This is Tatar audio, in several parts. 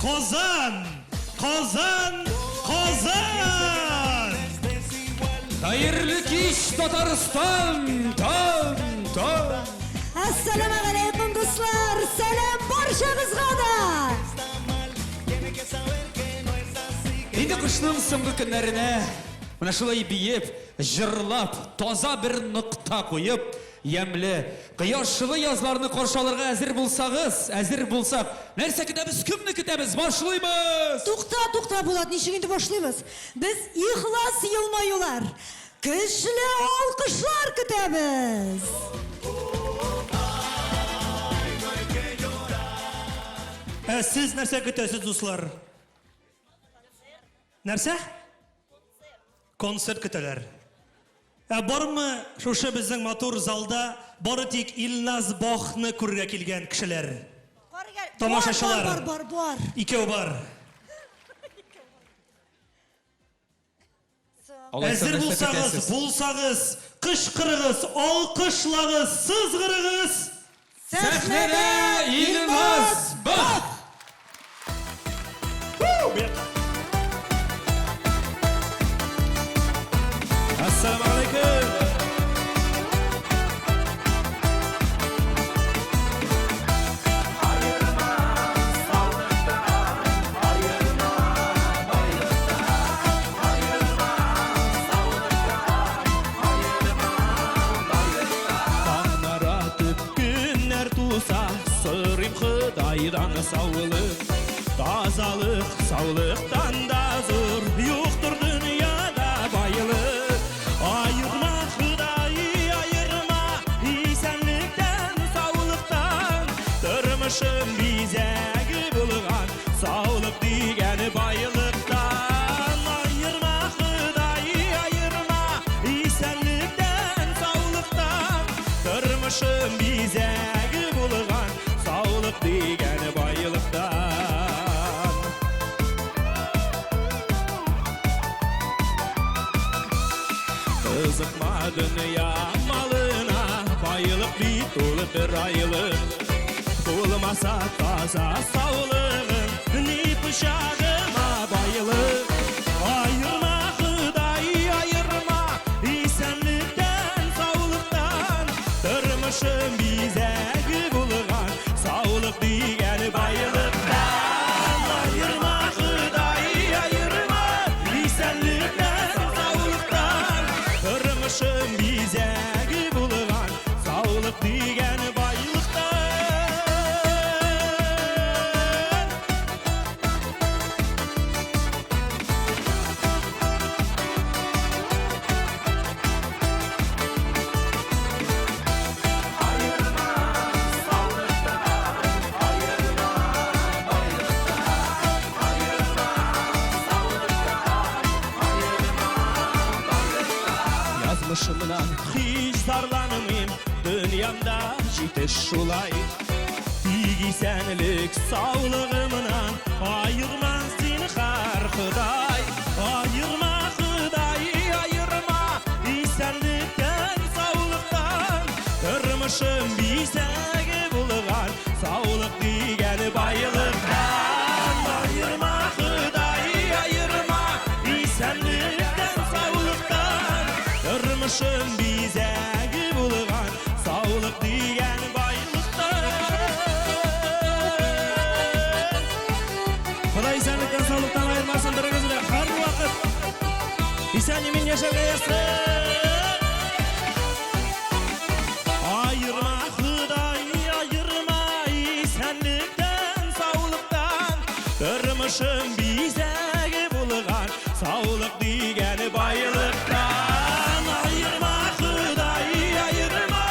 Казан! Казан! Казан! Хәерле кич, Татарстан! Тан, тан! Әссәламегаләйкүм, дуслар! Сәлам барчагызга да! Инде кышның соңгы көннәренә менә шулай биеп, җырлап, таза бер нокта куеп, Ямьле, кояшлы язларны каршы алырга әзер булсагыз, әзер булсак, нәрсә көтәбез, кемне көтәбез? Башлыйбыз! Тукта, тукта, Булат, ничек инде башлыйбыз? Без ихлас елмаюлар, көчле алкышлар көтәбез! Ә сез нәрсә көтәсез, дуслар? Нәрсә? Концерт көтәләр. Ә бармы шушы безнең матур залда бары тик Илназ Бахны күрергә килгән кешеләр? Тамашачылар. Бар, бар, бар, бар. Икәү бар. Алайса Әзер нәрсә булсагыз, көтәсез? булсагыз, кычкырыгыз, алкышлагыз, сызгырыгыз! Сәхнәдә Илназ Бах! Ассаламу алейкум! Таңнар атып, көннәр туса, сорыйм Ходайдан саулык. Тазалык, саулыктан да зур, юктыр дөньяда байлык. Аерма, Ходай, аерма, исәнлектән, саулыктан. Тормышым бизәге булган, саулык дигән байлыктан. Аерма, Ходай, аерма, исәнлектән, саулыктан. Тормышым бизәге булган, саулык дигән байлыктан. Кызыкма дөнья малына, байлык бит ул бер айлык. Булмаса таза саулыгың, ни пычагыма байлык. Аерма, Ходай, аерма, исәнлектән, саулыктан. Тормышым бизәге булган, саулык дигән байлыктан. Аерма, Ходай, аерма, исәнлектән, саулыктан. Тормышым бизәге булган, саулык дигән байлыктан. Язмышымнан һич зарланмыйм, дөньямда җитеш шулай. Тик исәнлек саулыгымнан аерма зинһар, Ходай. Аерма, Ходай, аерма, исәнлектән, саулыктан. Тормышым бизәге булган, саулык дигән байлыктан. Аерма, Ходай, аерма, исәнлектән, саулыктан. Тормышым бизәге булган, саулык дигән байлыктан. Ходай исәнлектән, саулыктан аермасын берегезне дә һәрвакыт. Исән-имин яшәргә язсын. Аерма, Ходай, аерма, исәнлектән, саулыктан. Тормышым бизәге булган, саулык дигән байлыктан. Аерма, Ходай, аерма,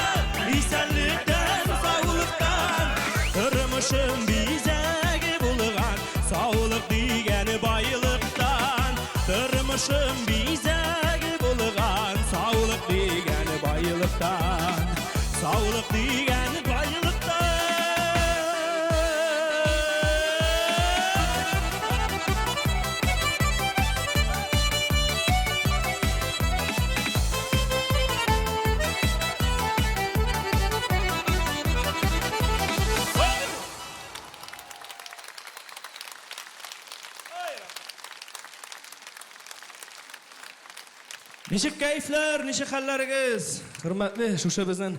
исәнлектән, саулыктан. Тормышым бизәге булган, саулык дигән байлыктан. Тормышым бизәге булган, саулык дигән байлыктан. Саулык дигән байлыктан. Ничек кәефләр, ничек хәлләрегез? Хөрмәтле шушы безнең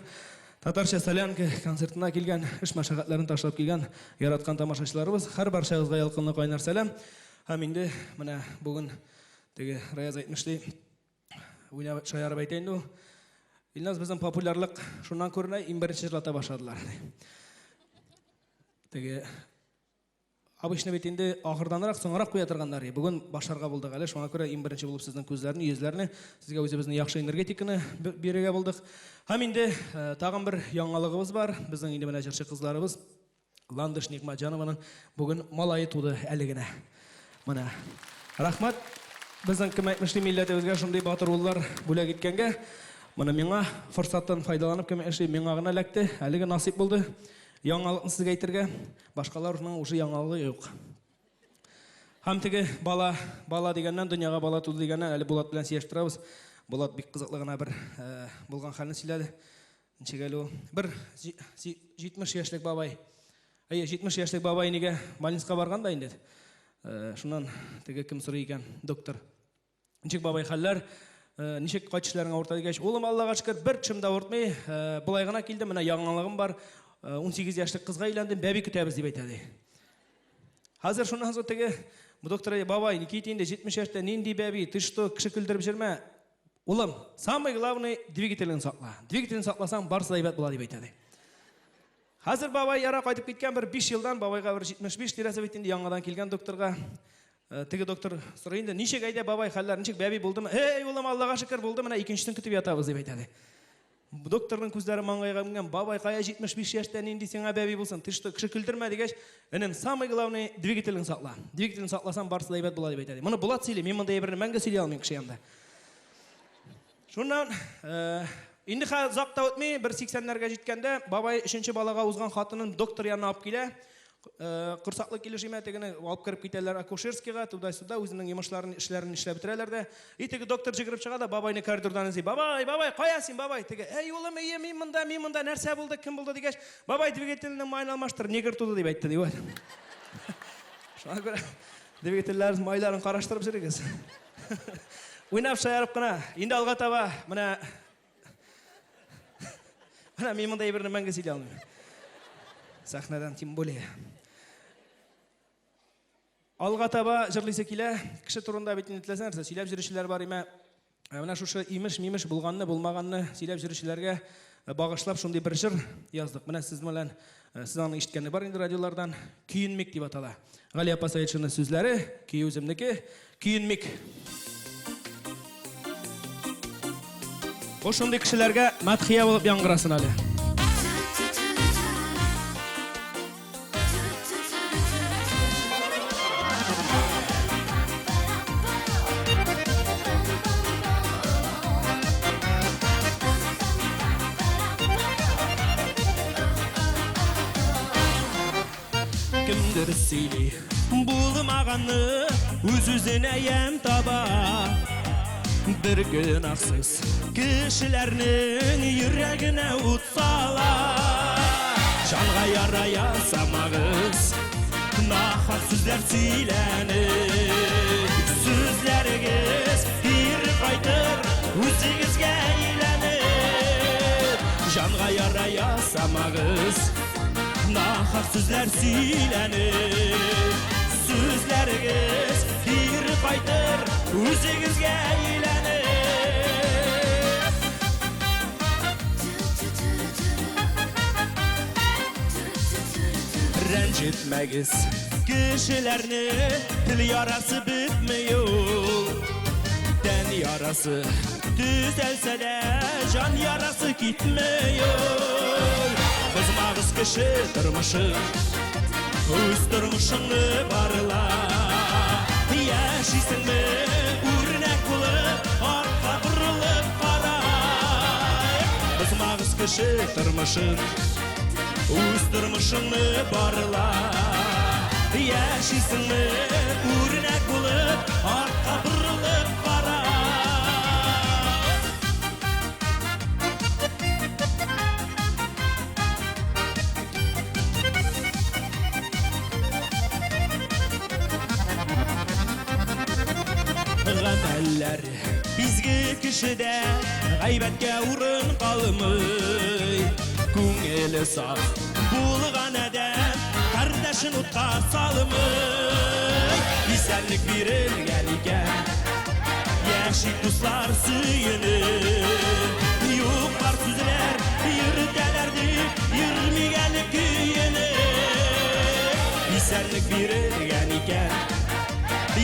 татарча солянка концертына килгән, эш мәшәкатьләрен ташлап килгән яраткан тамашачыларыбыз, һәр барчагызга ялкынлы кайнар сәлам. Һәм инде менә бүген теге Раяз әйтмешли, уйнап шаярып әйтә инде ул. Илназ безнең популярлык шуннан күренә, иң беренче җырлата башладылар. Теге Обычно бит инде ахырданрак, соңрак куя торганнар. Бүген башларга булдык әле. Шуңа күрә иң беренче булып сезнең күзләрне, йөзләрне, сезгә үзебезнең яхшы энергетиканы бирергә булдык. Һәм инде э, тагын бер яңалыгыбыз бар. Безнең инде менә җырчы кызларыбыз Ландыш Нигъмәтҗанованың бүген малае туды әле генә. Менә. Рәхмәт безнең кем әйтмешли милләтебезгә шундый батыр уллар бүләк иткәнгә. Моны миңа форсаттан файдаланып кем әйтмешли миңа гына эләкте. Әлеге насыйп булды. Яңалыкны сезгә әйтергә. Башкаларның уже яңалыгы юк. Һәм теге бала, бала дигәннән, дөньяга бала туды дигәннән, әле Булат белән сөйләшеп торабыз. Булат бик кызыклы гына бер э, булган хәлне сөйләде. Ничек әле ул? Бер 70 яшьлек бабай. Әйе, 70 яшьлек бабай нигә больницага барган да инде. Э, шуннан теге кем сорый икән, доктор. Ничек бабай хәлләр? Э, ничек кайтышларың авырта дигәч, улым Аллага шөкер, бер тешем дә авыртмый. Э, болай гына килдем, менә яңалыгым бар. 18 э, яшьлек кызга өйләндем, бәби көтәбез дип әйтә ди. Хәзер шуннан соң теге бу доктор әйтә, бабай, кит инде 70 яшьтә нинди бәби, ты что, кеше көлдереп йөрмә. Улым, самый главный двигателен сакла. Двигателен сакласаң, барысы да әйбәт була дип әйтә ди. Хәзер бабай яра кайтып киткән бер 5 елдан бабайга бер 75 тирәсе бит инде яңадан килгән докторга. Э, теге доктор сорый инде, ничек әйдә бабай хәлләр, ничек бәби булдымы? Эй, улым, Аллага шөкер, булды, менә икенчесен көтеп ятабыз дип әйтә ди. Докторның күзләре маңгайга менгән, бабай кая 75 яшьтә нинди сиңа бәби булсын? Ты что, кеше көлдермә дигәч, энем, самый главный двигателен сакла. Двигателен сакласаң, барысы да әйбәт була дип әйтә ди. Моны Булат сөйли, мин мондый әйберне мәңге сөйли алмыйм кеше янында. Шуннан э, инде хәзер озак та үтми, бер 80-ләргә җиткәндә, бабай өченче балага узган хатынын доктор янына алып килә. Э, корсаклы килеш имә тегене алып кереп китәләр акушерскийга, туда-сюда, үзенең йомышларын, эшләрен эшләп бетерәләр дә. И теге доктор җигереп чыга да бабайны коридордан эзли. Бабай, бабай, кая син, бабай? Теге, әй улым, әйе, мин монда, мин монда, нәрсә булды, кем булды дигәч, бабай двигательнең маен алмаштыр, негр туды дип әйтте, ди. Шуңа күрә двигательләр майларын караштырып йөрегез. Уйнап шаярып кына. Инде алга таба менә Менә мин монда әйберне мәңге сөйли алмыйм. Сәхнәдән тем более. Алга таба җырлыйсы килә. Кеше турында бит инде теләсә нәрсә сөйләп йөрүчеләр бар имә. Ә менә шушы имеш-мимеш булганны, булмаганны сөйләп йөрүчеләргә э, багышлап шундый бер җыр яздык. Менә сез белән э, сез аны ишеткәне бар инде радиолардан. Көенмик дип атала. Гали апа Сәетшина сүзләре, көе үземнеке. Көенмик. Бу шундый кешеләргә мәдхия булып яңгырасын әле. Кемдер сөйли булмаганны, үз-үзенә ямь таба. Бер гөнаһсыз кешеләрнең йөрәгенә ут сала. Җанга яра ясамагыз, нахак сүзләр сөйләнеп. Сүзләрегез кире кайтыр, үзегезгә әйләнеп. Җанга яра ясамагыз, нахак сүзләр сөйләнеп. Сүзләрегез кире кайтыр, үзегезгә әйләнеп. Рәнҗетмәгез кешеләрне, тел ярасы бетми ул. Тән ярасы төзәлсә дә, җан ярасы китми ул. Бозмагыз кеше тормышын, үз тормышыңны барла. Яшисеңме үрнәк булып, артка борылып кара. Бозмагыз кеше тормышын, үз тормышыңны барла. Яшисеңме үрнәк булып, артка борылып кара. Гамәлләре Изге кешедә гайбәткә урын калмый. Күңеле саф булган адәм кардәшен утка салмый. Исәнлек бирелгән икән, яшик дуслар сөенеп. Юк бар сүзләр йөртәләр дип, йөрмик әле көенеп. Исәнлек бирелгән икән,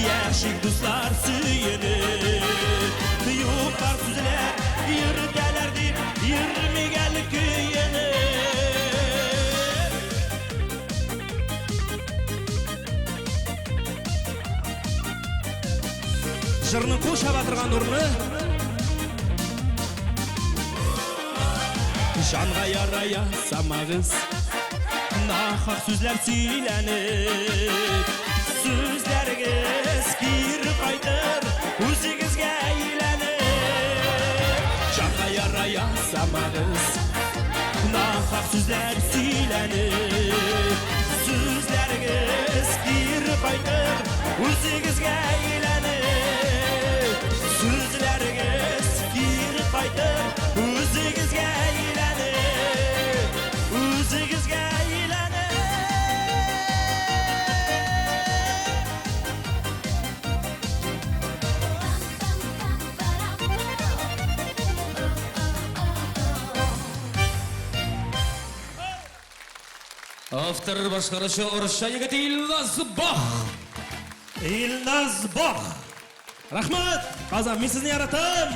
яшик дуслар сөенеп. Юк бар сүзләр йөртәләр дип, йөрмик әле көенеп. Җырның кул чаба торган урыны. Җанга яра ясамагыз, нахак сүзләр сөйләнеп. Сүзләрегез кире кайтыр, үзегезгә әйләнеп. Җанга яра ясамагыз, нахак сүзләр сөйләнеп. Сүзләрегез кире кайтыр, үзегезгә әйләнеп. Сүзләрегез кире кайтыр, үзегезгә әйләнеп. Үзегезгә әйләнеп. Автор башкаручы Орча егете Илназ Бах. Илназ Бах! Рәхмәт! Казан, мин сезне яратам!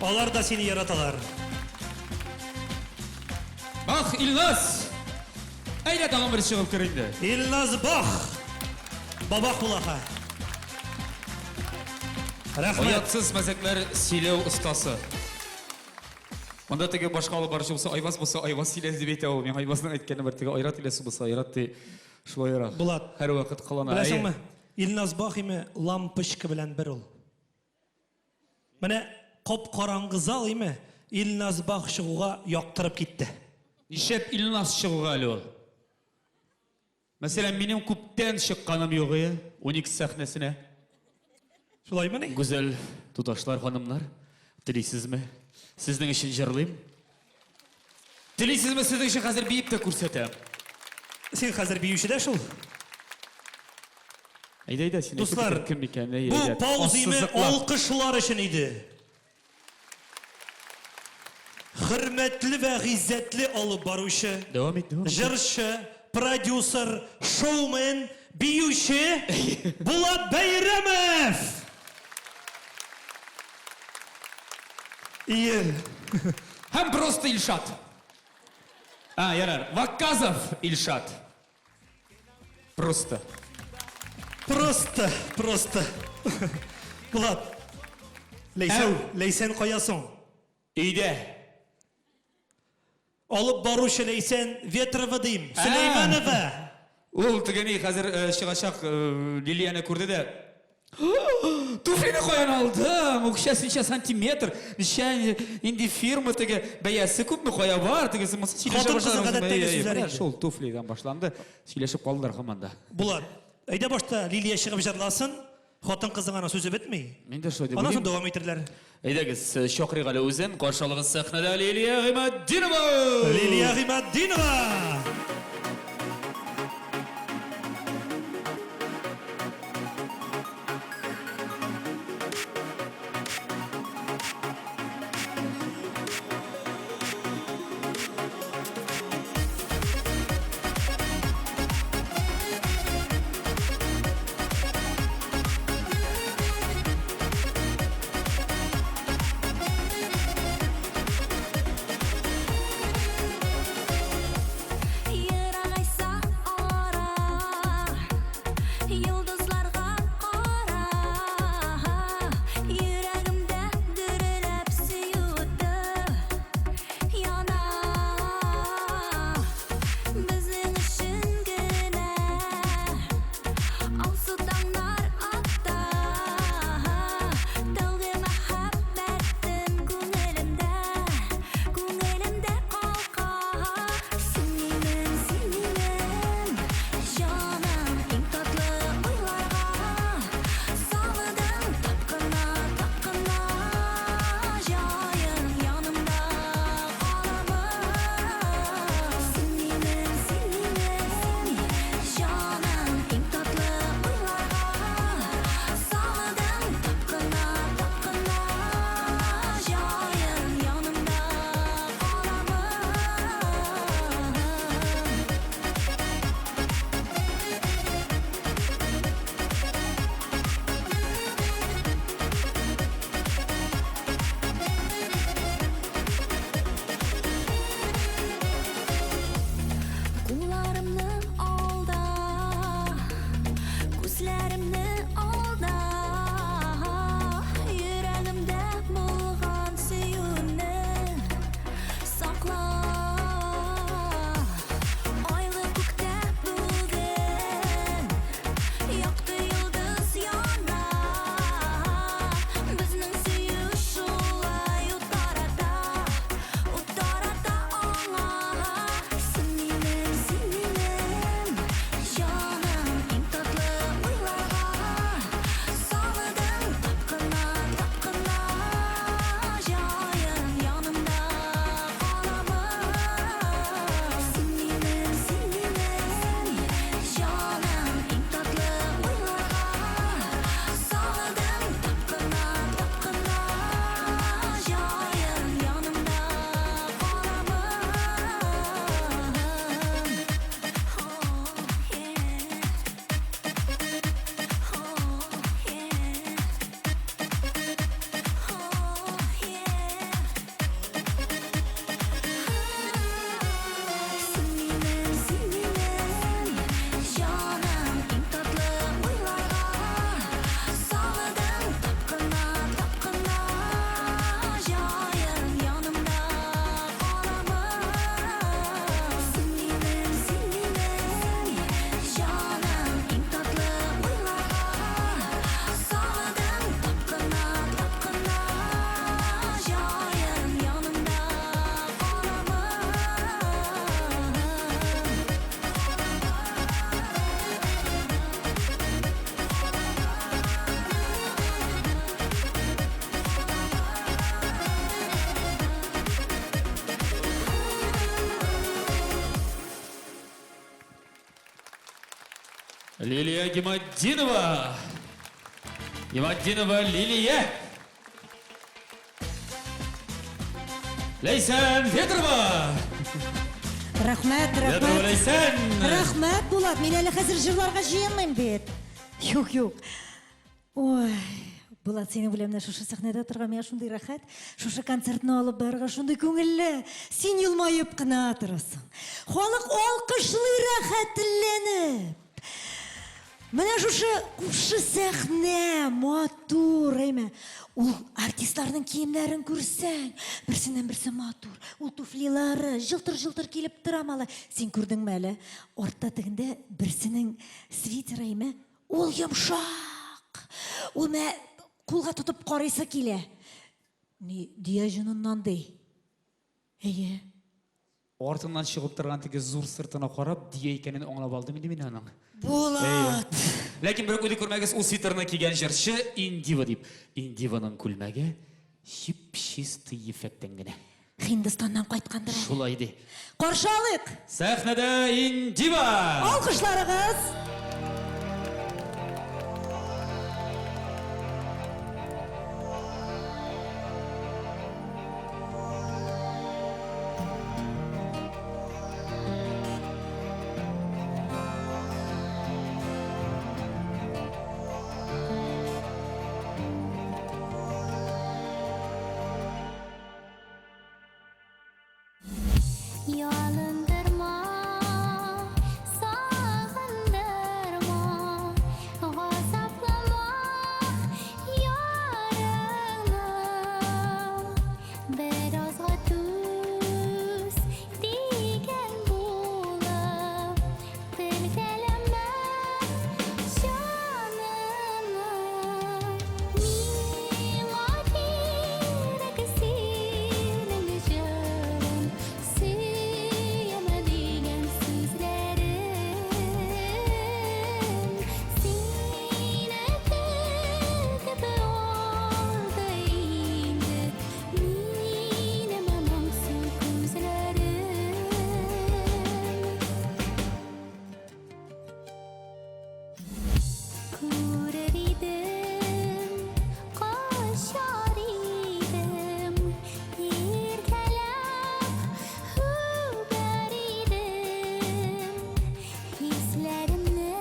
Алар да сине яраталар. Бах, Илназ! Әйдә тагын бер чыгып кер инде. Илназ Бах! Бабах булаха. Рәхмәт. Оятсыз мәзәкләр сөйләү остасы. Монда теге башка алып баручы булса, Айваз булса, Айваз сөйләде дип әйтә ул. Миңа Айвазның әйткәне бар, теге Айрат Иләсов булса, Айрат ди. Шулайрак. Булат. Һәрвакыт кылана. Беләсеңме? Илназ Бах име лампочка белән бер ул. Менә кап-караңгы зал име Илназ Бах чыгуга яктырып китте. Нишләп Илназ чыгуга әле ул? Мәсәлән, минем күптән чыкканым юк ие, Уникс сәхнәсенә. Шулаймыни? Гүзәл туташлар, ханымнар, телисезме? Сезнең өчен җырлыйм. Телисезме, сезнең өчен хәзер биеп тә күрсәтәм. Син хәзер биюче дә шул. Әйдә, әйдә, син Дуслар, кем икән? Әйдә, бу әйдә. пауза име Ассызыклап. алкышлар өчен иде. Хөрмәтле вә гыйззәтле алып баручы, Дәвам ит, дәвам ит. җырчы, продюсер, шоумен, биюче Булат Бәйрәмов! Ие. Һәм просто Илшат. А, ярар. Вакказов Илшат. Просто. Просто, просто. Булат. Ләйсән, Әү. Ләйсән кая соң? Өйдә. Алып баручы Ләйсән Ветрова дим. Сөләйманова. Ул теге ни хәзер чыгачак Лилияне күрде дә. Туфлины каян алдың? Үкчәсе ничә сантиметр? Ничә нинди фирма теге бәясе күпме кая бар? Тегесе монысы сөйләшә Хатын-кызның башладылар. гадәттәге Әй, әй, сүзләре менә инде. Шул туфлидан башланды. Сөйләшеп калдылар һаман да. Булат, әйдә башта Лилия чыгып җырласын. Хатын-кызның аның сүзе бетми. Мин дә шулай дип Аннан соң уйлыйм. дәвам итерләр. Әйдәгез, чакырыйк әле үзен. Каршы алыгыз сәхнәдә Лилия Гыйматдинова! Лилия Гыйматдинова! Я Лилия Гиматдинова. Гиматдинова Лилия. Ләйсән Федорова. Рәхмәт, Федорова рәхмәт. Ләйсән. Рәхмәт, Булат. Мин әле хәзер җырларга җыенмыйм бит. Юк, юк. Ой, Булат, синең белән менә шушы сәхнәдә торган миңа шундый рәхәт, шушы концертны алып барырга шундый күңелле. Син елмаеп кына торасың. Халык алкышлый рәхәтләнеп. Менә шушы купшы сәхнә, матур, әйме. Ул артистларның киемнәрен күрсәң, берсеннән берсе матур. Ул туфлилары җылтыр-җылтыр килеп тора малай. Син күрдеңме әле? Артта тегендә берсенең свитеры, әйме? Ул йомшак. Ул менә кулга тотып карыйсы килә. Ни, дөя җоныннан ди. Әйе. Артыннан чыгып торган теге зур сыртына карап, дөя икәнен аңлап алдым инде мин аның. Булат! Ләкин берүк уйлый күрмәгез, ул свитерны кигән җырчы Индива дип. Индиваның күлмәге чип-чистый ефәктән генә. Һиндстаннан кайткандыр әле. Шулай ди. Каршы алыйк! Сәхнәдә Индива! Алкышларыгыз! Ялындырма, сагындырма, газаплама ярыңны. Беразга түз дигән булып, телгәләмә җанымны. Миңа кирәк синең җырың, сөям дигән сүзләрең. Сине көтеп алды инде минем моңсу күзләрем. Күрер идем, кочар идем, иркәләп үбәр идем. Хисләремне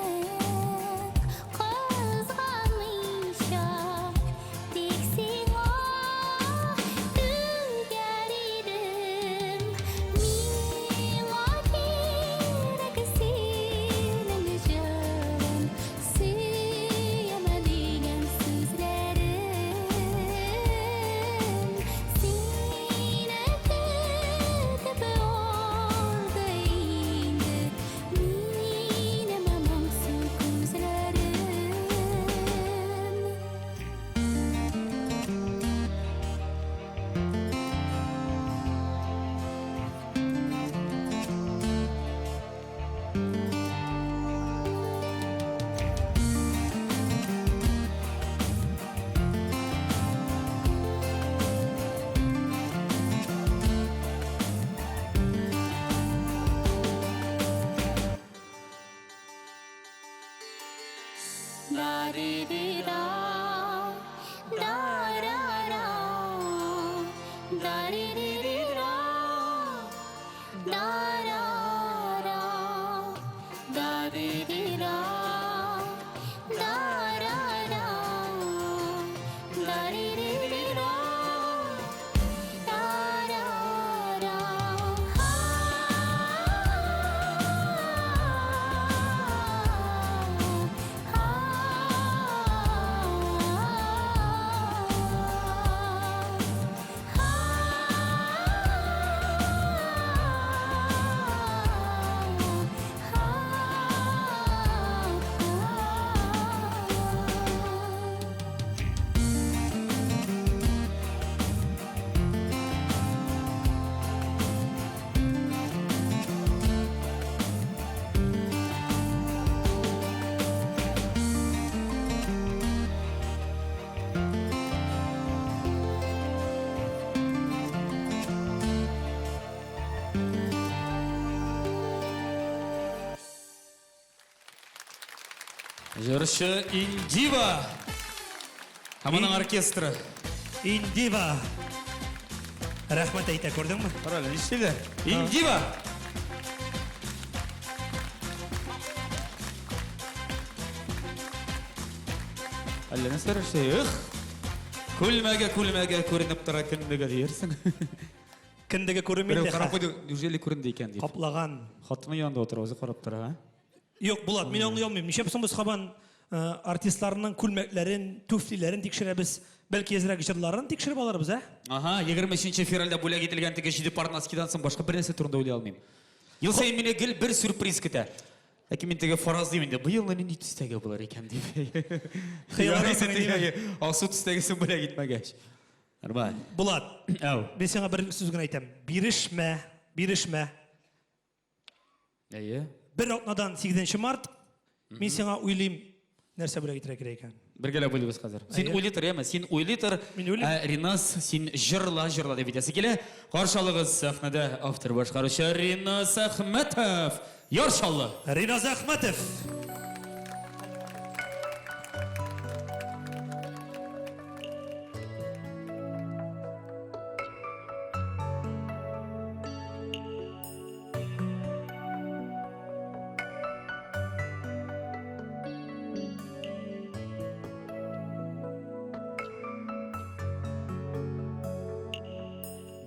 кызганмыйча, тик сиңа түгәр идем. Миңа кирәк синең җырың, сөям дигән сүзләрең. Сине көтеп алды инде минем моңсу күзләрем. Da di di da, da ra ra, da di di di ra, da ra ra, da di di da, da ra ra, da di di di ra, da ra ra. Җырчы Индива. Һәм аның оркестры. Индива. Рәхмәт әйтә, күрдеңме? Кара әле, нишлиләр? Индива! Әллә нәрсәләр эшли. Эх! Күлмәге, күлмәге күренеп тора кендеге диярсең. Кендеге күренми Берәү инде. карап куйды, неужели күренде икән дип. Каплаган. Хатыны янында утыра, үзе карап тора, а? Юк, Булат, мин аңлый алмыйм. Нишләп соң без һаман э, артистларның күлмәкләрен, туфлиләрен тикшерәбез? Бәлки әзрәк җырларын тикшереп алырбыз, ә? Ага, 23 февральдә бүләк ителгән теге җиде пар носкидан соң башка бер нәрсә турында уйлый алмыйм. Ел саен мине гел бер сюрприз көтә. Ләкин мин теге фаразлыйм инде, быел нинди төстәге булыр икән дип. Хыялланасың инде. Алсу төстәгесен бүләк итмәгәч. Нормаль. Булат, Әу. мин сиңа бер сүз генә әйтәм. Бирешмә, бирешмә. Әйе. Бер атнадан 8 март мин сиңа уйлыйм, нәрсә бүләк итәргә кирәк икән. Бергәләп уйлыйбыз хәзер. Син Әйе. уйлый тор, яме? Син уйлый тор. Мин уйлыйм. Ә, Риназ, син җырла, җырла дип әйтәсе килә. Каршы алыгыз сәхнәдә автор башкаручы Риназ Әхмәтов. Яр Чаллы. Риназ Әхмәтов.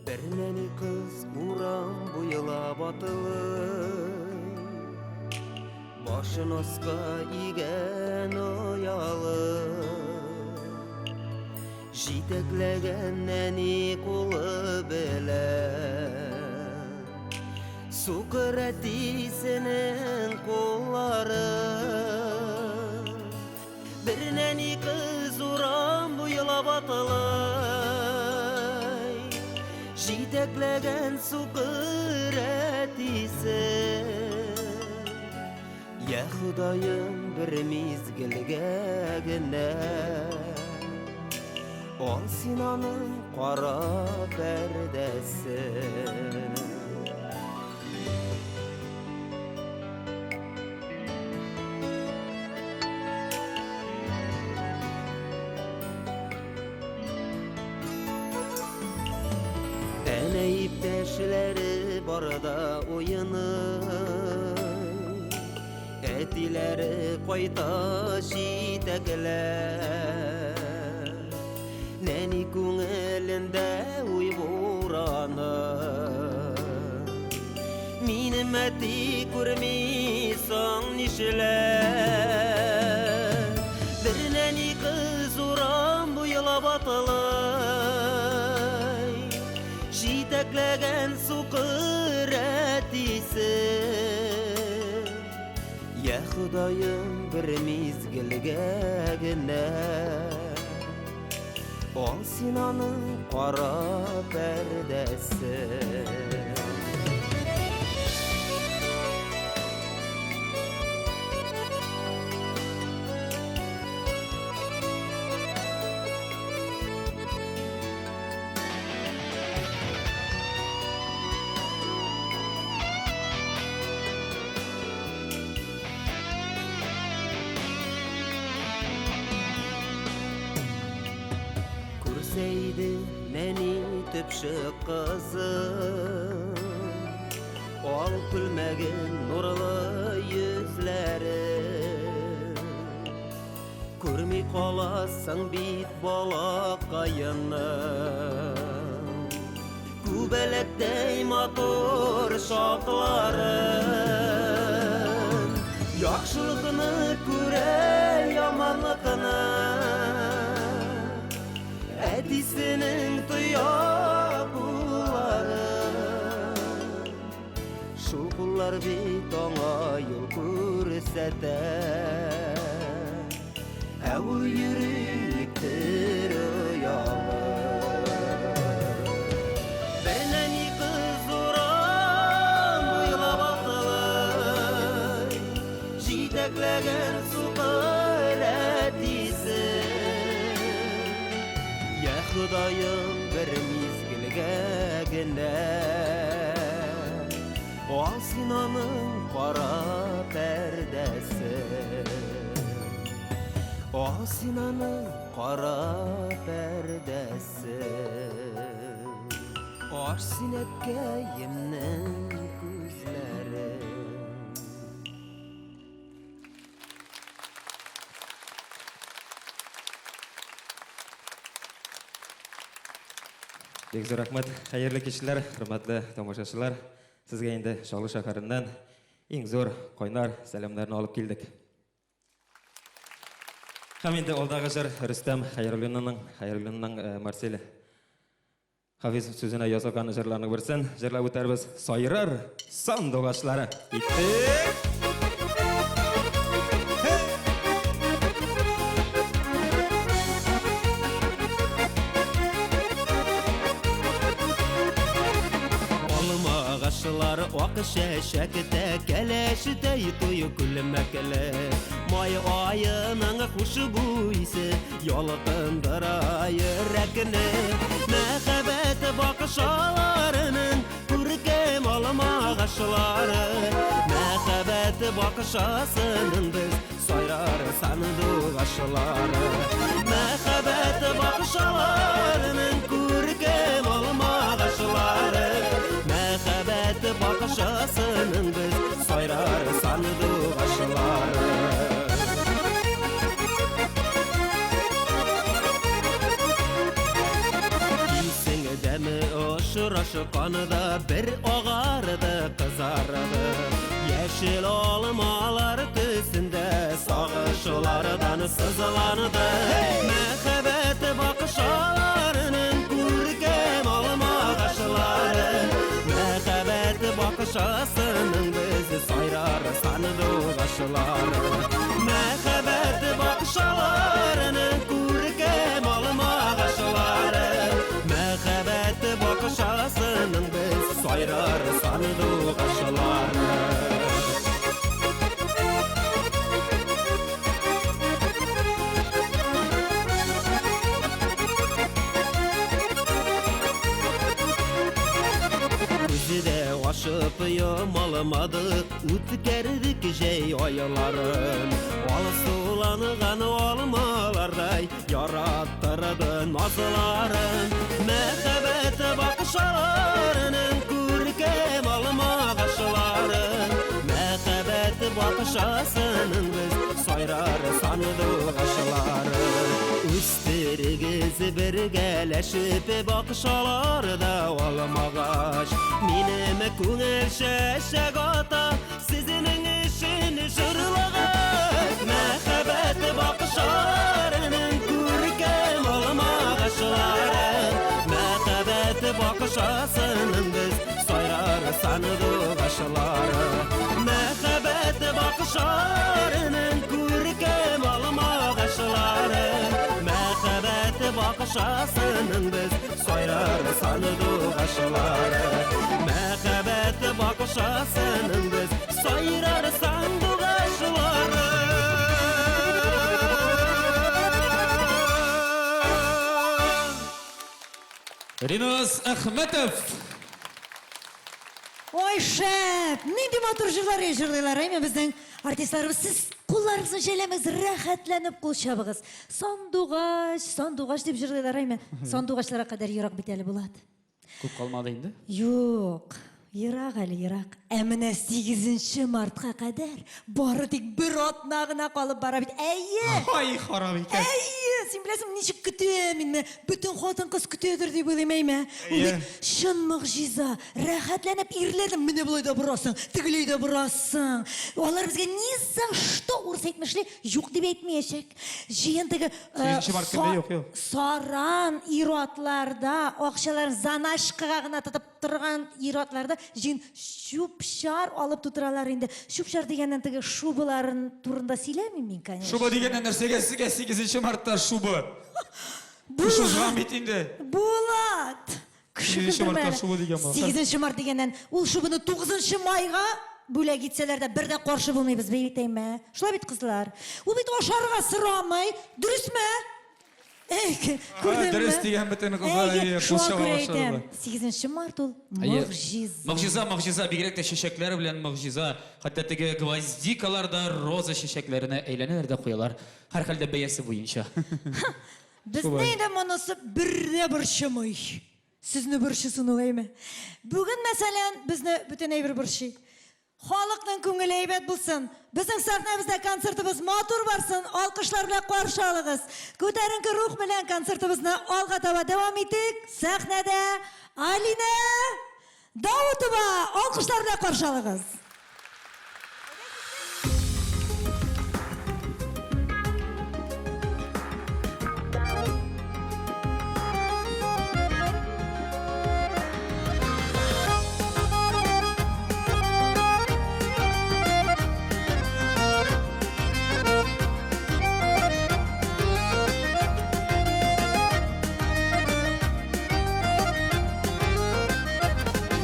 Бер нәни кыз урам буйлап атылып, Башын аска игән оялып, Җитәкләгән нәни кулы белән Сукыр әтисенең куллары. Бер нәни кыз урам буйлап атылай, Җитәкләгән сукыр әтисе. Я Ходаем, бер мизгелгә генә Ал син аның кара пәрдәсен. Әнә иптәшләре барда уены, Әтиләре кайта җитәкләп. Нәни күңелендә уй бураны. Минем әти күрми соң нишләп? Бер нәни кыз урам буйлап атылай, Җитәкләгән сукыр әтисе. Я Ходаем, бер мизгелгә генә Ал син аның кара пәрдәсен. Күрсә иде нәни төпчек кызы Ал күлмәген нурлы йөзләре. Күрми каласың бит балакаены, Күбәләктәй матур чакларын. Яхшылыкны күрә, яманлыкны Әтисенең тоя куллары. Шул куллар бит аңа юл күрсәтә, Ә ул йөри никтер оялып. Бер нәни кыз урам буйлап атылый, Җитәкләгән сукыр әтисе. Я Ходаем, бер мизгелгә генә Ал син аның кара пәрдәсен. Ал син аның кара пәрдәсен. Ач син әткәемнең күзләрен. Бик зур рәхмәт. Хәерле кичләр, хөрмәтле тамашачылар. Сезгә инде Чаллы шәһәреннән иң зур кайнар сәламнәрне алып килдек. Һәм инде алдагы җыр Рөстәм Хәйруллинның, Хәйруллинның э, Марсель Хафизов сүзенә язылган җырларның берсен җырлап үтәрбез. Сайрар сандугачлары. Киттек! Алмагачлар ак чәчәктә, кәләштәй туй күлмәкле. Май аеның хушбу исе ялкындыра йөрәкне. Мәхәббәт бакчаларының күркәм алмагачлары. Мәхәббәт бакчасының без сайрар сандугачлары. Мәхәббәт бакчаларының күркәм алмагачлары. Мәхәббәт бакчасының без сайрар сандугачлары. Исеңдәме очрашканда бер агарды, кызарды. Яшел алмалар төсендә сагышлардан сызланды. Мәхәббәт бакчаларының күркәм алмагачлары. Мәхәббәт бакчасының без сайрар сандугачлары. Мәхәббәт бакчаларының күркәм алмагачлары. Мәхәббәт бакчасының без сайрар сандугачлары. Күзе дә ачып йомалмады, үткәрдек җәй айларын. Алсуланган алмалардай яраттырды назларын. Мәхәббәт бакчаларының күркәм алмагачлары. Мәхәббәт бакчасының без сайрар сандугачлары. Үстерегез бергәләшеп бакчаларда алмагач. Минем күңел чәчәк ата, сезнең өчен җырлагач. Мәхәббәт бакчаларының күркәм алмагачлары. Мәхәббәт бакчасының без сайрар сандугачлары. Мәхәббәт бакчаларының күркәм алмагачлары. Мәхәббәт бакчасының без сайрар сандугачлары. Мәхәббәт бакчасының без сайрар сандугачлары. Ринас Әхмәтов. Ой, шәп! Нинди матур җырлар җырлыйлар, әйме безнең артистларыбыз. Сез кулларыгызны җәләмәгез, рәхәтләнеп кул чабыгыз. Сандугач, сандугач дип җырлыйлар, әйме. Сандугачларга кадәр ерак бит әле, Булат. Күп калмады инде. Юк, ерак әле, ерак. Ә менә 8 мартка кадәр бары тик бер атна гына калып бара бит. Әйе! Ай, харап икән. Әйе, син беләсең, ничек көтәм мин. Бөтен хатын-кыз көтәдер дип уйлыйм, әйме. Ул бит чын могҗиза. Рәхәтләнеп ирләрне менә болай да борасың, тегеләй дә борасың. Алар безгә ни за что, урыс әйтмешли, юк дип әйтмәячәк. Җыен теге 8 март көндә юк, юк. Саран ир-атларда акчаларын заначкага гына тотып торган ир-атларда җыен чүп-чар алып тутыралар инде. Чүп-чар дигәннән теге шубаларын турында сөйләмим мин, конечно. Шуба дигәннән нәрсәгә сезгә 8 мартта шуба? Кыш узган бит инде. Булат! Кеше 8 көлдермә мартта әле. шуба дигән бар. 8 март дигәннән, ул шубаны 9 майга бүләк итсәләр дә бер дә каршы булмыйбыз бит, әйме? Шулай бит, кызлар? Ул бит ашарга сорамый, дөресме? Күрдеңме? Дөрес дигән бөтен кызлар Әйе, шуңа күрә әйтәм. 8 март ул могҗиза. Могҗиза, могҗиза, бигрәк тә чәчәкләр белән могҗиза. Хәтта теге гвоздикалар да роза чәчәкләренә әйләнәләр дә куялар. Һәрхәлдә бәясе буенча. Безне инде монысы бер дә борчымый. Сезне борчысын ул, әйме? Бүген, мәсәлән, безне бөтен әйбер борчый. Халыкның күңеле әйбәт булсын. Безнең сәхнәбездә концертыбыз матур барсын. Алкышлар белән каршы алыгыз. Күтәренке рух белән концертыбызны алга таба дәвам итик. Сәхнәдә Алинә Даутова! Алкышлар белән каршы алыгыз.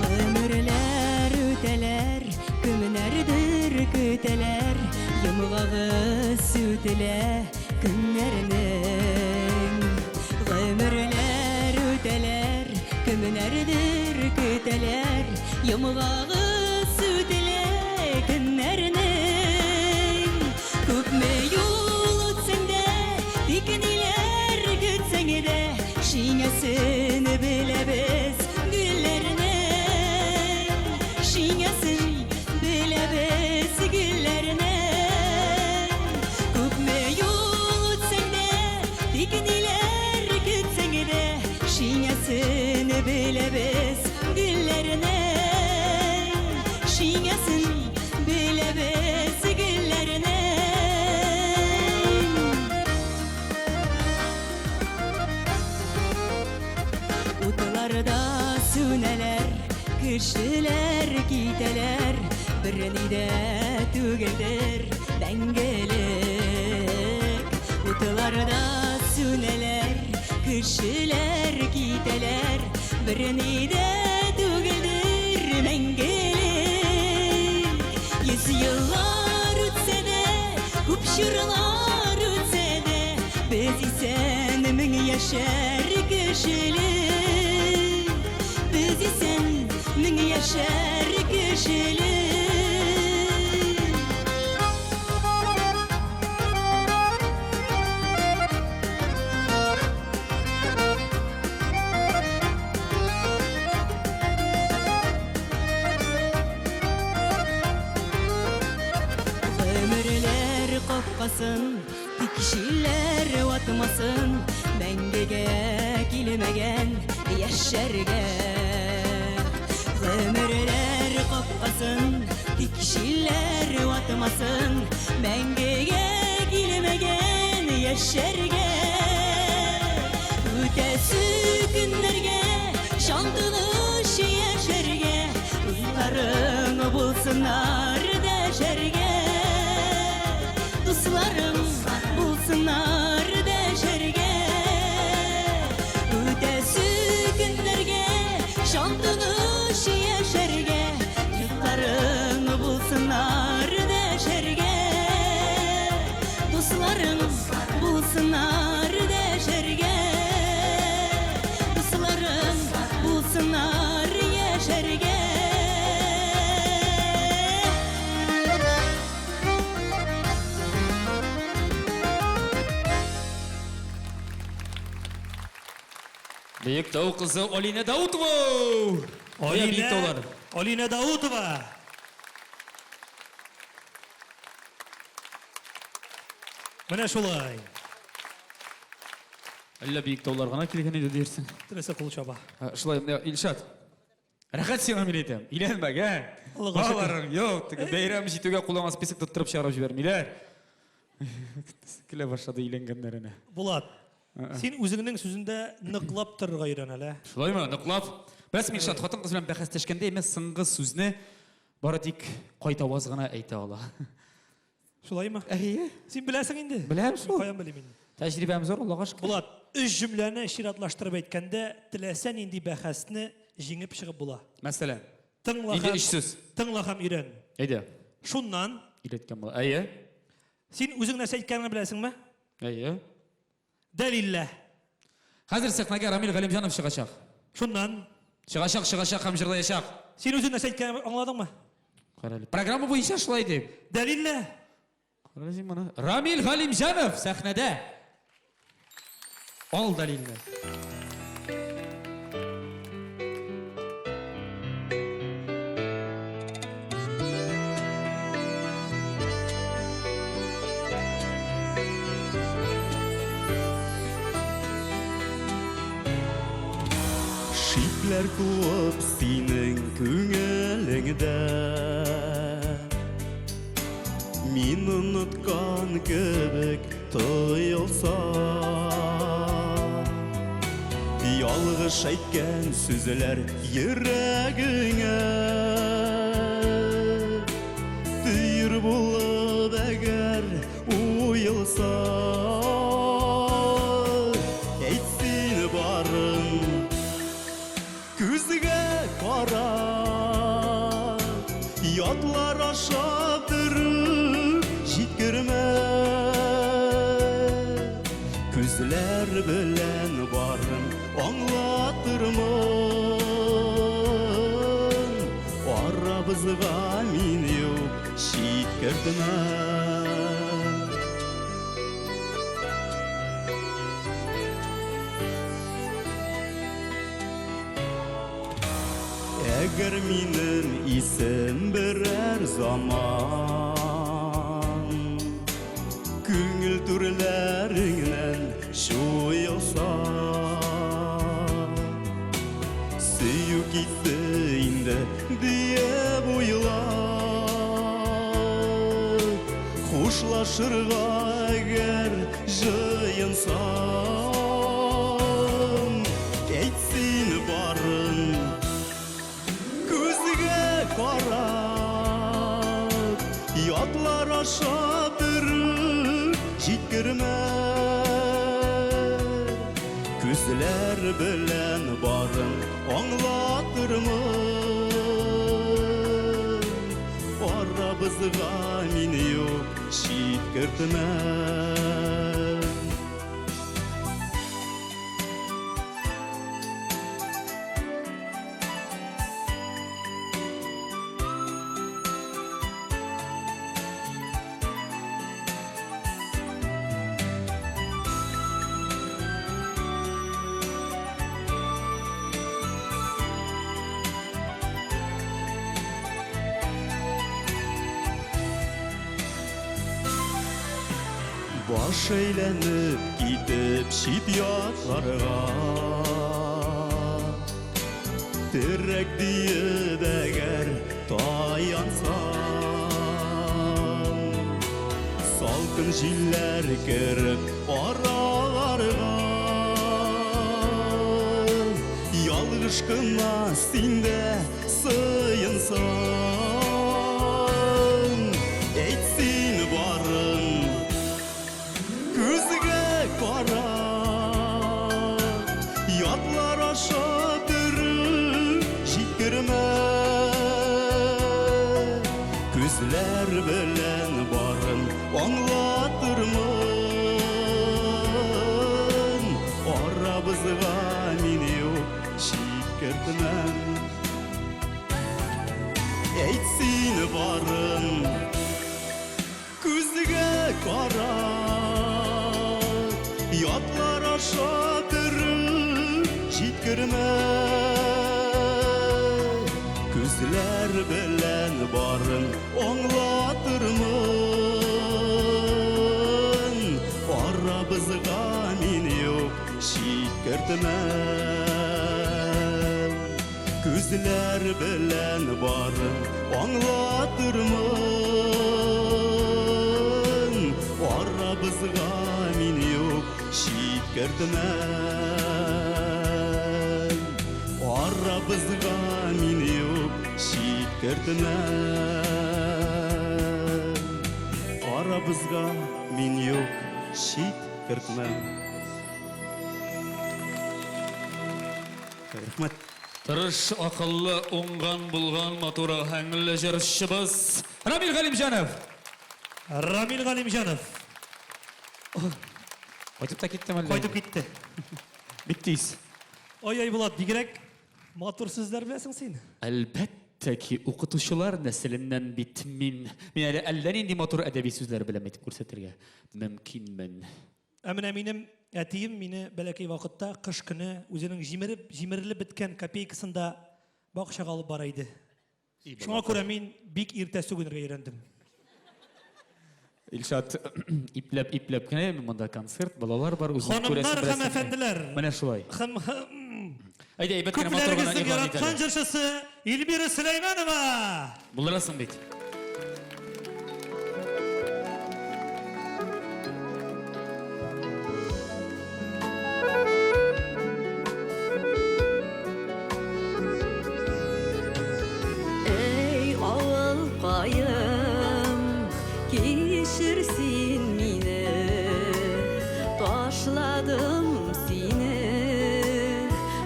Гомерләр үтәләр, кемнәрдер көтәләр, йомгагы сүтелә көннәрнең. Гомерләр үтәләр, кемнәрдер көтәләр, йомгагы сүтелә көннәрнең. Күпме юл үтсәң дә, тик ниләр көтсәң дә, шиңәсен беләбез гөлләрнең. Шиңәсен беләбез гөлләрнең. Күпме юл үтсәң дә, тик ниләр көтсәң дә, шиңәсен беләбез гөлләрнең. Шиңәсен беләбез гөлләрнең. Утларда сүнәләр, кешеләр китәләр, берни дә түгелдер мәңгелек. Утларда сүнәләр, кешеләр китәләр, берни дә түгелдер мәңгелек. Йөз еллар үтсә дә, күп чорлар үтсә дә, без исән мең яшәр кешелек. Без исән мең яшәр кешелек. Гомерләр капкасын тик җилләр ватмасын, мәңгегә килмәгән яшәргә. Гомерләр капкасын тик җилләр ватмасын, мәңгегә килмәгән яшәргә. Үтәсе көннәргә җан тыныч яшәргә, дусларың булсыннар дәшәргә. Дусларың булсыннар дәшәргә. Үтәсе көннәргә җан тыныч яшәргә, дусларың булсыннар дәшәргә. Дусларың булсыннар дәшәргә. Дусларың булсыннар яшәргә. Биектау кызы Алинә Даутова! Кая Биектаулар? Алинә Даутова! Менә шулай. Әллә Биектаулар гына килгән иде диярсең. Теләсә кул чаба. Шулай, менә Илшат. Рәхәт сиңа, мин әйтәм. Өйләнмәгән. Аллага шөкер. Балаларың юк, теге бәйрәм җитүгә кулыңа список тоттырып чыгарып җибәрмиләр. Көлә башлады өйләнгәннәренә. Булат, син үзеңнең сүзендә ныклап торырга өйрән әле. Шулаймы? Ныклап. Беләсеңме, Илшат, хатын-кыз белән бәхәсләшкәндә әмма соңгы сүзне бары тик кайтаваз гына әйтә ала. Шулаймы? Әйе. Син беләсең инде. Беләм шул. Каян белим инде? Тәҗрибәм зур, Аллага шөкер. Булат, өч җөмләне чиратлаштырып әйткәндә, теләсә нинди бәхәсне җиңеп чыгып була. Мәсәлән, Тыңла нинди һәм өч сүз? Тыңла һәм өйрән. Әйдә. Шуннан Өйрәткән була. Әйе. син үзең нәрсә әйткәнеңне беләсеңме? Әйе. Дәлиллә. Хәзер сәхнәгә Рамил Галимҗанов чыгачак. Шуннан? Чыгачак, чыгачак һәм җырлаячак. Син үзең нәрсә әйткәнен аңладыңмы? Карале. Программа буенча шулай дип. Дәлил нә? Карале син моны. Рамил Галимҗанов сәхнәдә. Ал дәлилне. Шикләр туып синең күңелеңдә Мин оныткан кебек тоелса Ялгыш әйткән сүзләр йөрәгеңә Төер булып әгәр уелса Әйт син барын күзгә карап Ятлар аша берүк җиткермә Күзләр белән барын аңлатырмын Арабызга мин юк чит кертмә. Әгәр минем исем берәр заман Күңел түрләреңнән чуелса Сөю китте инде диеп уйлап Хушлашырга әгәр җыенсаң Әйт син барын күзгә карап Ятлар аша берүк җиткермә Күзләр белән барын аңлатырмын Арабызга мин юк чит кертмәм Баш әйләнеп китеп чит ятларга Терәк диеп әгәр таянсаң Салкын җилләр кереп араларга Ялгыш кына син дә сыенсаң Әйт син барын күзгә карап Ятлар аша берүк җиткермә Күзләр белән барын аңлатырмын Арабызга мин юк чит кертмәм Әйт син барын күзгә карап Ятлар аша берүк җиткермә Күзләр белән барын аңлатырмын Арабызга мин юк чит кертмәм Күзләр белән барын аңлатырмын Арабызга мин юк чит кертмәм Арабызга мин юк чит кертмәм Арабызга мин юк чит кертмәм Рәхмәт. Тырыш, акыллы, уңган, булган, матур аһәңле җырчыбыз Рамил Галимҗанов. Рамил Галимҗанов. Кайтып та киттеме әллә? Кайтып китте. Бик тиз. Ай-ай, Булат, бигрәк матур сүзләр беләсең син. Әлбәттә ки, укытучылар нәселеннән бит мин. Мин әле әллә нинди матур әдәби сүзләр беләм әйтеп күрсәтергә мөмкинмен. Ә менә минем әтием мине бәләкәй вакытта кыш көне үзенең җимереп, җимерелеп беткән копейкасында бакчага алып бара иде. Шуңа күрә мин бик иртә сүгенергә өйрәндем. Илшат, ипләп, ипләп кенә монда концерт, балалар бар, үзең күрәсең. Ханымнар һәм әфәнделәр. Менә шулай. Һәм Әйдә, әйбәт кенә матур гына Күпләрегезнең яраткан җырчысы Эльмира Сөләйманова. Булдырасың бит. Эй, авылкаем, кичер син мине, ташладым сине.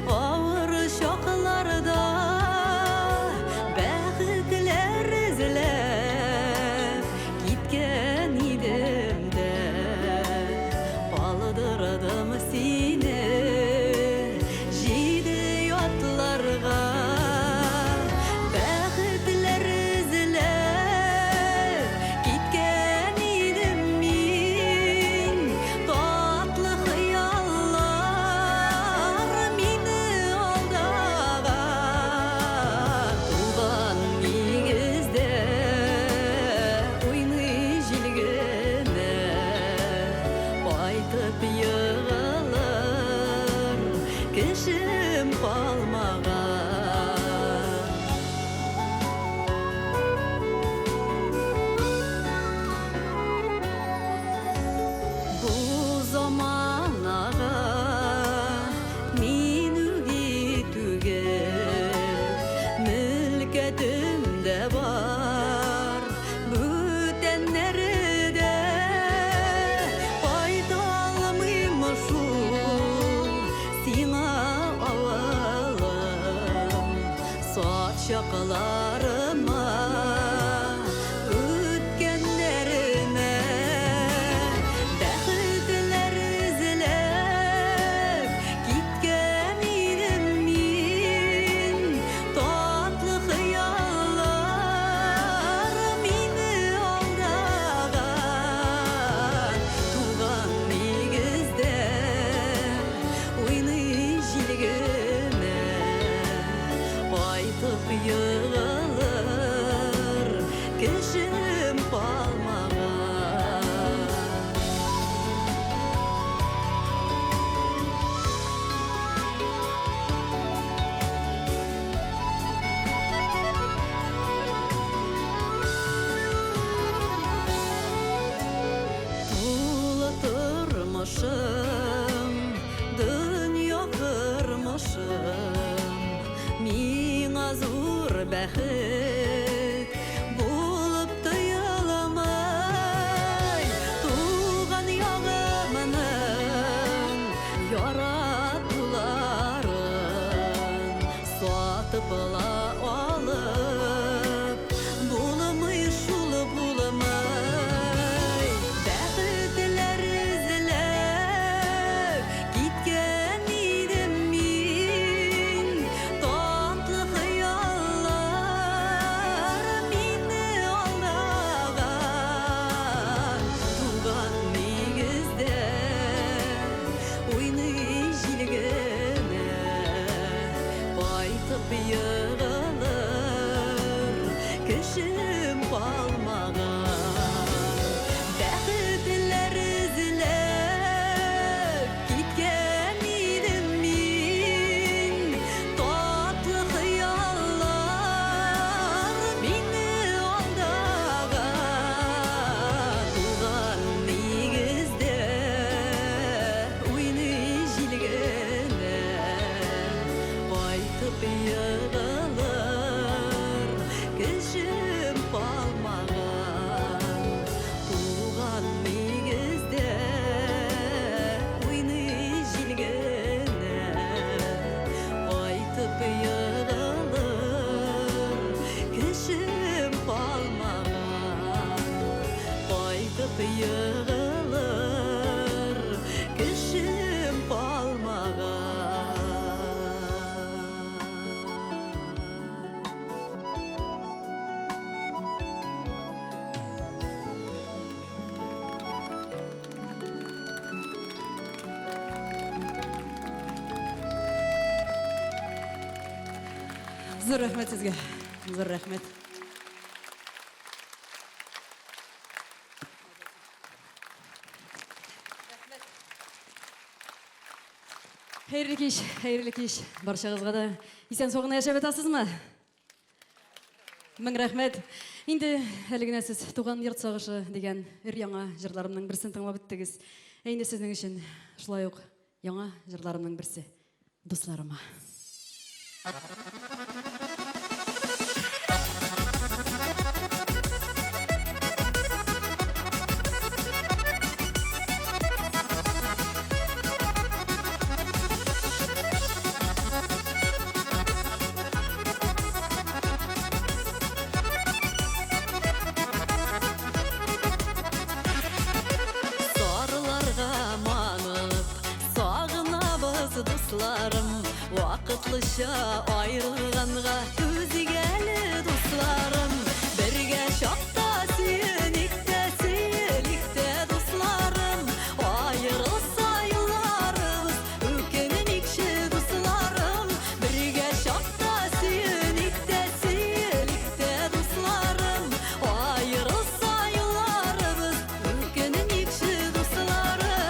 Авыр чакларда бәхетләр эзләп киткән идем дә, калдырдым сине җиде ятларга. Бәхетләр эзләп киткән идем мин, татлы хыяллар мине алдаган. Туган нигездә уйный җил генә, кайтып егылыр кешем калмаган. Бу заманага мин үги түгел, мөлкәтем дә бар, бүтәннәре дә. Кайта алмыйм шул сиңа, авылым, саф чакларыма, үткәннәремә. Бәхетләр эзләп киткән идем мин, татлы хыяллар мине алдаган. Туган нигездә уйный җил генә, кайтып егылыр кешем калмаган. Тулы тормышым, дөнья кормышым, миңа зур бәхет булып тоеламай. Туган ягымның яратуларын сатып ала алып булмый шул, булмый. Бәхетләр эзләп киткән идем мин, татлы хыяллар мине алдаган. Туган нигездә уйный җил генә, кайтып егылыр кешем калмаган. Бәхетләр эзләп киткән идем мин, татлы хыяллар мине алдаган. Туган нигездә уйный җил генә, кайтып егылыр кешем калмаган. Туган нигездә уйный җил генә, кайтып егылыр кешем калмаган. Кайтып егылыр кешем калмаган. Зур рәхмәт сезгә. Зур рәхмәт. Хәерле кич, хәерле кич. Барчагызга да исән-сау гына яшәп ятасызмы? Мең рәхмәт. Инде әле генә сез Туган йорт сагышы дигән өр-яңа җырларымның берсен тыңлап үттегез. Ә инде сезнең өчен шулай ук яңа җырларымның берсе дусларыма. Сарыларга манып, сагынабыз дусларым, вакытлыча аерылганга түзик әле, дусларым. Бергә чакта сөеник тә, сөелик тә, дусларым, аерылса юлларыбыз, үкенмикче, дусларым. Бергә чакта сөеник тә, сөелик тә, дусларым, аерылса юлларыбыз, үкенмикче, дусларым.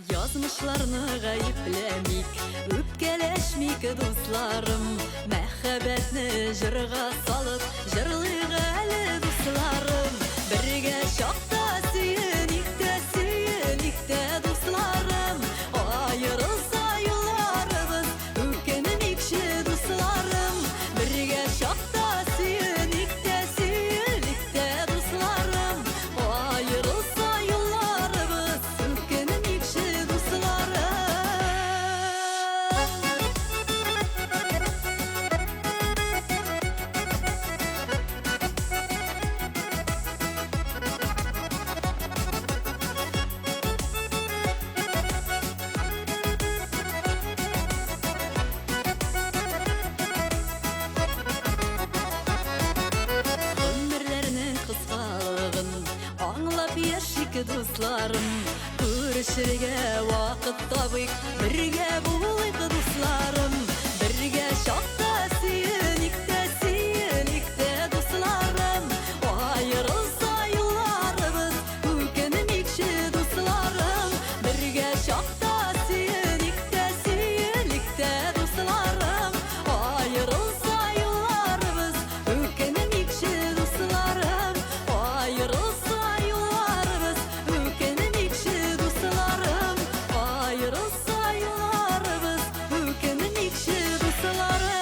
Язмышларны гаепләмик, үпкәләшмик, дусларым. Мәхәббәтне җырга салып, җырлыйк әле, дусларым. Бергә чакта сөеник тә, сөелик тә, дусларым. Аерылса юлларыбыз, үкенмикче, дусларым. Бергә чакта сөеник тә, сөелик тә, дусларым. Аерылса юлларыбыз, үкенмикче, дусларым. Гомерләрнең кыскалыгын аңлап яшик, дусларым. Күрешергә вакыт табыйк, бергә булыйк, дусларым. Бергә чакта сөеник тә, сөелик тә, дусларым. Аерылса юлларыбыз, үкенмикче, дусларым. Бергә чакта сөеник тә, сөелик тә, дусларым. Аерылса юлларыбыз, үкенмикче, дусларым. Аерылса юлларыбыз, үкенмикче, дусларым. Аерылса юлларыбыз, үкенмикче, дусларым.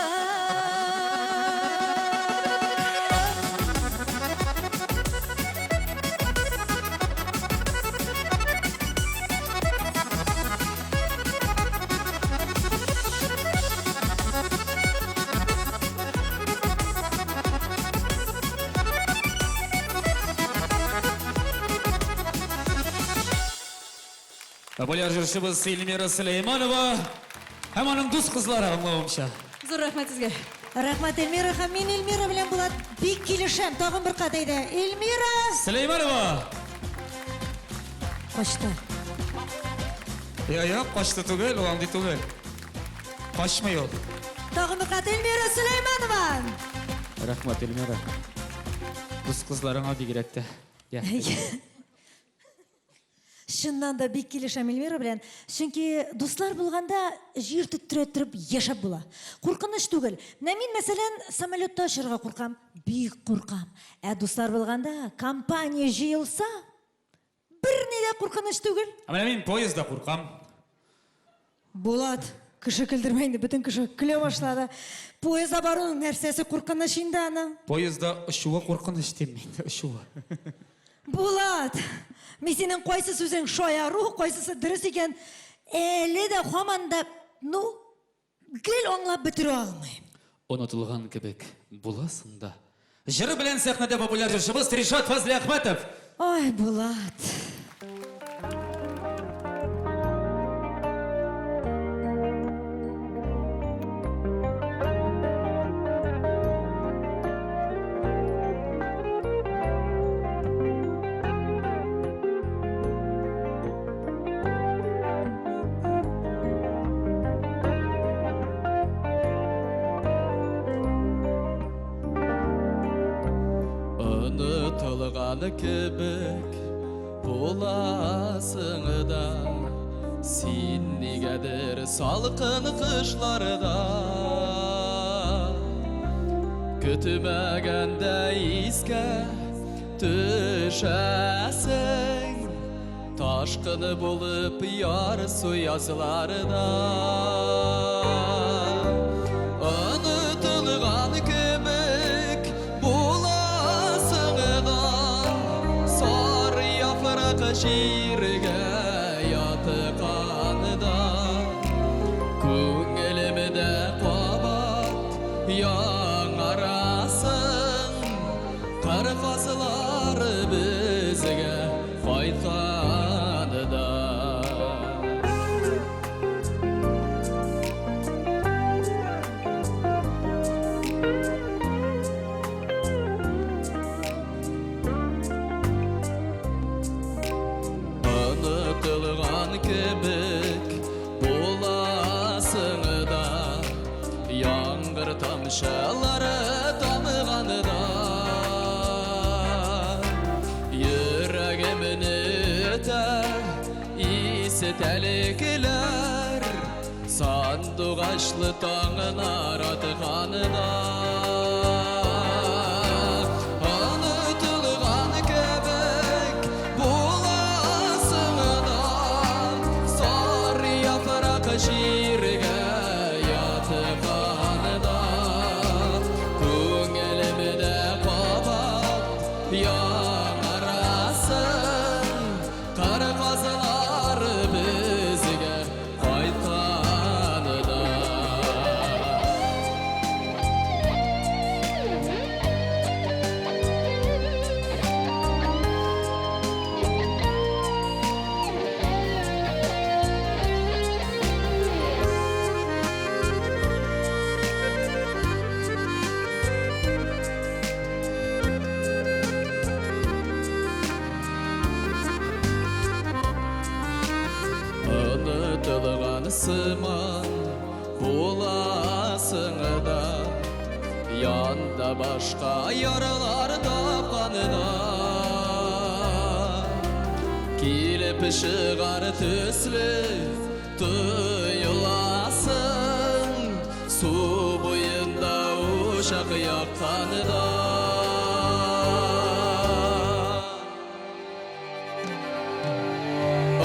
Популяр җырчыбыз Эльмира Сөләйманова һәм аның дус кызлары, аңлавымча. Зур рәхмәт сезгә. Рәхмәт, Эльмира, һәм мин Эльмира белән Булат бик килешәм. Тагын бер кат әйдә. Эльмира Сөләйманова! Качты. Я, я, качты түгел, ул андый түгел. Качмый ул. Тагын бер кат Эльмира Сөләйманова. Рәхмәт, Эльмира. Дус кызларыңа бигрәк тә. Я. Чыннан да бик килешәм Эльмира белән. Чөнки дуслар булганда җир тетрәттереп яшәп була. Куркыныч түгел. Менә мин, мәсәлән, самолетта очарга куркам, бик куркам. Ә дуслар булганда, компания җыелса, берни дә куркыныч түгел. Ә менә мин поездда куркам. Булат, кеше көлдермә инде, бөтен кеше көлә башлады. Поездда баруның нәрсәсе куркыныч инде аның? Поездда очуы куркыныч дим мин, очуы. Булат, мин синең кайсы сүзең шаяру, кайсысы дөрес икән, әле дә һаман да, ну, гел аңлап бетерә алмыйм. Онытылган кебек буласың да. Җыры белән сәхнәдә популяр җырчыбыз Ришат Фазлиәхмәтов. Ай, Булат. Онытылган кебек буласың да, син нигәдер салкын кышларда. Көтмәгәндә искә төшәсең, ташкын булып ярсу язларда. Онытылган кебек буласың да, сары яфрак җиргә ятканда. Күңелемдә кабат яңарасың, кыр казлары безгә кайтканда. Онытылган кебек буласың да, яңгыр тамчылары тамганда. Йөрәгемне өтә истәлекләр, сандугачлы таңнар атканда. Онытылган кебек буласың да, сары яфрак җиргә ятканда. Күңелемдә кабат яңарасың, кыр казлары безгә кайтканда. Онытылган сыман буласың да, янда башка яралар тапканда. Килеп чыгар төсле тоеласың, су буенда учак якканда.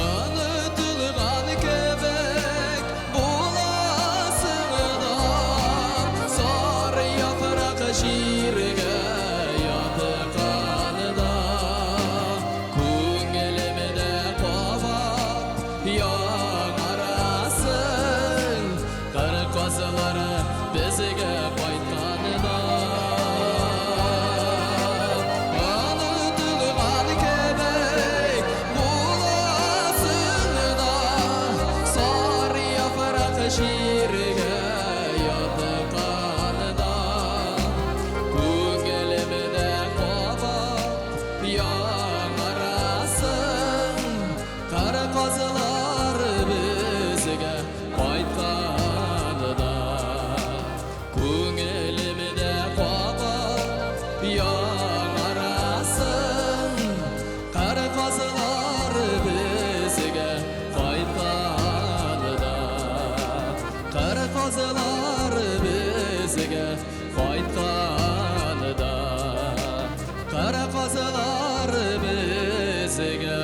Онытылган кебек буласың да, сары яфрак җиргә ятканда. Күңелемдә кабат яңарасың, кыр казлары безгә кайтканда. Онытылган кебек буласың да, сары яфрак җиргә ятканда. Күңелемдә кабат яңарасың, кыр казлары безгә кайтканда. Күңелемдә кабат яңарасың, кыр казлары безгә кайтканда. Кыр казлары безгә кайтканда. Кыр казлары безгә.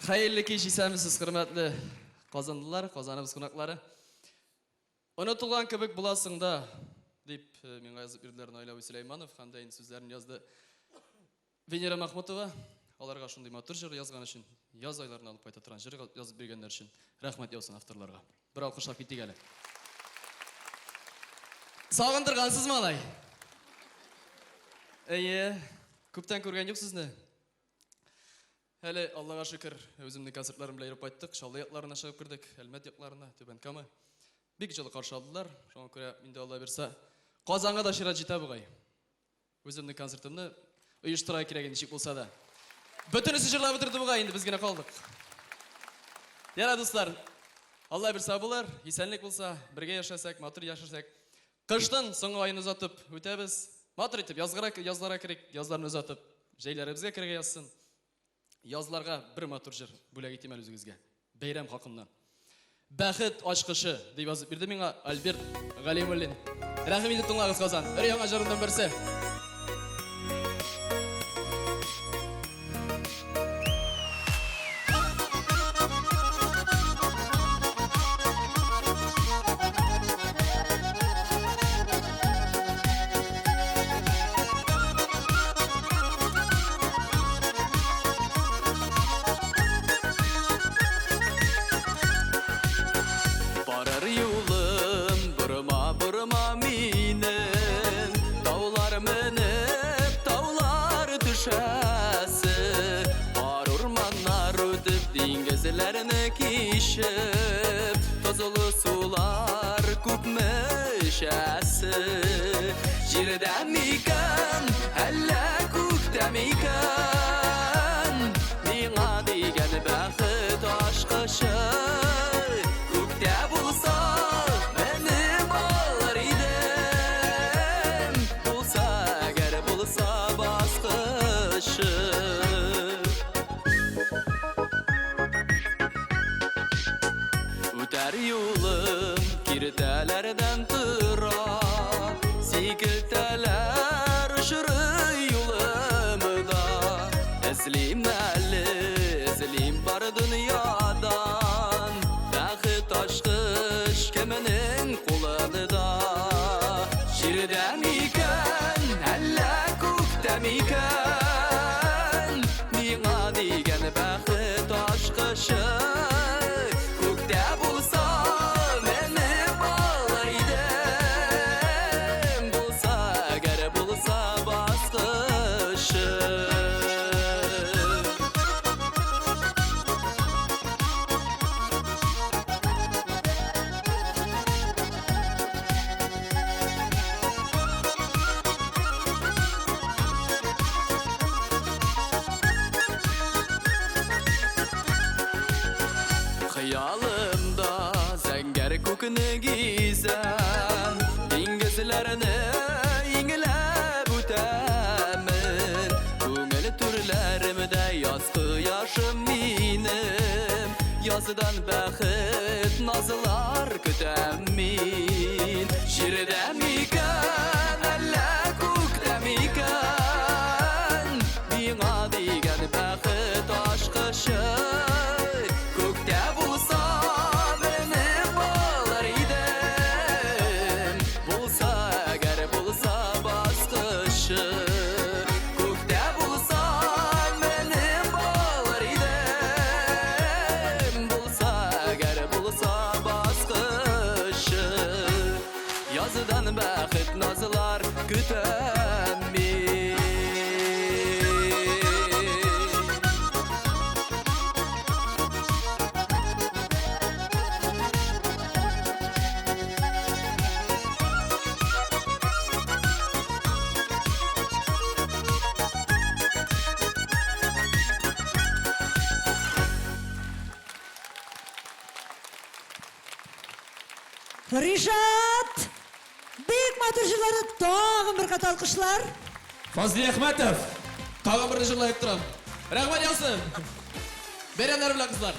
Хәерле кич, исәнмесез, хөрмәтле казанлылар, Казаныбыз кунаклары. Онытылган кебек буласың да, дип миңа язып бирделәр Наил абый Сөләйманов һәм дә инде сүзләрен язды Венера Махмутова. Аларга шундый матур җыр язган өчен, яз айларына алып кайта торган җыр язып биргәннәр өчен рәхмәт яусын авторларга. Бер алкышлап китик әле. Сагындыргансыз, малай. Әйе, күптән күргән юк сезне. Әле, Аллага шөкер, үземнең концертларым белән йөреп кайттык. Чаллы якларына чыгып кердек, Әлмәт якларына, Түбән Кама. Бик җылы каршы алдылар. Шуңа күрә инде Алла бирса, Казанга да чират җитә бугай. Үземнең концертымны оештырырга кирәк инде ничек булса да. Бөтенесе җырлап бетерде бугай, инде без генә калдык. Яра, дуслар, Алла бирса булыр, исәнлек булса, бергә яшәсәк, матур яшәсәк. Кыштан соңгы аен озатып үтәбез. Матур итеп язгыра, язларга керик, язларны озатып, җәйләребезгә керергә язсын. Язларга бер матур җыр бүләк итим әле үзегезгә. Бәйрәм хакыннан. Бәхет ачкычы дип язып бирде миңа Альберт Галимуллин. Рәхим итеп тыңлагыз, Казан. Өр яңа җырымның берсе. Барыр юлым борма борма минем Таулар менеп, таулар төшәсе Бар урманнар үтеп, диңгезләрне кичеп Тозлы сулар күпме эчәсе Җирдә микән, әллә күктә микән Миңа дигән бәхет ачкычы Күктә булса, менеп алыр идем Булса, әгәр булса баскычы Үтәр юлым киртәләрдән тора, Сикелтәләр очрый юлымда. Эзлим әле, эзлим бар дөньядан, Бәхет ачкыч кемнең кулында? Җирдә микән, әллә күктә микән? Миңа дигән бәхет ачкычы Күктә булса, менеп алыр идем Булса, әгәр булса баскычы Хыялымда зәңгәр күкне гизәм, Диңгезләрне иңләп үтәмен. Күңел түрләремдә яз кояшым минем, Яздан бәхет назлар көтәм мин. Җирдә микән, әллә күктә микән? Миңа дигән бәхет ачкычы Күктә булса, менеп алыр идем. Булса, әгәр булса баскычы Күктә булса, менеп алыр идем. Булса, әгәр булса баскычы Яздан бәхет назлар көтәм мин. Ришат! Бик матур җырлады. Тагын бер кат алкышлар. Фазли Әхмәтов! Тагын берне җырлап торам. Рәхмәт яусын! Бәйрәмнәр белән, кызлар!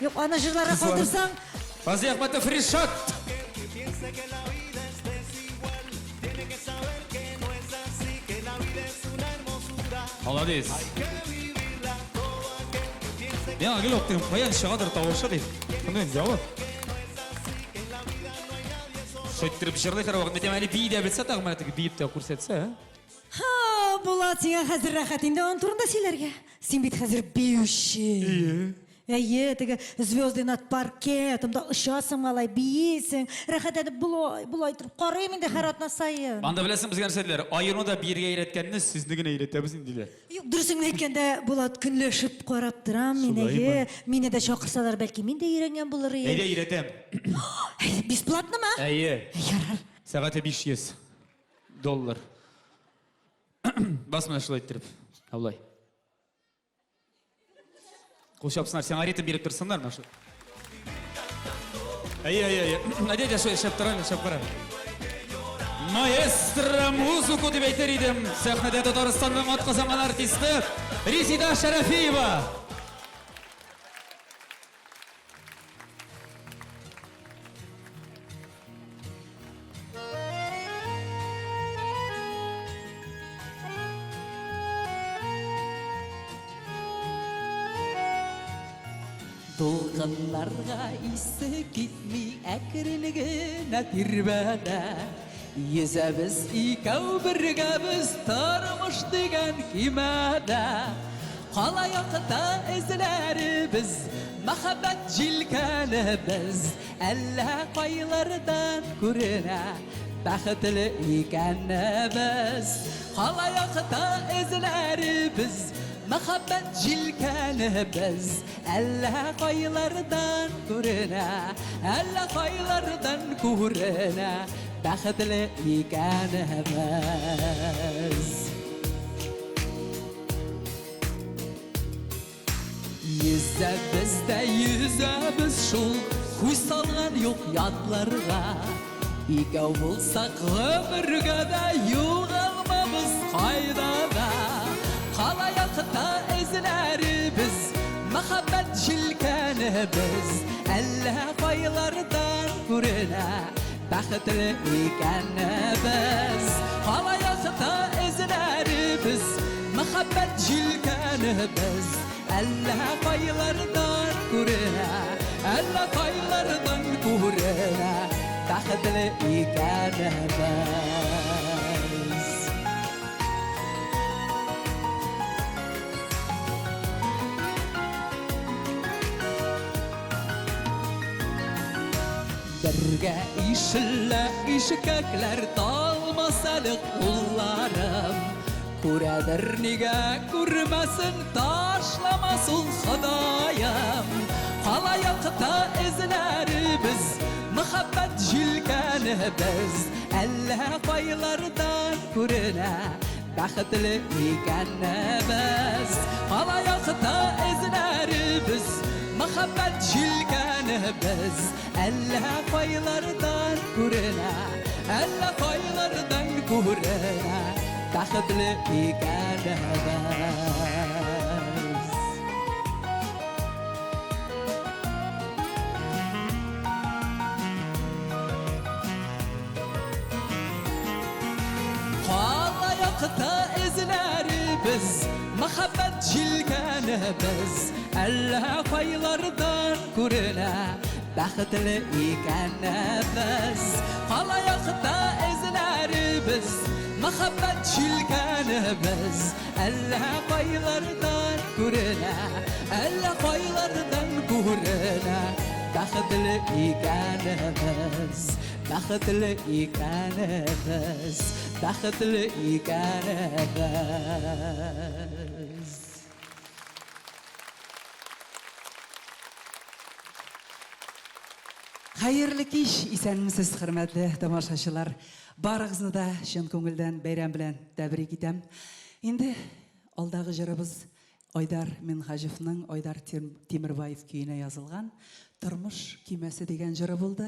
Юк, аны җырларга калдырсаң, Фазли Әхмәтов, Ришат! Молодец. Миңа гел ук каян чыгадыр тавышы дип. Шуны җавап. Шайтырып җырлый һәрвакыт. Мәтәм әле бии дә белсә тагын менә теге биеп тә күрсәтсә, ә? Ха, Булат, сиңа хәзер рәхәт инде аның турында сөйләргә. Син бит хәзер биюче. Әйе, теге Звезды над паркетом да очасың малай, биисең, рәхәтләнеп болай, болай торып карыйм инде һәр атна саен. Анда беләсең безгә нәрсә диделәр? Аерны да биергә өйрәткәнне сезне генә өйрәтәбез инде диләр. Юк, дөресен генә әйткәндә, Булат, көнләшеп карап торам мин, Шулаймы? әйе. Мине дә чакырсалар, бәлки мин дә өйрәнгән булыр идем. Әйдә өйрәтәм. Бесплатномы? Әйе. Ярар. Сәгате 500 доллар. Бас менә шулай иттереп. Абылай. Кул чапсыннар, сиңа ритм биреп торсыннар менә шул. Әйе, әйе, әйе. Әйдә, әйдә, шулай эшләп тора, эшләп кара. Маэстро музыку дип әйтер идем. Сәхнәдә Татарстанның атказанган артисты Резида Шәрәфиева. Дулкыннарга исе китми, әкрен генә тирбәлә. Йөзәбез икәү бергә без тормыш дигән көймәдә. Калаякта эзләребез, мәхәббәт җилкәнебез. Әллә кайлардан күренә бәхетле икәнебез. Калаякта эзләребез, мәхәббәт җилкәнебез. Әллә кайлардан күренә, әллә кайлардан күренә бәхетле икәнебез. Йөзәбез дә йөзәбез шул, күз салган юк ятларга. Икәү булсак гомергә дә югалмабыз кайда да. Калаякта эзләребез, мәхәббәт җилкәнебез. Әллә кайлардан күренә бәхетле икәнебез. Калаякта эзләребез, мәхәббәт җилкәнебез. Әллә кайлардан күренә, әллә кайлардан күренә бәхетле икәнебез. Бергә ишелә ишкәкләр, талмас әле кулларым. Күрәдер нигә күрмәсен, ташламас ул Ходаем. Калаякта эзләребез, мәхәббәт җилкәнебез. Әллә кайлардан күренә бәхетле икәнебез. Калаякта эзләребез, мәхәббәт җилкәнебез. Әллә кайлардан күренә, әллә кайлардан күренә бәхетле икәнебез. Калаякта эзләребез, мәхәббәт җилкәнебез. Әллә кайлардан күренә бәхетле икәнебез. Калаякта эзләребез, мәхәббәт җилкәнебез. Әллә кайлардан күренә, әллә кайлардан күренә бәхетле икәнебез. Бәхетле икәнебез, бәхетле икәнебез. Хәерле кич, исәнмесез, хөрмәтле тамашачылар. Барыгызны да чын күңелдән бәйрәм белән тәбрик итәм. Инде алдагы җырыбыз Айдар Минһаҗевның Айдар Тимербаев көенә язылган Тормыш көймәсе дигән җыры булды.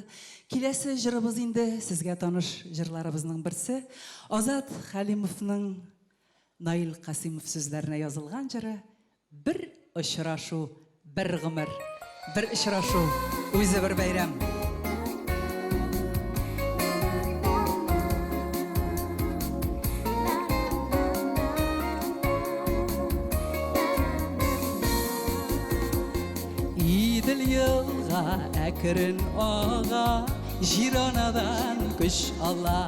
Киләсе җырыбыз инде сезгә таныш җырларыбызның берсе. Азат Хәлимовның Наил Касыймов сүзләренә язылган җыры Бер очрашу, бер гомер. Бер очрашу, үзе бер бәйрәм. Идел елга әкрен ага, Җир-анадан көч ала.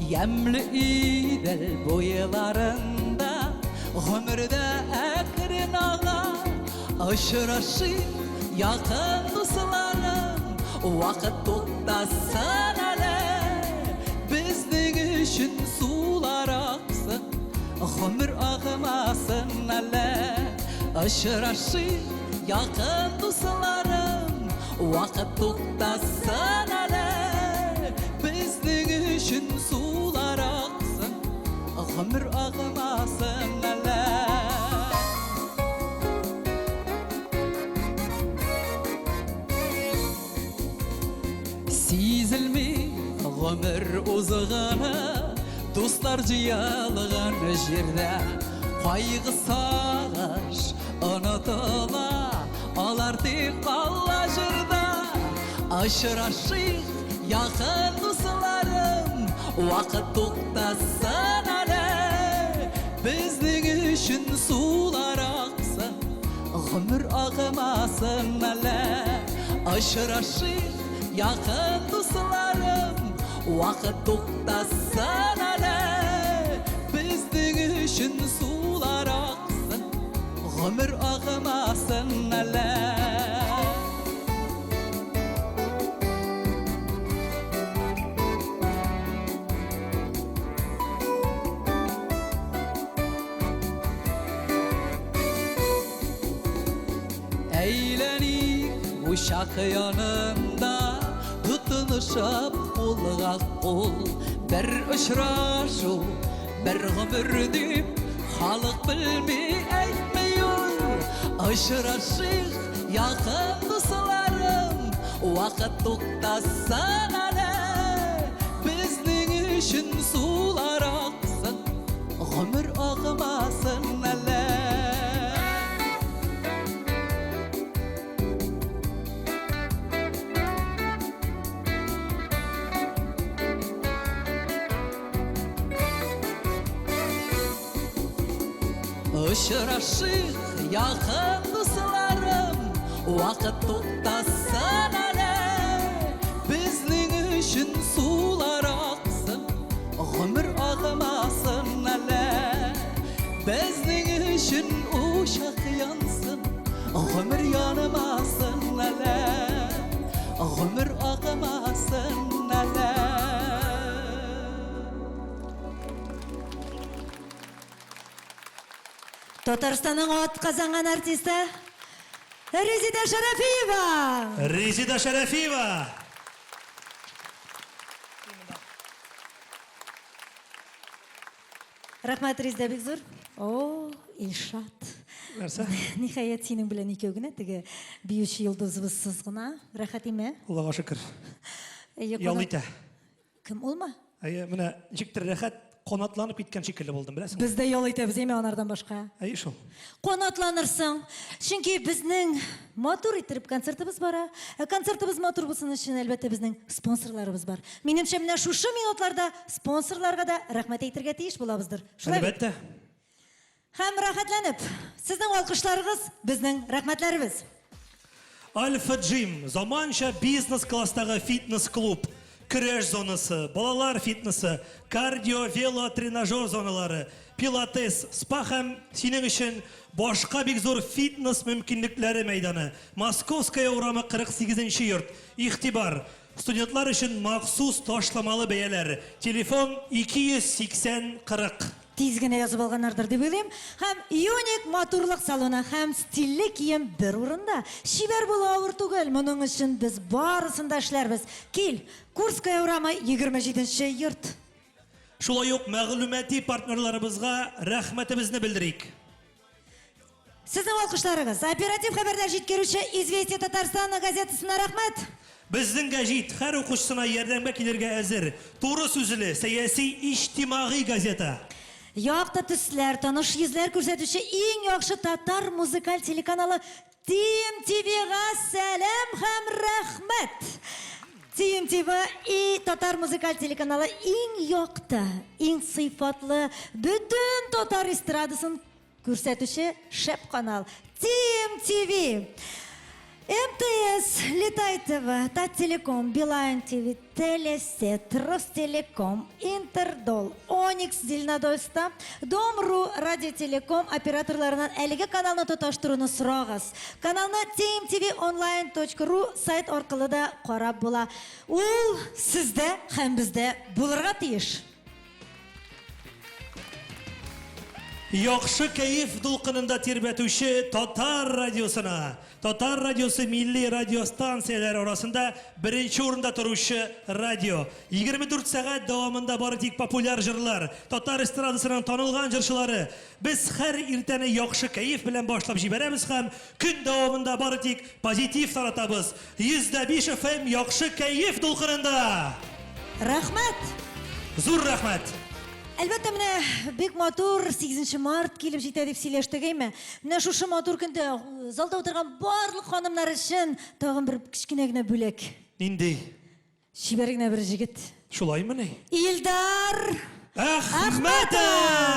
Ямьле Идел буйларында Гомер дә әкрен ага. Очрашыйк, якын дусларым, Вакыт туктасын әле. Безнең өчен сулар аксын, Гомер агымасын әле. Очрашыйк, якын дусларым, Вакыт туктасын әле. Безнең өчен сулар аксын, Гомер агымасын әле. Сизелми гомер узганы, Дуслар җыелган җирдә. Кайгы сагыш онытыла, Алар тик кала җырда. Очрашыйк, якын дусларым, Вакыт туктасын әле. Безнең өчен сулар аксын, Гомер агымасын әле. Очрашыйк, якын дусларым, Вакыт туктасын әле. Безнең өчен сулар аксын, Гомер агымасын әле. Әйләник учак янында, Тотынышып кулга кул. Бер очрашу, бер гомер дип, Халык белми әйтми ул. Очрашыйк, якын дусларым, Вакыт туктасын әле. Безнең өчен сулар аксын, Гомер агымасын әле. Очрашыйк, якын дусларым, Вакыт туктасын әле. Безнең өчен сулар аксын, Гомер агымасын әле. Безнең өчен учак янсын, Гомер янымасын әле. Гомер агымасын әле. Татарстанның атказанган артисты Резида Шәрәфиева! Резида Шәрәфиева! Рәхмәт, Резеда, бик зур. О, Илшат. Нәрсә? Ниһаять, синең белән икәү генә, теге биюче йолдызыбызсыз гына. Рәхәт име? Аллага шөкер. Әйе, Ял кунак- итә. Кем улмы? Әйе, менә ничектер рәхәт канатланып киткән шикелле булдым, беләсеңме? Без дә ял итәбез, әйме, анардан башка. Әйе шул. Канатланырсың. Чөнки безнең матур иттереп концертыбыз бара. Ә концертыбыз матур булсын өчен, әлбәттә, безнең спонсорларыбыз бар. Минемчә, менә шушы минутларда спонсорларга да рәхмәт әйтергә тиеш булабыздыр. Шулай бит? Әлбәттә. Һәм рәхәтләнеп, сезнең алкышларыгыз, безнең рәхмәтләребез. Альфа Джим, заманча бизнес-класстагы фитнес-клуб, көрәш зонасы, балалар фитнесы, кардио, вело, тренажер зоналары, пилатес, спа һәм синең өчен башка бик зур фитнес мөмкинлекләре мәйданы. Московская урамы 48 нче йорт. Игътибар! Студентлар өчен махсус ташламалы бәяләр. Телефон 280 40. Тиз генә язып алганнардыр дип уйлыйм. Һәм Юник матурлык салоны һәм стильле кием бер урында. Чибәр булу авыр түгел, моның өчен без барысын да эшләрбез. Кил, Курская урамы, 27 нче йорт. Шулай ук мәгълүмати партнерларыбызга рәхмәтебезне белдерик. Сезнең алкышларыгыз, оператив хәбәрләр җиткерүче Известия Татарстана газетасына рәхмәт! Безнең гәҗит һәр укучысына ярдәмгә килергә әзер. Туры сүзле, сәяси, иҗтимагый газета. Якты төсләр, таныш йөзләр күрсәтүче иң яхшы татар музыкаль телеканалы Тим ТВга сәлам һәм рәхмәт! Тим ТВ и татар музыкаль телеканалы иң якты, иң сыйфатлы, бөтен татар эстрадасын Күрсәтүче шәп канал Тим ТВ. МТС, Летай ТВ, Таттелеком, Билайн ТВ, Телесет, Ростелеком, Интердол, Оникс Зеленодольскта, Дом.ру, Радиотелеком операторларыннан әлеге каналны тоташтыруны сорагыз. Каналны tmtvonline.ru сайт аркылы да карап була. Ул сездә һәм бездә булырга тиеш. Яхшы кәеф дулкынында тирбәтүче Татар радиосына, Татар радиосы милли радиостанцияләре арасында беренче урында торучы радио. 24 сәгать дәвамында бары тик популяр җырлар, татар эстрадасының танылган җырчылары. Без һәр иртәне яхшы кәеф белән башлап җибәрәбез һәм көн дәвамында бары тик позитив таратабыз. 105 FM яхшы кәеф дулкынында! Рәхмәт! Зур рәхмәт! Әлбәттә, менә бик матур 8 март килеп җитә дип сөйләштек, әйме? Менә шушы матур көндә залда утырган барлык ханымнар өчен тагын бер кечкенә генә бүләк. Нинди? Чибәр генә бер җегет. Шулаймыни? Илдар Әхмәтов!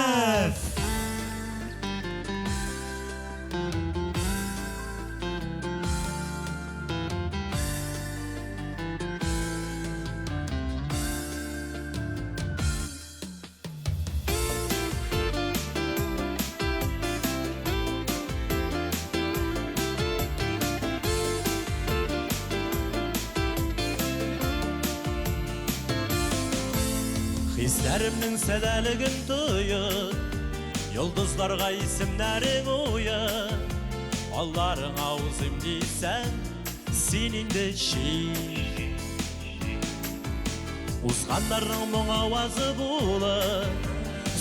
Хисләремнең сәдәлеген тоеп, Йолдызларга исемнәрең уеп, Алларыңа узыйм дисәң, син инде чит. Узганнарның моң авазы булып,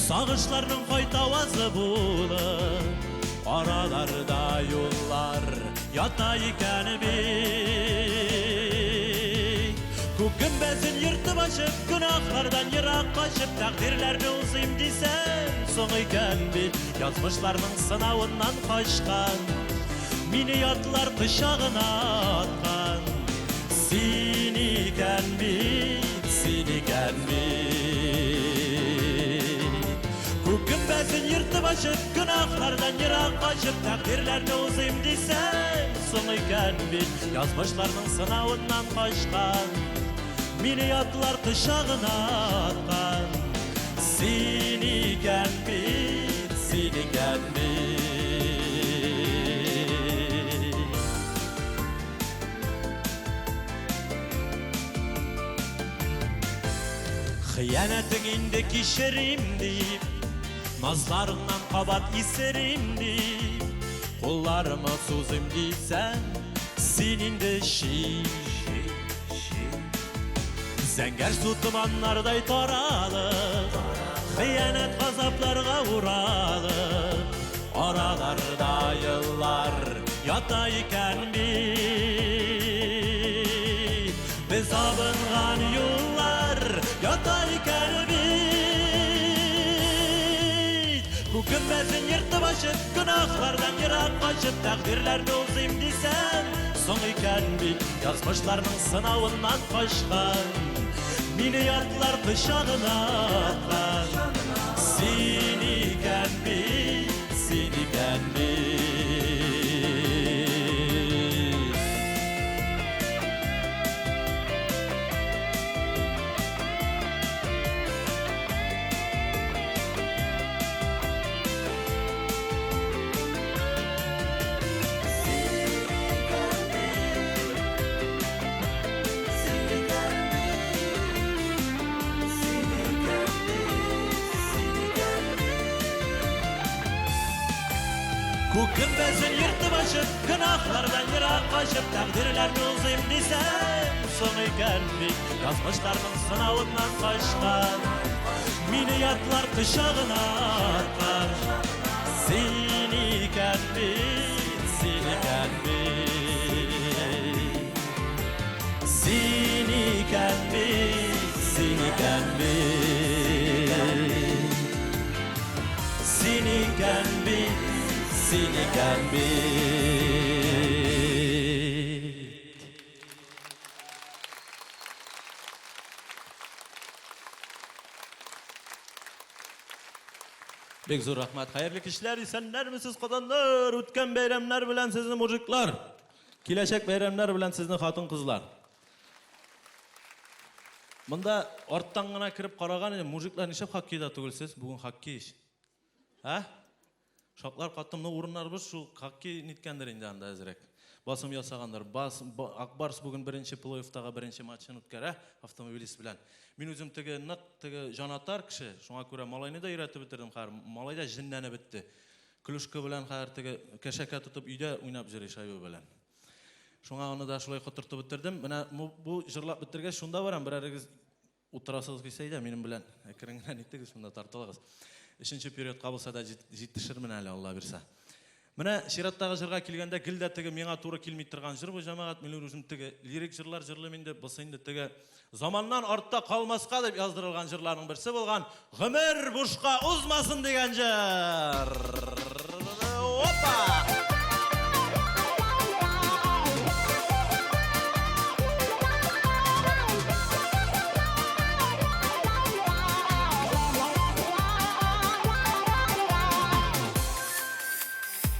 Сагышларның кайтавазы булып, Араларда юллар ята икән бит. Күк гөмбәзен ертып ачып, гөнаһлардан ерак качып, тәкъдирләрне узыйм дисәм, соң икән бит. Язмышларның сынавыннан качкан, мине ятлар кочагына аткан. Син икән бит, син икән бит. Күк гөмбәзен ертып ачып, гөнаһлардан ерак качып, тәкъдирләрне узыйм дисәм, соң икән бит. Язмышларның сынавыннан качкан, мине ятлар кочагына аткан. Син икән бит, син икән бит. Хыянәтең инде кичерим дип, назларыңнан кабат исерим дип, кулларымы сузыйм дисәм, син инде шиш. Зәңгәр су томаннардай таралып, хыянәт газапларга уралып, араларда еллар ята икән бит. Без абынган юллар ята икән бит. Күк гөмбәзен ертып ачып, гөнаһлардан ерак качып, тәкъдирләрне узыйм дисәм, соң икән бит. Язмышларның сынавыннан качкан, мине ятлар кочагына аткан. Син икән бит, син икән бит. Күк гөмбәзен ертып ачып, гөнаһлардан ерак качып, тәкъдирләрне узыйм дисәм, соң икән бит. Язмышларның сынавыннан качкан, мине ятлар кочагына аткан. Син икән бит, син икән бит. Син икән бит, син икән бит. Син икән бит, син икән бит. Бик зур рәхмәт. Хәерле кичләр, исәннәрмесез, казаннар, үткән бәйрәмнәр белән сезне, мужиклар. Киләчәк бәйрәмнәр белән сезне хатын-кызлар. Монда арттан гына кереп караган идем, мужиклар нишләп хоккейда түгел сез? Бүген хоккей ич. Ә? Шаклар каттым, но урыннарыбыз шул хоккей ниткәндер инде анда әзрәк. Басым ясагандыр. Бас, Ак Барс бүген беренче плей-оффтагы беренче матчын үткәрә Автомобилист белән. Мин үзем теге нык теге җанатар кеше, шуңа күрә малайны да өйрәтеп бетердем хәзер. Малай да җенләнеп бетте. Клюшка белән хәзер теге кәшәкә тотып өйдә уйнап йөри шайба белән. Шуңа аны да шулай котыртып бетердем. Менә бу җырлап бетергәч, шунда барам, берәрегез Утырасыгыз килсә, әйдә, минем белән әкрен генә нитегез, шунда тартылыгыз. Өченче периодка булса да җитешермен әле, Алла бирсә. Менә чираттагы җырга килгәндә, гел дә теге миңа туры килми торган җыр бу, җәмәгать. Мин үзем теге лирик җырлар җырлыйм инде. Бусы инде теге заманнан артта калмаска дип яздырылган җырларның берсе булган Гомер бушка узмасын дигән җыр. Опа!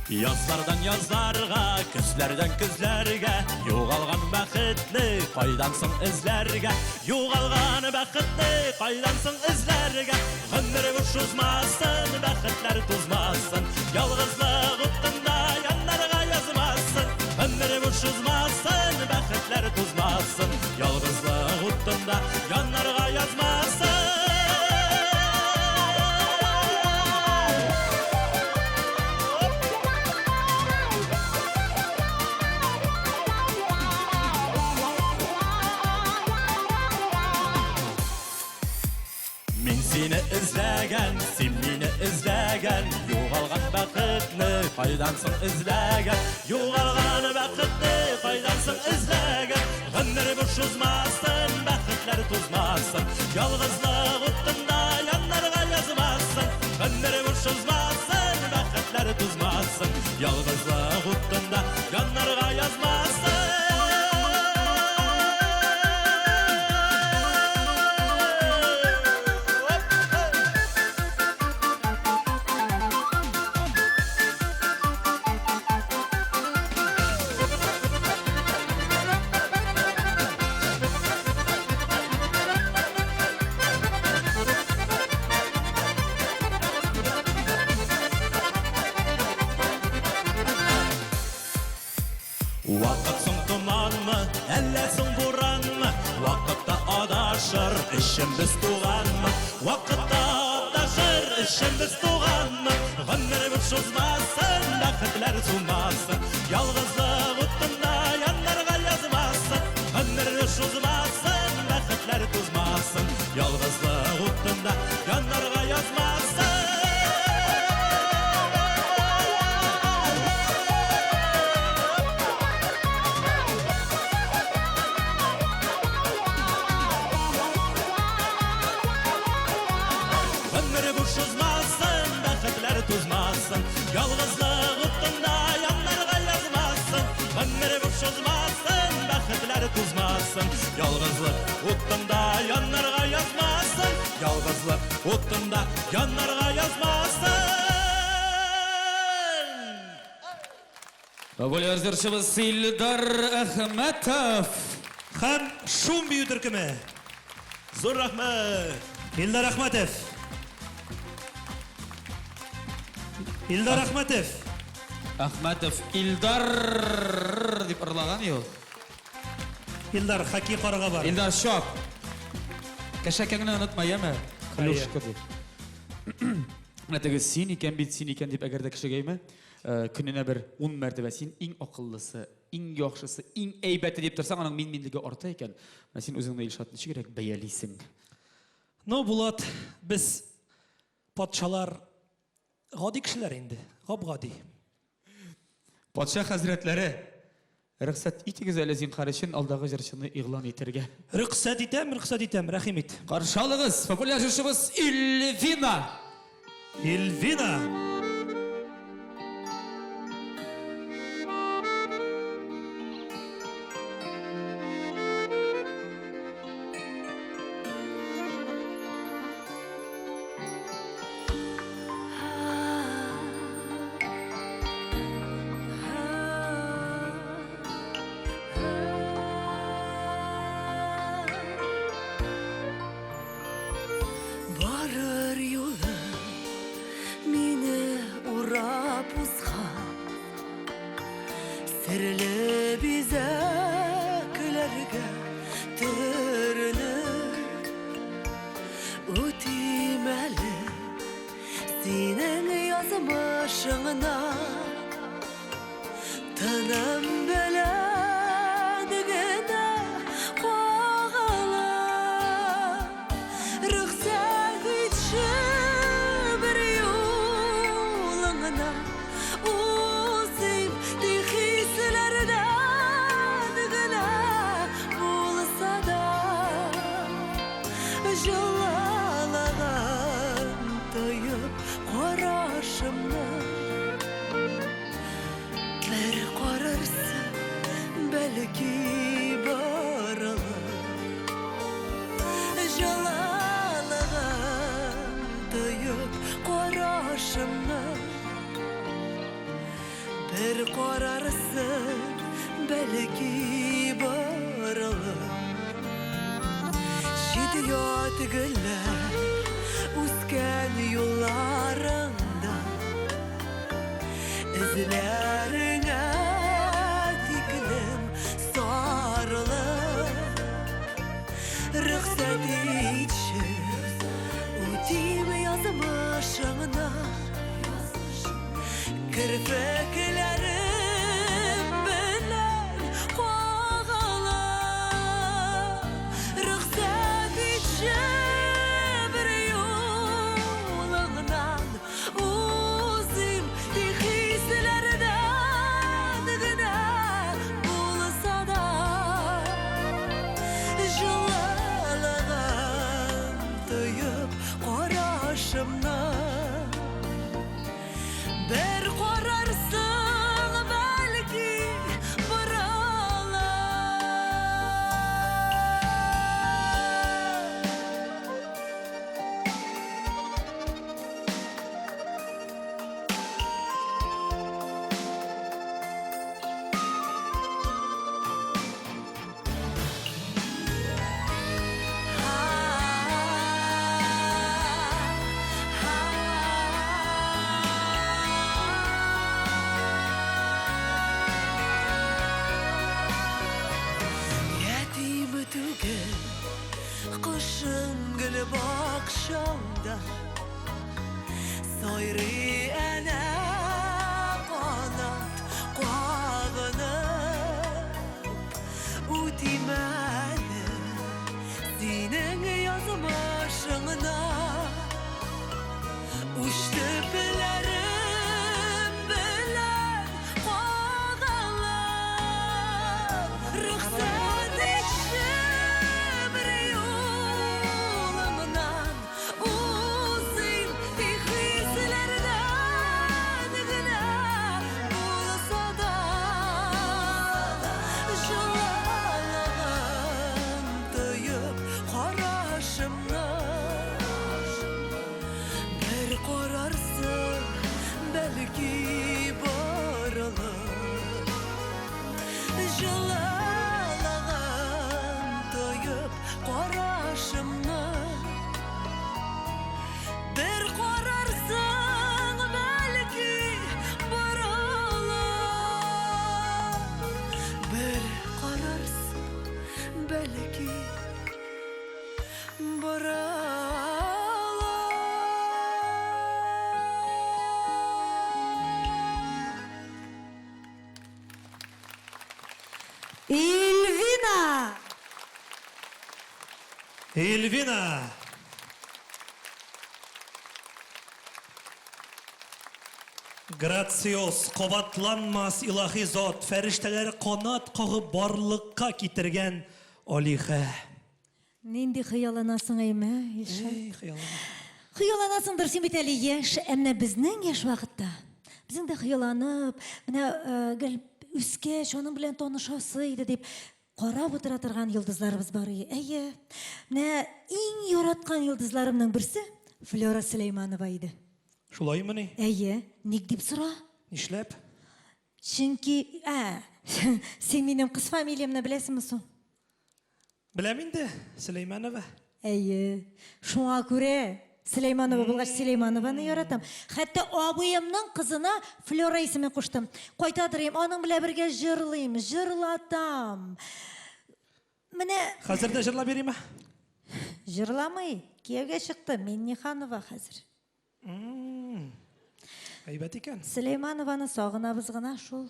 Язлардан язларга, көзләрдән көзләргә Югалган бәхетне кайдан соң эзләргә? Югалган бәхетне кайдан соң эзләргә? Гомер буш узмасын, бәхетләр тузмасын, Ялгызлык утында яннарга язмасын. Гомер буш узмасын, бәхетләр тузмасын, Ялгызлык утында яннарга язмасын. Мин сине эзләгән, син мине эзләгән, югалган бәхетне кайдан соң эзләгән? Югалган бәхетне кайдан соң эзләгән? Гомер буш узмасын, бәхетләр тузмасын, ялгызлык утында яннарга язмасын. Гомер буш узмасын, бәхетләр тузмасын, ялгызлык утында яннарга язмасын. Вакыт соң томанмы, әллә соң буранмы? Вакытта адашыр өчен без туганмы? Вакытта адашыр өчен без туганмы? Гомер буш узмасын, бәхетләр сумасын, ялгызлык утында яннарга язмасын. Гомер буш узмасын, бәхетләр тузмасын, ялгызлык утында яннарга язмасын. Гомер буш узмасын, бәхетләр тузмасын, ялгызлык утында яннарга язмасын. Гомер буш узмасын, бәхетләр тузмасын, ялгызлык утында яннарга язмасын. Ялгызлык утында яннарга язмасын. Популяр җырчыбыз Илдар Әхмәтов. Һәм Шум бию төркеме. Зур рәхмәт. Илдар Әхмәтов. Илдар Әхмәтов. Әхмәтов Илдар дип ырлаган юл. Илдар, хоккей карарга бар. Илдар, чап. Кәшәкәңне онытма, яме? Клюшка дип. Менә теге син икән бит, син икән дип әгәр дә кешегә әйме, көненә бер 10 мәртәбә син иң акыллысы, иң яхшысы, иң әйбәте дип торсаң, аның мин-минлеге арта икән. Менә син үзеңне, Илшат, ничегрәк бәялисең? Ну, Булат, без патшалар гади кешеләр инде, гап-гади. Патша хәзрәтләре, рөхсәт итегез әле зинһар өчен алдагы җырчыны игълан итәргә. Рөхсәт итәм, рөхсәт итәм, рәхим ит. Каршы алыгыз, популяр җырчыбыз Ильвина! Ильвина! Серле бизәкләргә төренеп Үтим әле синең язмышыңна Тыным белән генә кагылып Рөхсәт итче бер юлыңна Узыйм тик хисләрдән генә булса да Җылылыгын тоеп карашымны Бер карарсың, бәлки борылып Җылылыгын тоеп карашымны Бер карарсың, бәлки борылып Чит-ят гөлләр үскән юлларыңда Эзләреңә тиклем сарылып Рөхсәт итче, үтим язмышыңны Керфекләрем белән кагылып Рөхсәт итче бер юлыңнан Узыйм тик хисләрдән генә булса да Җылылыгын тоеп карашымны Бер карарсың, бәлки, борылып. Ятим түгел, кошым гөл бакчаңда Сайрый әнә канат кагынып Үтим әле синең язмышыңна Уч төпләрем белән кагылып Рөхсәт итче бер юлыңнан Узыйм тик хисләрдән генә булса да Җылылыгын тоеп карашымны Бер карарсың, бәлки борылып Җылылыгын тоеп карашымны Бер карарсың, бәлки борылып Бер карарсың, бәлки борылып. Ильвина! Эльвина! Грациоз, кабатланмас илаһи зат, фәрештәләр канат кагып барлыкка китергән алиһә. Нинди хыялланасың, әйме, Илшат? Эй, хыяллана. Хыялланасыңдыр, син бит әле яшь, ә менә безнең яшь вакытта безнең дә хыялланып, менә э, гел үскәч, аның белән танышасы иде дип карап утыра торган йолдызларыбыз бар иде. Әйе. Менә иң яраткан йолдызларымның берсе Флера Сөләйманова иде. Шулаймыни? Әйе, ник дип сора? Нишләп? Чөнки, ә, син минем кыз фамилиямне беләсеңме соң? Беләм инде, Сөләйманова. Әйе. Шуңа күрә Сөләйманова булгач, Сөләйманованы яратам. Хәтта абыемның кызына Флера исемен куштым. Кайта торыйм, аның белән бергә җырлыйм, җырлатам. Менә Хәзер дә җырлап йөриме? Җырламый. Кияүгә чыкты, Минниханова хәзер. Әйбәт икән. Сөләйманованы сагынабыз гына шул.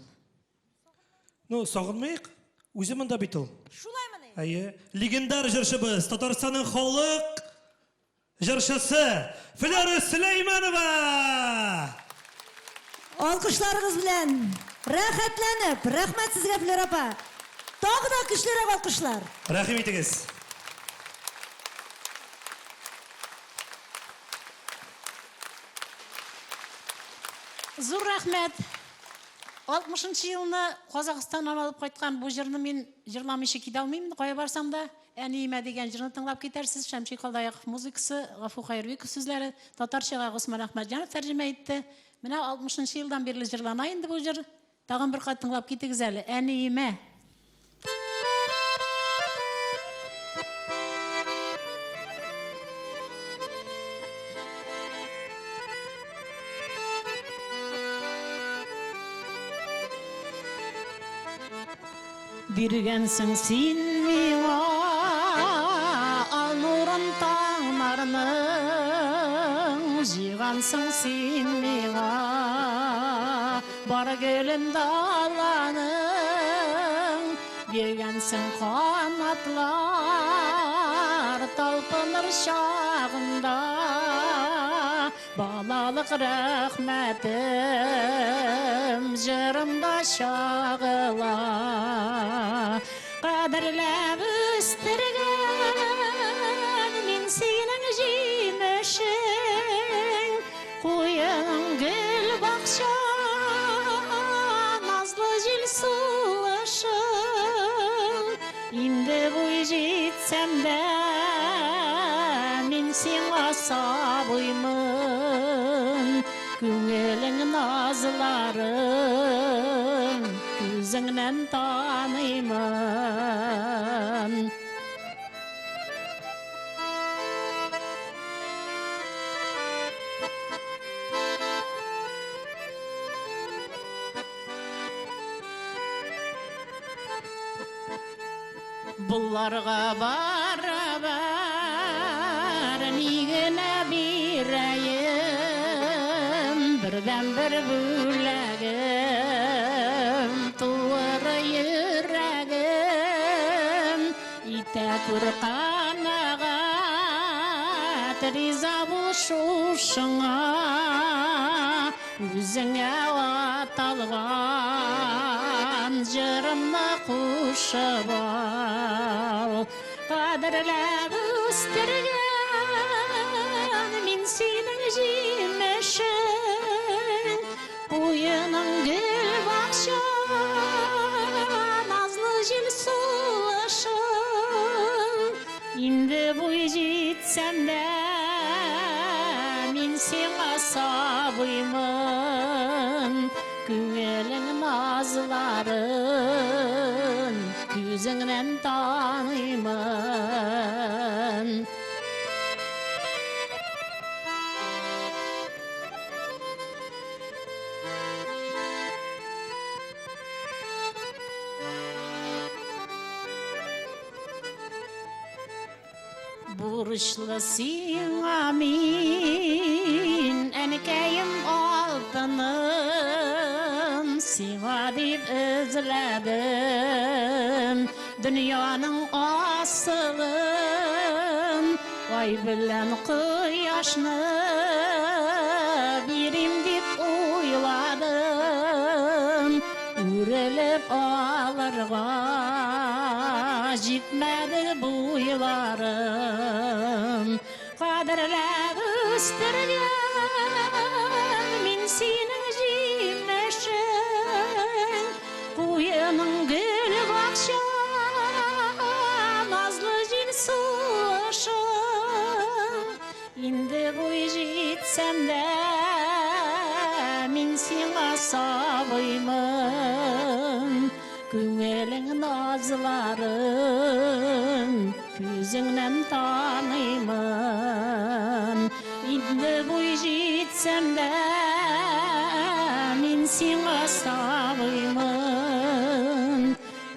Ну, сагынмыйк. Үзе монда бит ул. Шулаймыни? Әйе. Легендар җырчыбыз, Татарстанның халык җырчысы Флера Сөләйманова! Алкышларыгыз белән рәхәтләнеп, рәхмәт сезгә, Флера апа. Тагы да көчлерәк алкышлар. Рәхим итегез. Зур рәхмәт. 60 елны Казахстаннан алып кайткан бу җырны мин җырламыйча китә алмыйм, кая барсам да. Әниемә дигән җырны тыңлап китәрсез. Шәмши Калдаяков музыкасы, Гафу Хайрбеков сүзләре, татарчага Госман Әхмәтҗанов тәрҗемә итте. Менә 60 елдан бирле җырлана инде бу җыр. Тагын бер кат тыңлап китегез әле. Әниемә. Биргәнсең син миңа ал нурын таңнарның, җыйгансың син миңа бар гөлен даланың, биргәнсең канатлар талпыныр чагында, балалык рәхмәтем җырымда чагыла. Кадерләп үстергән мин синең җимешең, куеның гөл бакча, назлы җил сулышың. Инде буй җитсәм дә, мин сиңа сабыймын. Күңелең назларын күзеңнән таныймын. Болларга барабар ни генә бирәем, бердән-бер бүләгем, туыры йөрәгем. Итә күр канәгать, риза бул шушыңа, үзеңә аталган җырымны кушып ал. Кадерләп үстергән мин синең җимешең, куеның гөл бакча, назлы җил сулышың. Инде буй җитсәм дә, мин сиңа сабыймын. Күңелең назларын күзеңнән таныймын. Бурычлы сиңа мин, әнкәем алтыным, сиңа дип эзләдем дөньяның асылын. Ай белән кояшны бирим дип уйладым, үрелеп алырга җитмәде буйларым. Кадерләп үстергән мин синең җимешең, куеның гөл бакча, назлы җил сулышың. Инде буй җитсәм дә, мин сиңа сабыймын. Күңелең назларын күзеңнән таныймын. Әйтсәм дә, мин сиңа сабыймын,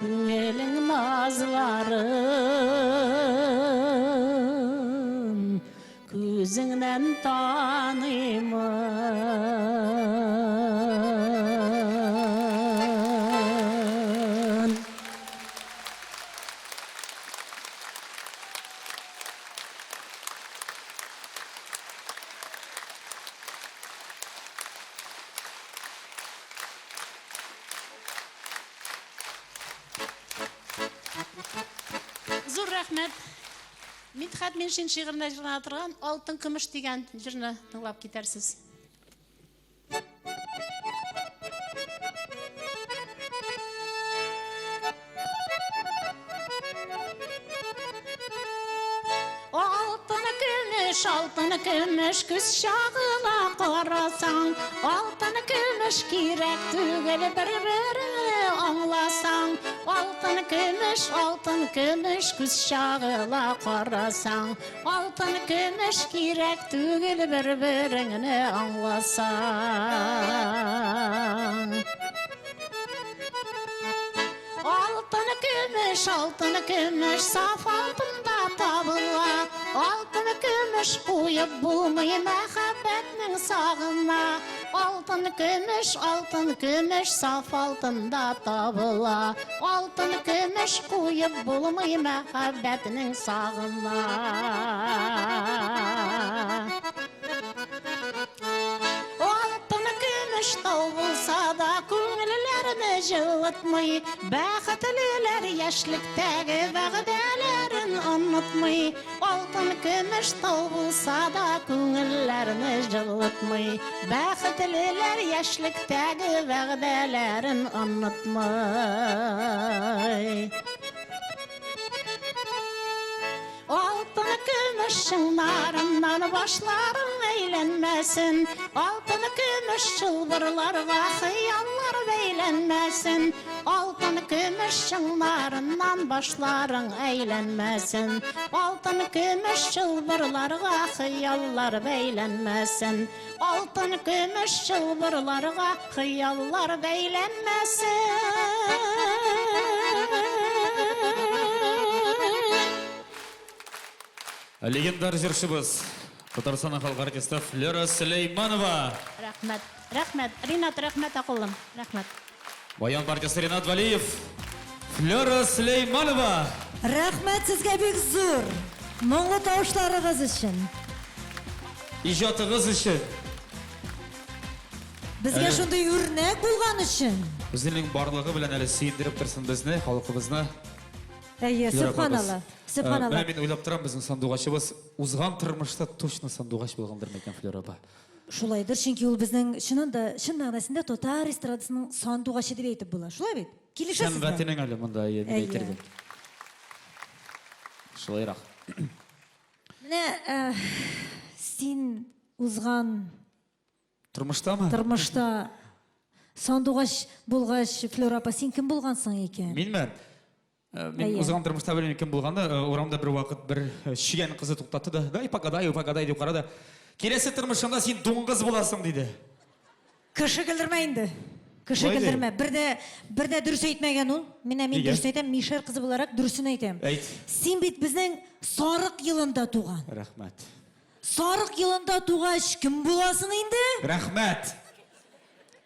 Күңелең назларын күзеңнән таныймын. Зур рәхмәт. Мидхәт Миншин шигыренә җырлана торган Алтын көмеш дигән җырны тыңлап китәрсез. Алтын көмеш, алтын көмеш, күз чагыла карасаң, алтын көмеш кирәк түгел бер-береңне аңласаң. Алтын көмеш, алтын көмеш, күз чагыла карасаң, алтын көмеш кирәк түгел бер-береңне аңласаң. Алтын көмеш, алтын көмеш, саф алтында табыла. Алтын көмеш куеп булмый мәхәббәтнең сагына. Алтын көмеш, алтын көмеш, саф алтында табыла. Алтын көмеш куеп булмый мәхәббәтнең сагына. Алтын көмеш тау булса да күңелләрне җылытмый, бәхетлеләр яшьлектәге вәгъдәләрен онытмый. Алтын көмеш тау булса да күңелләрне җылытмый, бәхетлеләр яшьлектәге вәгъдәләрен онытмый. Алтын көмеш чыңнарыннан башларың әйләнмәсен, алтын көмеш чылбырларга хыяллар бәйләнмәсен. Алтын көмеш чыңнарыннан башларың әйләнмәсен, алтын көмеш чылбырларга хыяллар бәйләнмәсен. Алтын көмеш чылбырларга хыяллар бәйләнмәсен. Легендар җырчыбыз, Татарстанның халык артисты Флера Сөләйманова. Рәхмәт, рәхмәт, Ринат, рәхмәт, акыллым, рәхмәт. Баян партиясе Ринат Валиев, Флера Сөләйманова. Рәхмәт сезгә бик зур, моңлы тавышларыгыз өчен. Иҗатыгыз өчен. Безгә шундый үрнәк булган өчен. Үзенең барлыгы белән әле сөендереп торсын безне, халкыбызны. Әйе, Флера апабыз. сөбханалла, сөбханалла. Менә мин уйлап торам, безнең сандугачыбыз узган тормышта точно сандугач булгандыр микән, Флера апа? Шулайдыр, чөнки ул безнең чыннан да, чын мәгънәсендә татар эстрадасының сандугачы дип әйтеп була. Шулай бит? Килешәсезме? Сәнгатенең әле монда, әйе, мин Әйе. әйтер идем. Шулайрак. Менә э, син узган Тормыштамы? тормышта сандугач булгач, Флера апа, син кем булгансың икән? Минме? Мин Әйе. узган тормышта белмим кем булганны, урамда бер вакыт бер чегән кызы туктатты да, дай погадаю, погадай дип карады. Киләсе тормышыңда син дуңгыз буласың, диде. Кеше көлдермә инде. Кеше Шулай ди. көлдермә. Бер дә, бер дә дөрес әйтмәгән ул. Менә мин Нигә? дөресен әйтәм, мишәр кызы буларак дөресен әйтәм. Әйт. Син бит безнең сарык елында туган. Рәхмәт. Сарык елында тугач, кем буласың инде? Рәхмәт.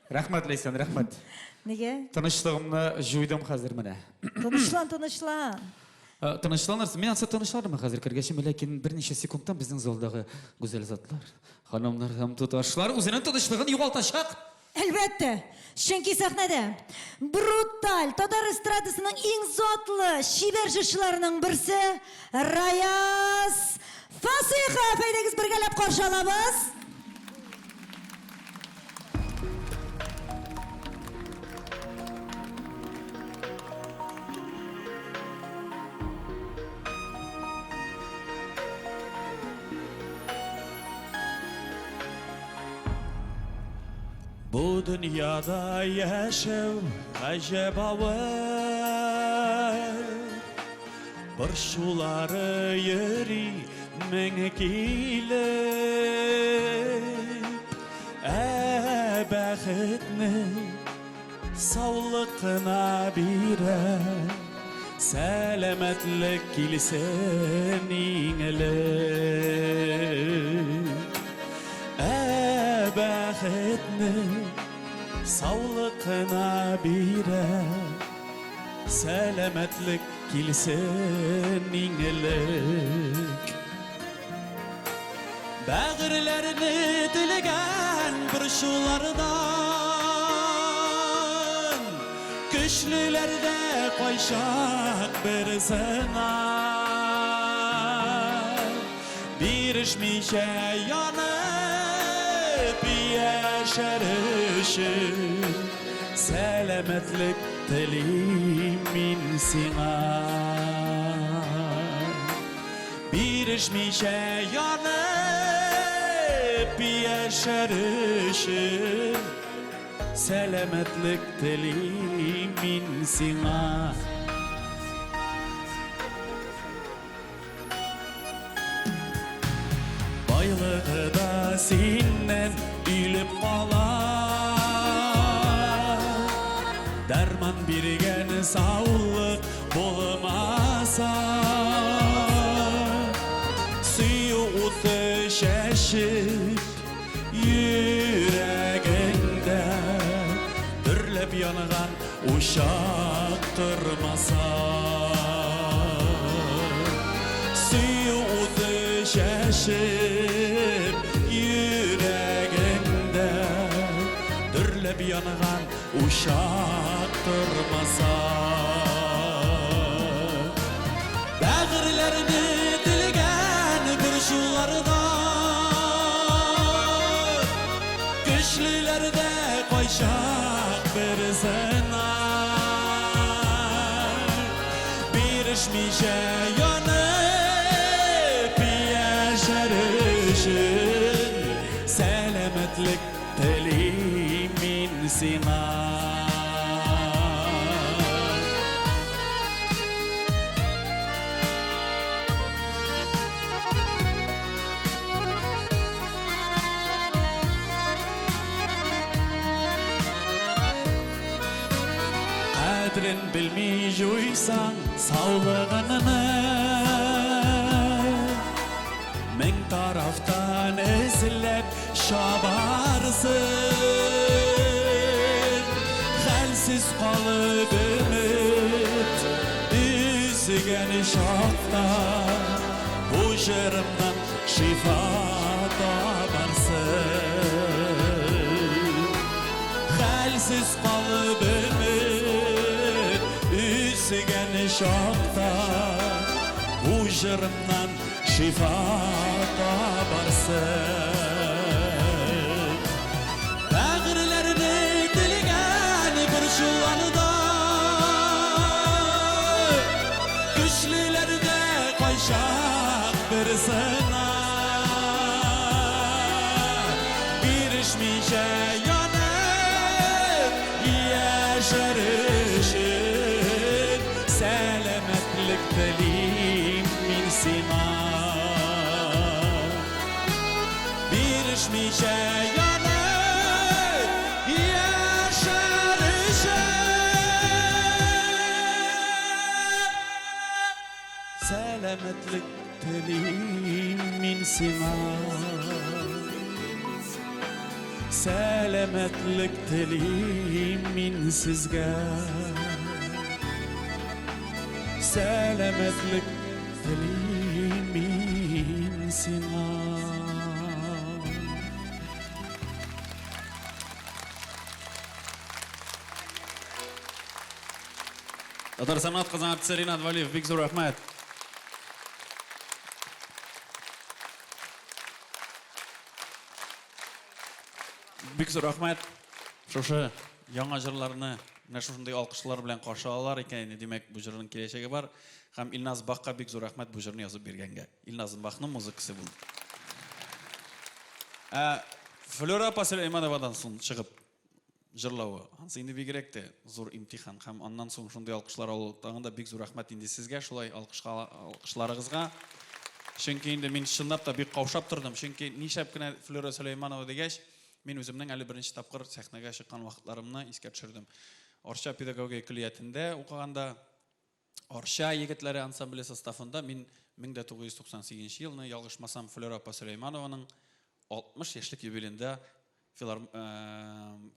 Рәхмәт, Ләйсән, рәхмәт. Нигә? Тынычлыгымны җуйдым хәзер менә. Тынычлан, тынычлан. Тынычланырсың. Мин ансы тынычлармын хәзер кергәч, ләкин берничә секундтан безнең залдагы гүзәл затлар, ханымнар һәм туташлар үзенең тынычлыгын югалтачак. Әлбәттә, чөнки сәхнәдә бруталь татар эстрадасының иң затлы чибәр җырчыларының берсе Раяз Фасыйхов. Әйдәгез бергәләп каршы алабыз. Бу дөньяда яшәү гаҗәп авыр. Борчулары йөри мең килеп. Саулык кына бирә. Сәламәтлек килсен иң элек. Ә бәхетне саулык кына бирә. Сәламәтлек килсен иң элек. Бәгырьләрне телгән борчулардан Көчлеләрдә кайчак бер сынар. Бирешмичә янып яшәр өчен Сәламәтлек телим мин сиңа. Бирешмичә янып яшәр өчен Сәламәтлек телим мин сиңа. Байлыгы да синнән өелеп кала. Дәрман биргән саулык булмаса. Сөю уты чәчеп йөрәгеңдә дөрләп янган учак тормаса. Сөю уты чәчеп йөрәгеңдә дөрләп янган учак тормаса. Бәгырьләрне телгән борчулардан Көчлеләрдә кайчак бер сынар. Бирешмичә янып яшәр өчен Сәламәтлек телим мин сиңа. Кадерен белми җуйсаң саулыгыңны, Мең тарафтан эзләп чабарсың. Хәлсез калып өмет өзгән чакта, Бу җырымнан шифа табарсың. Хәлсез калып өмет өзгән чакта, Бу җырымнан шифа табарсың. Бәгырьләрне телгән борчуларда, Көчлеләрдә кайчак бер сынар. Бирешмичә янып яшәр өчен Сәламәтлек телим мин сиңа. Бирешмичә янып яшәр өчен Сәламәтлек телим мин сиңа. Сәламәтлек телим мин сезгә. Сәламәтлек телим мин сиңа. Татарстан атказанган артисты Ринат Валиев, бик зур рәхмәт. Бик зур рәхмәт. Шушы яңа җырларны менә шушындый алкышлар белән каршы алалар икән инде, димәк, бу җырның киләчәге бар. Һәм Илназ Бахка бик зур рәхмәт бу җырны язып биргәнгә. Илназ Бахның музыкасы булды. Ә Флюра апа Сөләймановадан соң чыгып җырлавы, ансы инде бигрәк тә зур имтихан һәм аннан соң шундый алкышлар алу тагын да бик зур рәхмәт инде сезгә шулай алкышка алкышларыгызга. Чөнки инде мин чынлап та бик каушап тордым. Чөнки нишләп кенә Флюра Сөләйманова дигәч, мин үземнең әле беренче тапкыр сәхнәгә чыккан вакытларымны искә төшердем. Арча педагогия көллиятендә укыганда Арча егетләре ансамбле составында мин 1998 елны, ялгышмасам, Флера апа Сөләйманованың 60 яшьлек юбилеенда Филар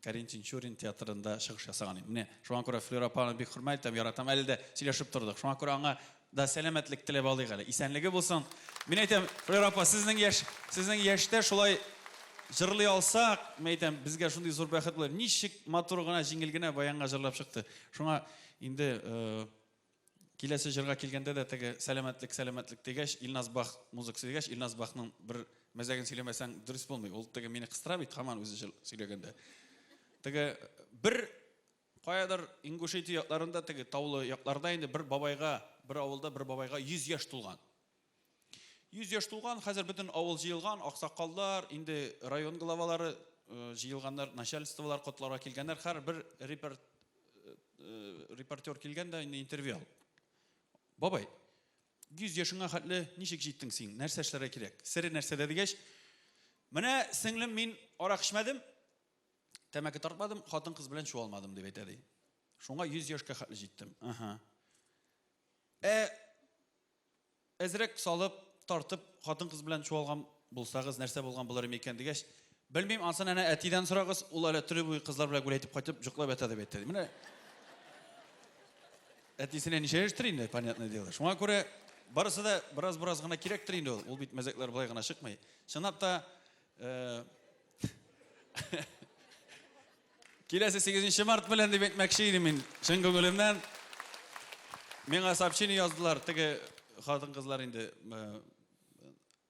Карин Тинчурин театрында чыгыш ясаган идем. Менә шуңа күрә Флера апаны бик хөрмәт итәм, яратам. Әле дә сөйләшеп тордык. Шуңа күрә аңа да сәламәтлек теләп алыйк әле. Исәнлеге булсын. Мин әйтәм, Флера апа, сезнең яшь, сезнең яшьтә шулай җырлый алсак, мин әйтәм, безгә шундый зур бәхет булыр. Ничек матур гына, җиңел генә баянга җырлап чыкты. Шуңа инде Киләсе җырга килгәндә дә теге сәламәтлек, сәламәтлек дигәч, Илназ Бах музыкасы дигәч, Илназ Бахның бер мәзәген сөйләмәсәң дөрес булмый. Ул теге мине кыстыра бит һаман үзе җыр сөйләгәндә. Теге бер каядыр Ингушетия якларында теге таулы якларда инде бер бабайга, бер авылда бер бабайга 100 яшь тулган. 100 яшь тулган, хәзер бөтен авыл җыелган, аксакаллар, инде район главалары э, җыелганнар, начальстволар котларга килгәннәр, һәрбер репер, э, репортер килгән дә инде интервью ал. Бабай, 100 яшеңә хәтле ничек җиттең син? Нәрсә эшләргә кирәк? Сере нәрсәдә дигәч, менә сеңлем мин арак эчмәдем, тәмәке тартмадым, хатын-кыз белән чуалмадым дип әйтә ди. Шуңа 100 яшькә хәтле җиттем. Аһа. Ә Әзрәк салып, тартып, хатын-кыз белән чуалган булсагыз, нәрсә булган булыр иде микән дигәч, белмим, ансын әнә әтидән сорагыз, ул әле төне буе кызлар белән гүләйтеп кайтып, җоклап ята дип әйтте. Менә әтисенә ничә яшьтер инде, понятное дело. Шуңа күрә барысы да бераз-бераз гына кирәктер инде ул. Ул бит мәзәкләр болай гына чыкмый. Чынлап та, э, Киләсе 8 март белән дип әйтмәкче идем мин, чын күңелемнән. Миңа сообщение яздылар, теге хатын-кызлар инде э,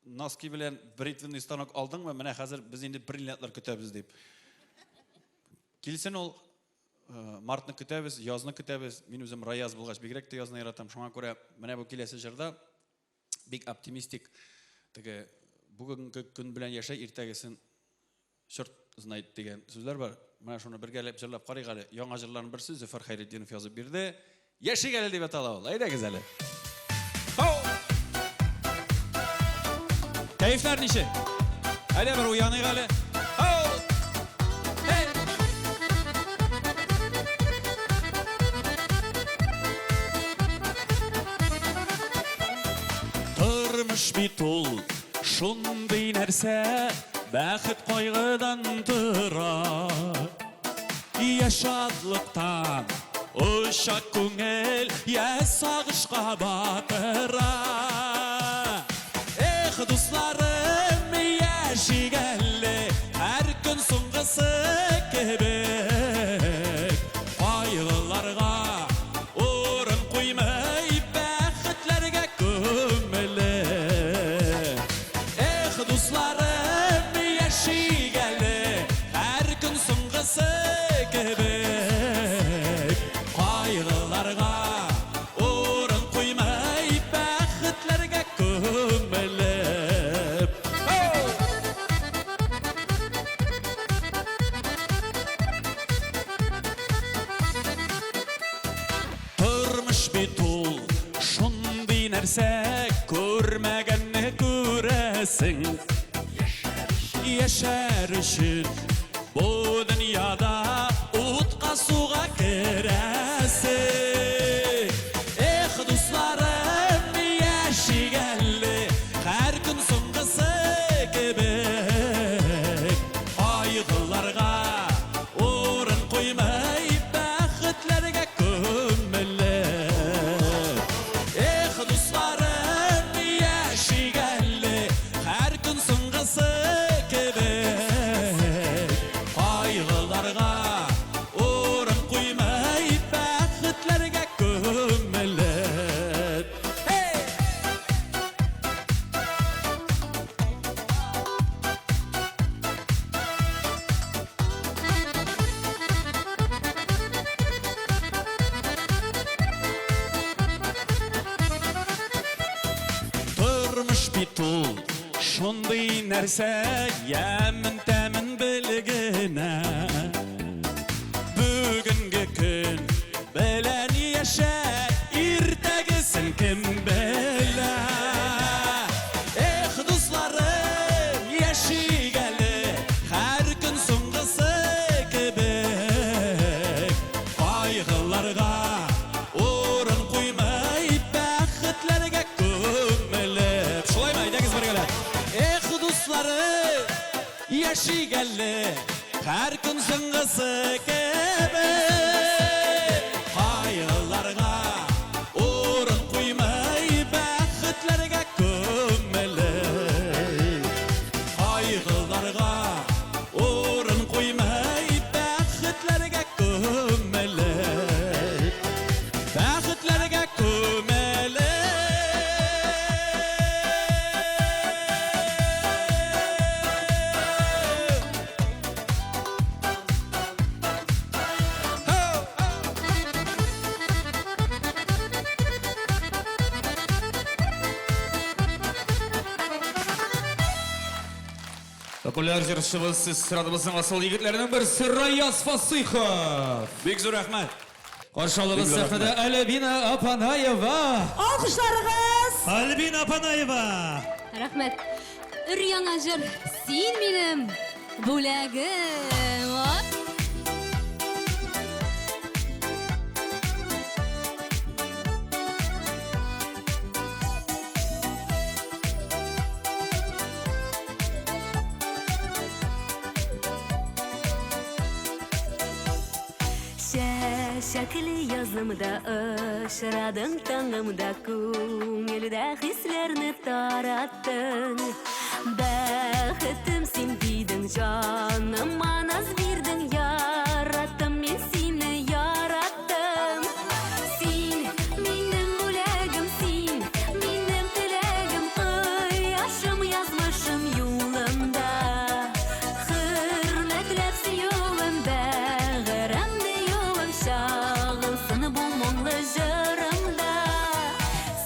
носки белән бритвенный станок алдыңмы? Менә хәзер без инде бриллиантлар көтәбез дип. Килсен ул, э, мартны көтәбез, язны көтәбез. Мин үзем раяз булгач бигрәк тә язны яратам. Шуңа күрә менә бу киләсе җырда бик оптимистик теге бүгенге көн белән яшә, иртәгесен черт знает дигән сүзләр бар. Менә шуны бергәләп җырлап карыйк әле. Яңа җырларның берсе Зөфәр Хәйретдинов язып бирде. Яшик әле дип атала ул. Әйдәгез әле. Кәефләр ничек? Әйдә бер уяныйк әле. Тормыш бит ул шундый нәрсә, бәхет кайгыдан тора. Я шатлыктан оча күңел, я сагышка батыра. Эх, дусларым, яшик әле, һәр көн соңгысы кебек. Кайгыларга урын куймый, бәхетләргә күмелеп. Эх, дусларым, яшик әле, һәр көн соңгысы кебек. Кайгыларга урын куймый, бәхетләргә күмелеп. Тормыш бит ул шундый нәрсә, күрмәгәнне күрәсең. Яшәр өчен бу дөньяда утка суга керәсең. Эх, дусларым, яшик әле, һәр көн соңгысы кебек. Кайгыларга урын куймый, бәхетләргә күмелеп. Эх, дусларым, яшик әле, һәр көн соңгысы кебек. Кайгыларга урын куймый, бәхетләргә күмелеп. Hey! Тормыш бит ул шундый нәрсә, ямен тәмен бел генә. Бүгенге көн белән яшә, иртәгесен кем белә. Эх, дусларым, яшик әле, һәр көн соңгысы кебек. Кайгыларга дуслары яшик әле һәр көн соңгысы кебек. Кайгыларга урын куймый, бәхетләргә күмелеп. Кайгыларга урын куймый, бәхетләргә күмелеп. Бәхетләргә күмелеп. Популяр җырчыбыз, эстрадабызның асыл егетләренең берсе Раяз Фасыйхов. Бик зур рәхмәт. Каршы алыгыз Бик зур сәхнәдә рәхмәт. Альбина Апанаева. Алкышларыгыз! Альбина Апанаева! Рәхмәт. Өр-яңа җыр Син минем бүләгем. Оп! Чәчәкле язымда очрадың таңымда күңелдә хисләрне тараттың. Бәхетем син дидең, җаныма наз бирдең, яраттым мин сине, яраттым. Син минем бүләгем, син минем теләгем, кояшым, язмышым юлымда. Хөрмәтләп сөюем, бәгырем диюем, чагылсын бу моңлы җырымда.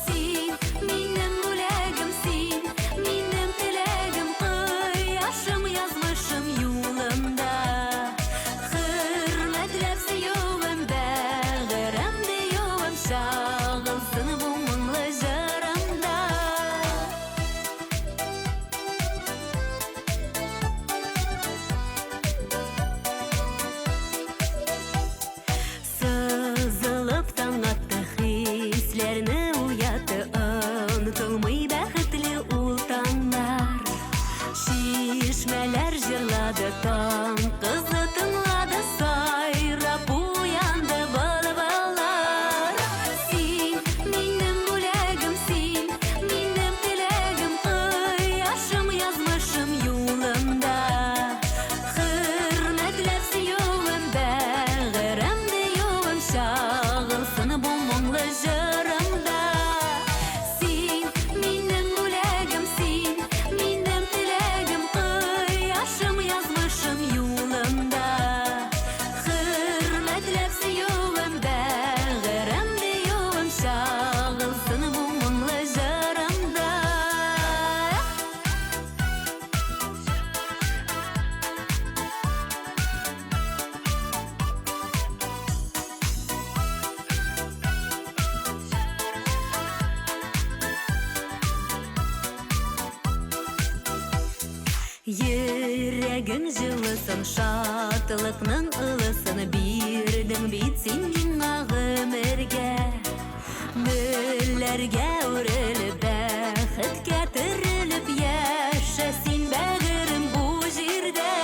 Син минем бүләгем, син минем теләгем, кояшым, язмышым юлымда. Хөрмәтләп сөюем, бәгырем диюем, чагылсын бу моңлы җырымда. Сызылып таң атты, хисләрне уятты, онытылмый бәхетле ул таңнар. Чишмәләр җырлады, таң кызы тыңлады, сайрап уянды былбыллар. Син минем бүләгем, син минем теләгем, кояшым, язмышым юлымда. Хөрмәтләп сөюем, бәгырем диюем, чагылсын бу моңлы җырымда. Син минем бүләгем, син минем теләгем, кояшым, язмышым юлымда. Хөрмәтләп сөюем, бәгырем диюем, чагылсын бу моңлы җырымда. Йөрәгең җылысын, шатлыкның ылысын бирдең бит син миңа гомергә. Гөлләргә үрелеп, бәхеткә төрелеп яшә син, бәгырем, бу җирдә.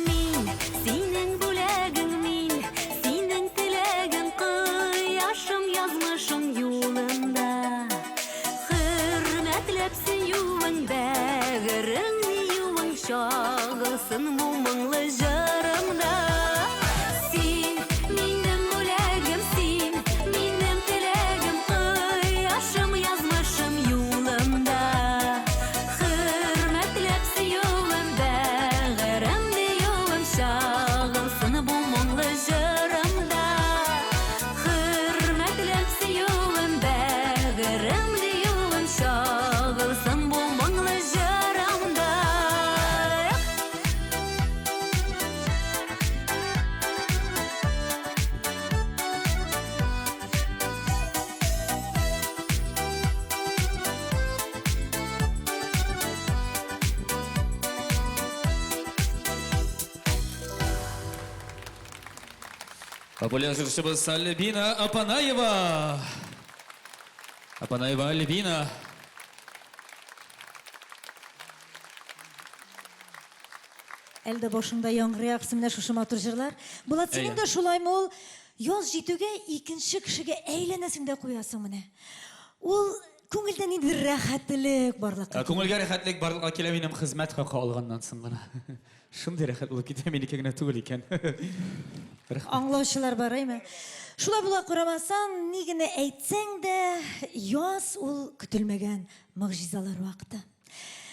Мин синең бүләгең, мин синең теләгең, кояшым, язмышым юлында. Хөрмәтләп сөюең, бәгырең диюең, чагылсын бу моңлы җырымда. Син минем бүләгем, син минем теләгем, кояшым, язмышым юлымда. Хөрмәтләп сөюем, бәгырем диюем, чагылсын бу моңлы җырымда. Хөрмәтләп сөюем, бәгырем диюем, чагылсын бу моңлы җырымда. Популяр җырчыбыз Альбина Апанаева. Апанаева Альбина. Әле дә башыңда яңгырый ахрысы менә шушы матур җырлар. Булат, синең дә шулаймы ул? Яз җитүгә икенче кешегә әйләнәсең дә куясың менә. Ул күңелдә ниндидер рәхәтлек барлыкка килә. Күңелгә рәхәтлек барлыкка килә минем хезмәт хакы алганнан соң гына. Шундый рәхәт булып китә, минеке генә түгел икән. Рәхмәт. Аңлаучылар бар, әйме? Шулай була карамасаң, ни генә әйтсәң дә, яз ул көтелмәгән могҗизалар вакыты.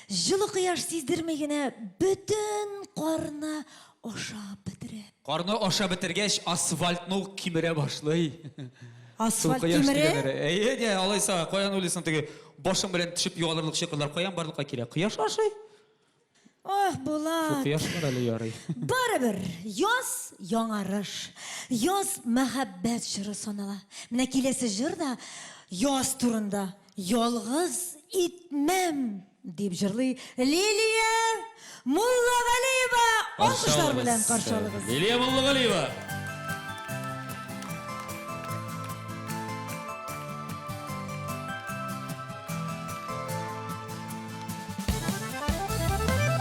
Җылы кояш сиздерми генә бөтен карны ашап бетерә. Карны ашап бетергәч, асфальтны ук кимерә башлый. Асфальт Шул кояш кимерә? тигәннәре. Әйе, дә, алайса, каян уйлыйсың теге башың белән төшеп югалырлык чокырлар каян барлыкка килә? Кояш ашый. Ах, Шул Булат. кояш бар әле ярый. Барыбер, яз яңарыш, яз мәхәббәт чоры санала. Менә киләсе җыр да яз турында. Ялгыз итмәм, дип җырлый Лилия Муллагалиева. Алкышлар белән каршы алыгыз. Лилия Муллагалиева.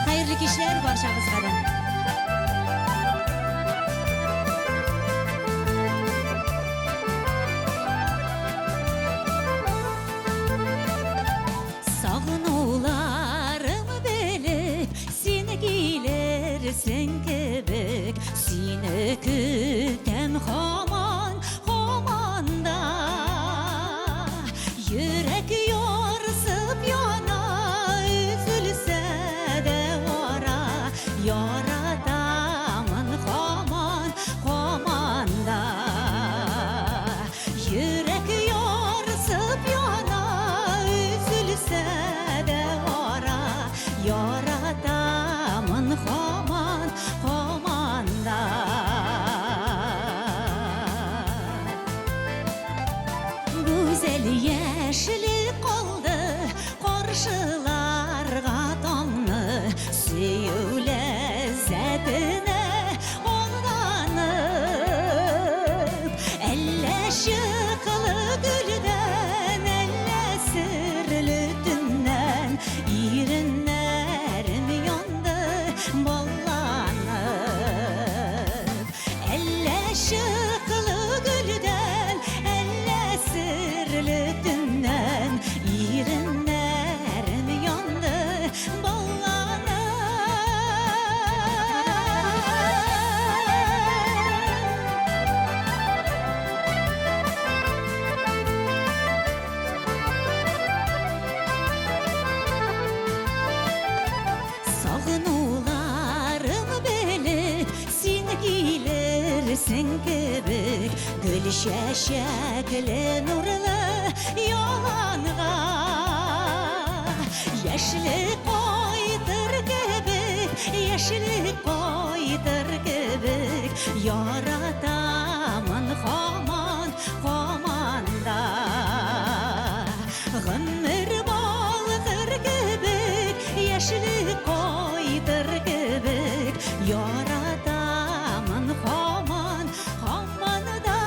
Хәерле кичләр барчагызга да. Сагынуларым белеп, син килерсең кебек, сине көтәм һаман, һаман да. Йөрәк ярсып яна, өзелсә дә ара, яратамын һаман, һаман да. Йөрәк ярсып яна, өзелсә дә ара, яратамын һаман, һаман да. Гүзәл яшьлек калды каршыларга таңны, сөю ләззәтенә алданып. Әллә чыклы гөлдән, әллә серле төннән иреннәрем янды балланып. Әллә чыклы гөлдән, әллә серле төннән иреннәрем янды балланып. Сагынуларым белеп, син килерсең кебек, гөл чәчәкле нурлы яланга. Яшьлек кайтыр кебек, яшьлек кайтыр кебек, яратамын һаман, һаман да. Гомер балкыр кебек, яшьлек кайтыр кебек, яратамын һаман, һаман да.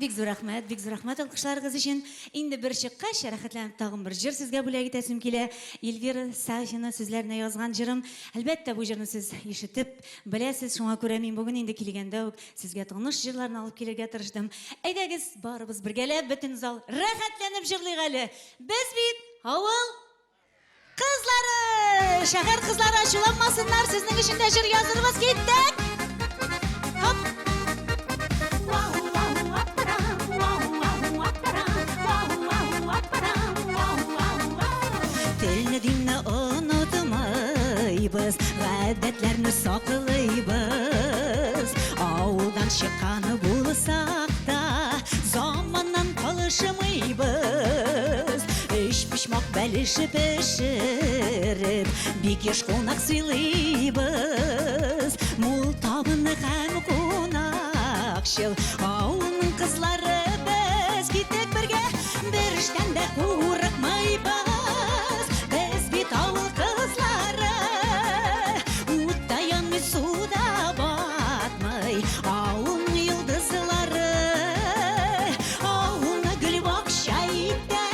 Бик зур рәхмәт, бик зур рәхмәт алкышларыгыз өчен. Инде бер чыккач, рәхәтләнеп тагын бер җыр сезгә бүләк итәсем килә. Эльвира Сафина сүзләренә язган җырым. Әлбәттә, бу җырны сез ишетеп беләсез, шуңа күрә мин бүген инде килгәндә үк сезгә таныш җырларны алып килергә тырыштым. Әйдәгез, барыбыз бергәләп, бөтен зал рәхәтләнеп җырлыйк әле. Без бит авыл Кызлары! Шәһәр кызлары ачуланмасыннар, сезнең өчен дә җыр язырбыз, киттек! Хоп! Телне динне онытмыйбыз, гадәтләрне саклыйбыз. Авылдан чыккан булсак та, заманнан калышмыйбыз. Өчпочмак бәлеше пешереп, бик еш кунак сыйлыйбыз. Мул табынны һәм кунакчыл авылның кызлары без киттек бергә, бер эштән дә курыкмыйбыз. Без бит авыл кызлары, утта янмый, суда батмый, авылның йолдызлары. Авылны гөл бакча итә,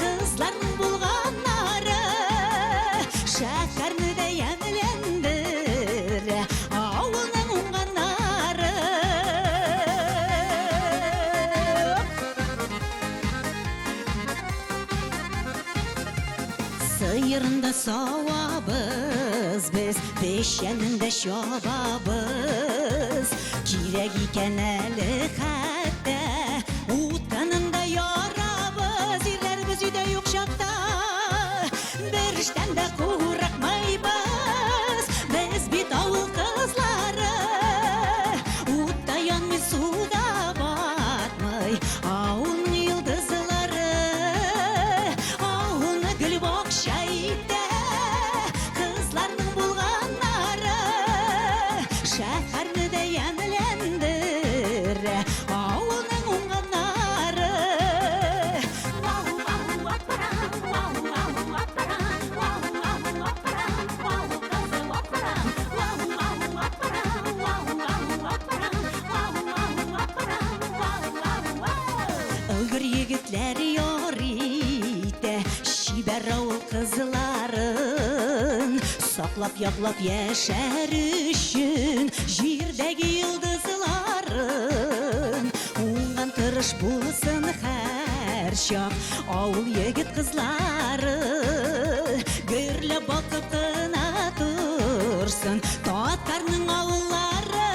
кызларның булганнары. Шәһәрне дә ямьләндерә, авылның уңганнары. Сыерын да савабыз без, печәнен дә чабабыз. Кирәк икән әле хәтта утынын да ярабыз. Ирләребез өйдә юк чакта бер эштән дә курыкмыйбыз. Без бит авыл кызлары, утта янмый, суда батмый, авылның йолдызлары. Авылны гөл бакча итә, кызларның булганнары. Шәһәрне дә ямьләндерә, авылның уңганнары. Өлгер егетләр яр итә чибәр авыл кызларын. Саклап, яклап яшәр өчен җирдәге йолдызларын. Уңган тырыш булсын һәрчак авыл егет кызлары. Гөрләп балкып кына торсын татарның авыллары.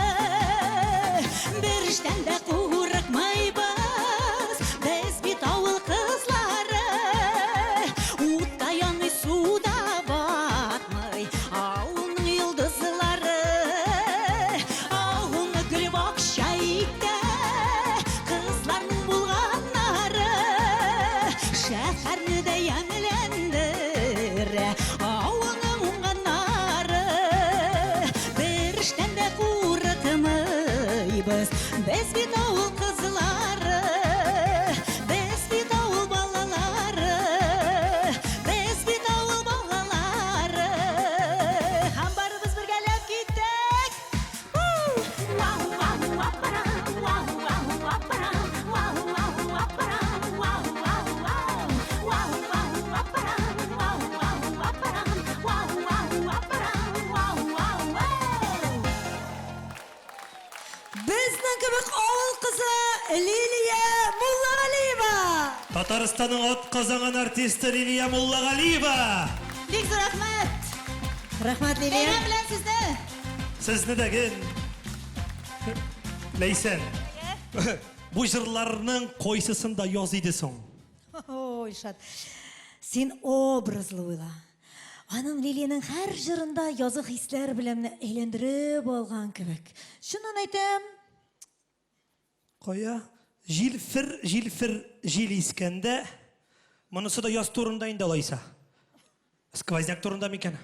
Бер эштән дә курыкмыйбыз, без бит авыл кызлары. Утта янмый, суда батмый, авылның йолдызлары. Авылны гөл бакча итә, кызларның булганнары. Шәһәрне дә ямьләндерә, авылның уңганнары. Бер эштән дә курыкмыйбыз, без бит авыл кызлары. Без бит авыл балалары, без бит авыл балалары. Һәм барыбыз бергәләп киттек! Безнең кебек авыл кызы Лилия Муллагалиева! Татарстанның атказанган артисты Лилия Муллагалиева! Бик зур рәхмәт! Рәхмәт, Лилия. Бәйрәм белән сезне! Сезне дә ген. Ләйсән. Бу җырларның кайсысын да яз иде соң? Ой, Илшат, син образлы уйла. Аның Лилиянең һәр җырында язгы хисләр белән менә әйләндереп алган кебек. Чыннан әйтәм. Кая? Җилфер, җилфер, җил искәндә. Монысы да яз турында инде алайса. Сквозняк турында микән?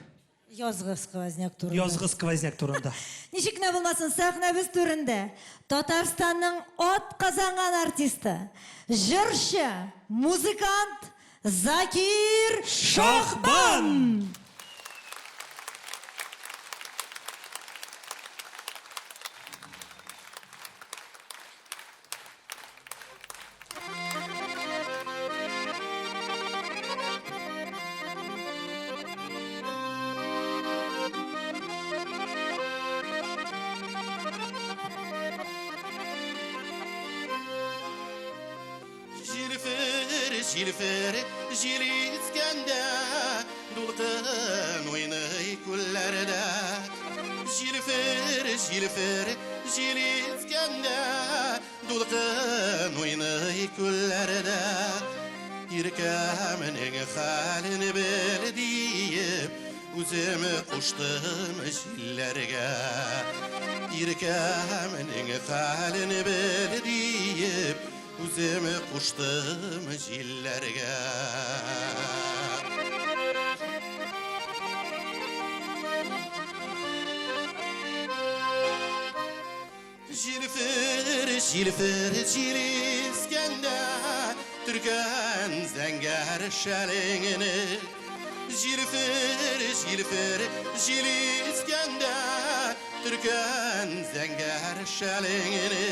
Язгы сквозняк турында. Язгы сквозняк турында. Ничек кенә булмасын, сәхнәбез түрендә Татарстанның атказанган артисты, җырчы, музыкант Закир Шахбан! Җилфер җил искәндә, дулкын уйный күлләрдә. Җилфер, җилфер, җил искәндә, дулкын уйный күлләрдә. Иркәмнең хәлен бел диеп, үзем куштым җилләргә. Иркәмнең хәлен бел диеп, үзем куштым җилләргә. Җилфер, җилфер, җил искәндә, төркән зәңгәр шәлеңне. Җилфер, җилфер, җил искәндә, төркән зәңгәр шәлеңне.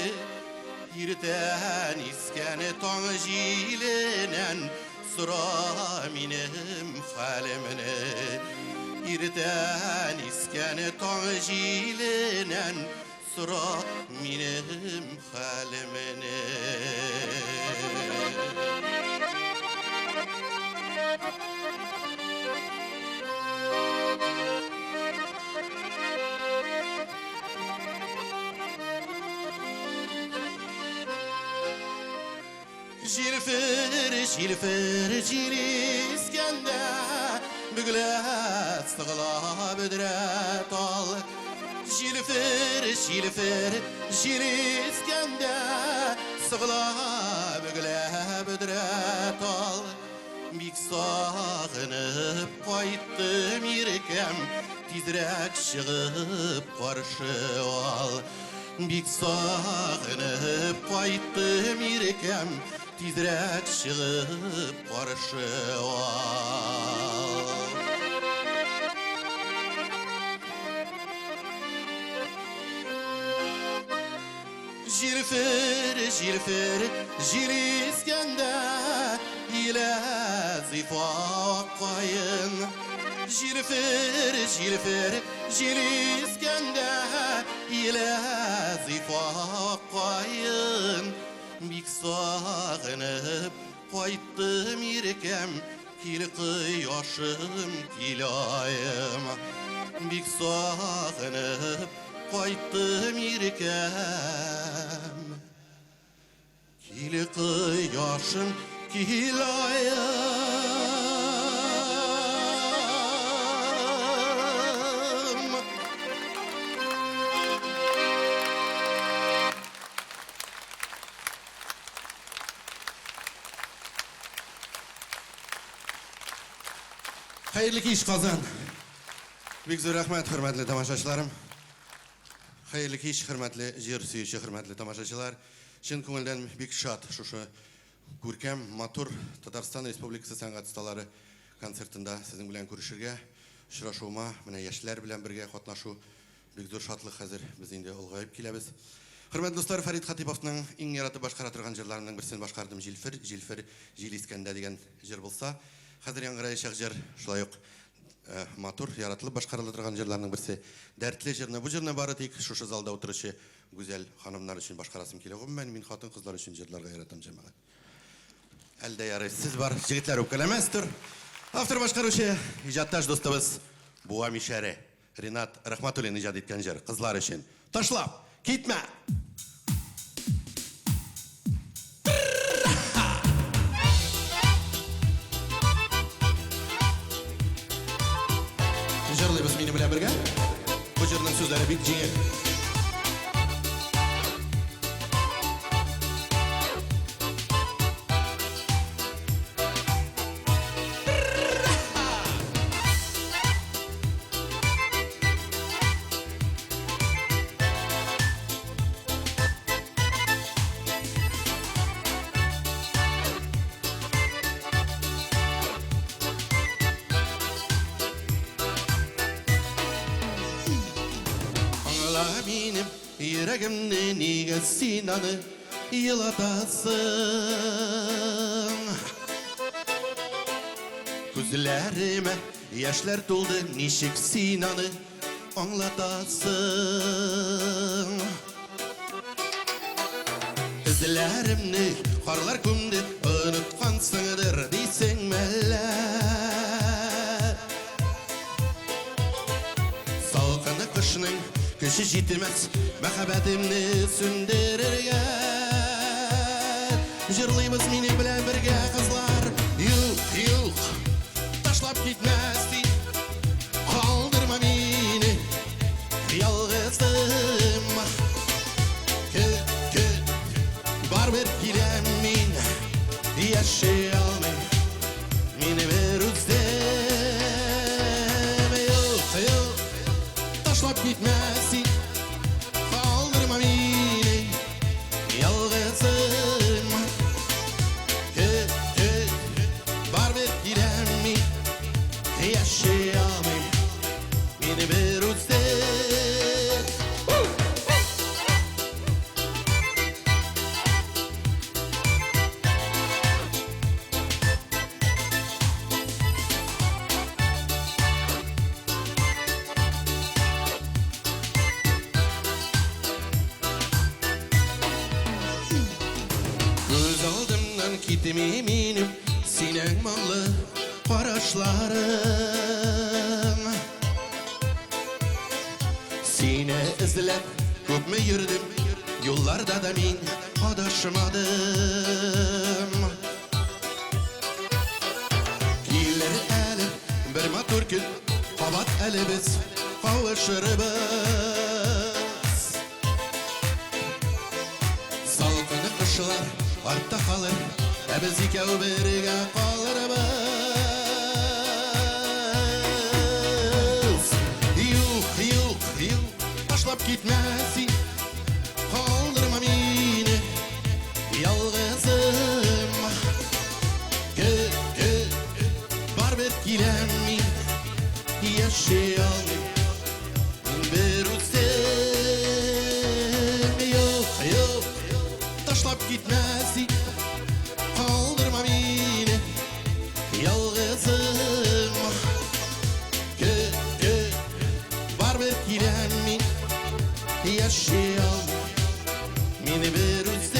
Иртән искән таң җиленнән сора минем хәлемне. Иртән искән таң җиленнән сора минем хәлемне. Җилфер, җилфер, җил искәндә, бөгелә, сыгыла бөдрә тал. Җилфер, җилфер, җил искәндә, сыгыла, бөгелә бөдрә тал. Бик сагынып кайттым, иркәм, тизрәк чыгып каршы ал. Бик сагынып кайттым, иркәм, тизрәк чыгып каршы ал. Җилфер, җилфер, җил искәндә, илә зифа каен. Җилфер, җилфер, җил искәндә, илә зифа каен. Бик сагынып кайттым, иркәм, кил кояшым, кил аем. Бик сагынып кайттым, иркәм, кил кояшым, кил аем. Хәерле кич, Казан! Бик зур рәхмәт, хөрмәтле тамашачыларым. Хәерле кич, хөрмәтле җыр сөюче, хөрмәтле тамашачылар. Чын күңелдән бик шат шушы күркәм, матур Татарстан Республикасы сәнгать осталары концертында сезнең белән күрешергә, очрашуыма, менә яшьләр белән бергә катнашу бик зур шатлык хәзер. Без инде олыгаеп киләбез. Хөрмәтле дуслар, Фәрит Хатиповның иң яратып башкара торган җырларының берсен башкардым. Җилфер, җилфер, җил искәндә дигән җыр булса, хәзер яңгыраячак җыр шулай ук матур, яратылып башкарыла торган җырларның берсе. Дәртле җырны, бу җырны бары тик шушы залда утыручы гүзәл ханымнар өчен башкарасым килә. Гомумән, мин хатын-кызлар өчен җырларга яратам, җәмәгать. Әлдә ярый, сез бар, җегетләр үпкәләмәстер. Автор башкаручы, иҗатташ дустыбыз Буа Мишәре. Ринат Рахматуллин иҗат иткән җыр кызлар өчен. Ташлап, китмә! Җырлыйбыз минем белән бергә. Бу җырның сүзләре бик җиңел. Аңла минем йөрәгемне, нигә син аны елатасың? Күзләремә яшьләр тулды, ничек син аны аңлатасың? Эзләремне карлар күмде, оныткансыңдыр дисең мәллә? Салкын кышның көче җитмәс мәхәббәтемне сүндерергә. Җырлыйбыз минем белән бергә, кызлар. Юк, юк, ташлап китмәс син, калдырма мине ялгызым. Көт, көт, барыбер киләм мин, яши алмыйм мин бер үзем. Юк, юк, ташлап китмә син, калдырма мине ялгызым. Көт, көт, барыбер киләм мин, яши алмыйм мин бер үзем. Күз алдымнан китми минем синең моңлы карашларың. Сине эзләп күпме йөрдем, юлларда да мин адашмадым. Килер әле бер матур көн, кабат әле без кавышырбыз. Салкын кышлар артта калыр, ә без икәү бергә калырбыз. Юк, юк, юк, ташлап китмә син, калдырма мине ялгызым. Көт, көт, барыбер киләм мин, яши алмыйм мин бер үзем. Юк, юк, ташлап китмә син, калдырма мине ялгызым. Көт, көт, барыбер киләм мин, яши алмыйм мин бер үзем.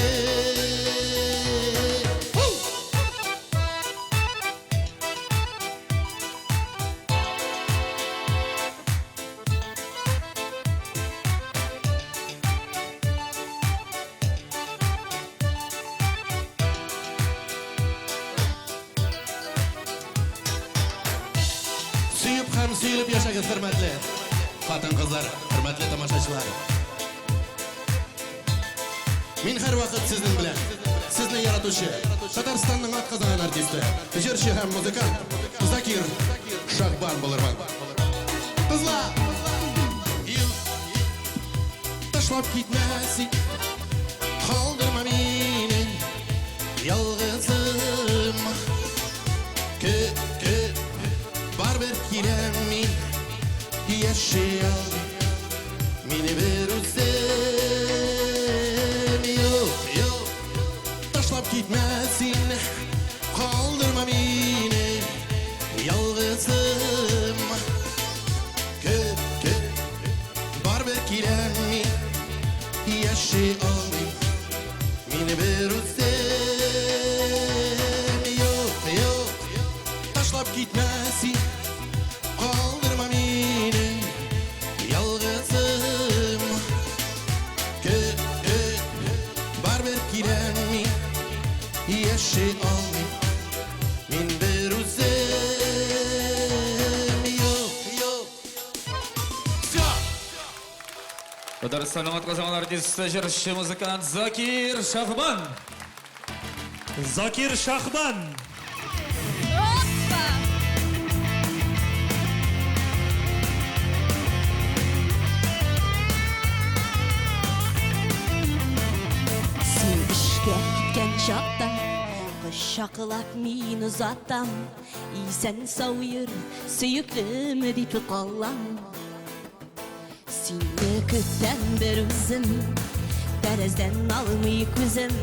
Сөеп һәм сөелеп яшәгез, хөрмәтле хатын-кызлар, хөрмәтле тамашачылар. Мин һәрвакыт сезнең белән, сезне яратучы, Татарстанның атказанган артисты, җырчы һәм музыкант Закир Шахбан булырмын. Кызлар, юк, ташлап китмә син, калдырма мине ялгызым. Көт, көт, барыбер киләм мин, яши алмыйм мин бер үзем. Юк, юк, ташлап китмә син, калдырма мине ялгызым. Көт, көт, барыбер киләм мин, яши алмыйм мин бер үзем. Юк, юк, ташлап китмә син, калдырма мине ялгызым. Көт, көт, барыбер киләм мин, яши алмыйм мин бер үзем. Юк, юк. Всё! Татарстанның атказанган артисты, җырчы, музыкант Закир Шахбан. Закир Шахбан. Син эшкә киткән чакта кочаклап мин озатам, исән сау йөр, сөеклем дип калам. Сине көтәм бер үзем, тәрәздән алмый күзем,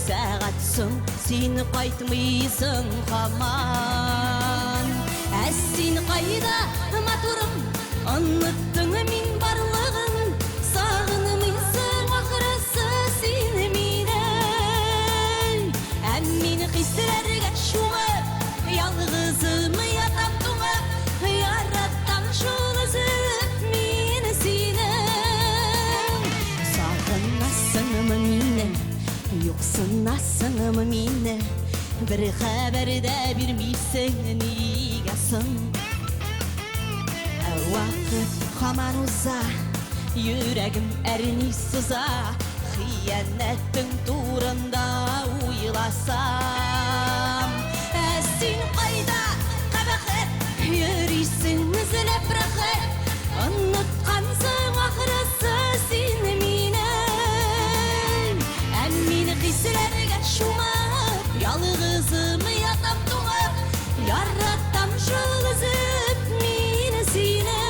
сәгать соң, син кайтмыйсың һаман. Ә син кайда, матурым, оныттың мин барлыгын, сагынмыйсың ахрысы син мине. хисләргә чумып, ялгызым ятам туңып, яратам шул өзеп мин синең. Сагынасыңмы мине, юксынасыңмы мине, бер хәбәр дә бирмисең нигә соң? Ә вакыт һаман уза, йөрәгем әрни сыза, хыянәтең турында уйласам. Ә син кайда, кабахәт, йөрисең эзләп рәхәт, оныткансың ахрысы син мине. Ә мин хисләргә чумып, ялгызым ятам туңып, яратам шул өзеп мин сине.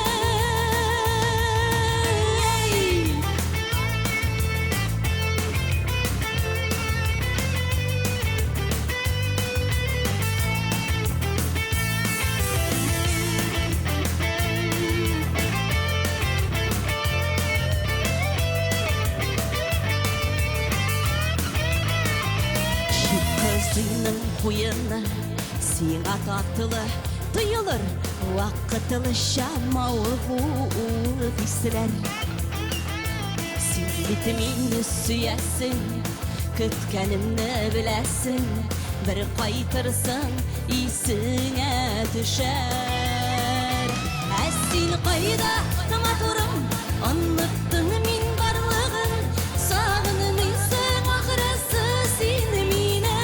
Чит кызының куены сиңа татлы тоелыр, вакытлыча мавыгу хисләр. Син бит мине сөясең, көткәнемне беләсең, бер кайтырсың исеңә төшәр. Ә син кайда, матурым, оныттың мин барлыгын, сагынмыйсың ахрысы син мине.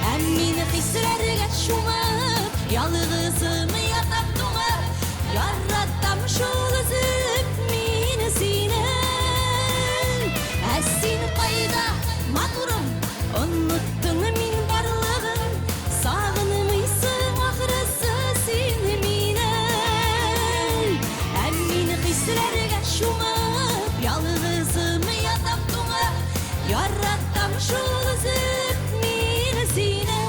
Ә мин хисләргә чумып, ялгызым ятам туңып, яратам шул өзеп мин сине. Ә син кайда, матурым, оныттың мин барлыгын, сагынмыйсың ахрысы син мине. Ә мин хисләргә чумып, ялгызым ятам туңып, яратам шул өзеп мин сине.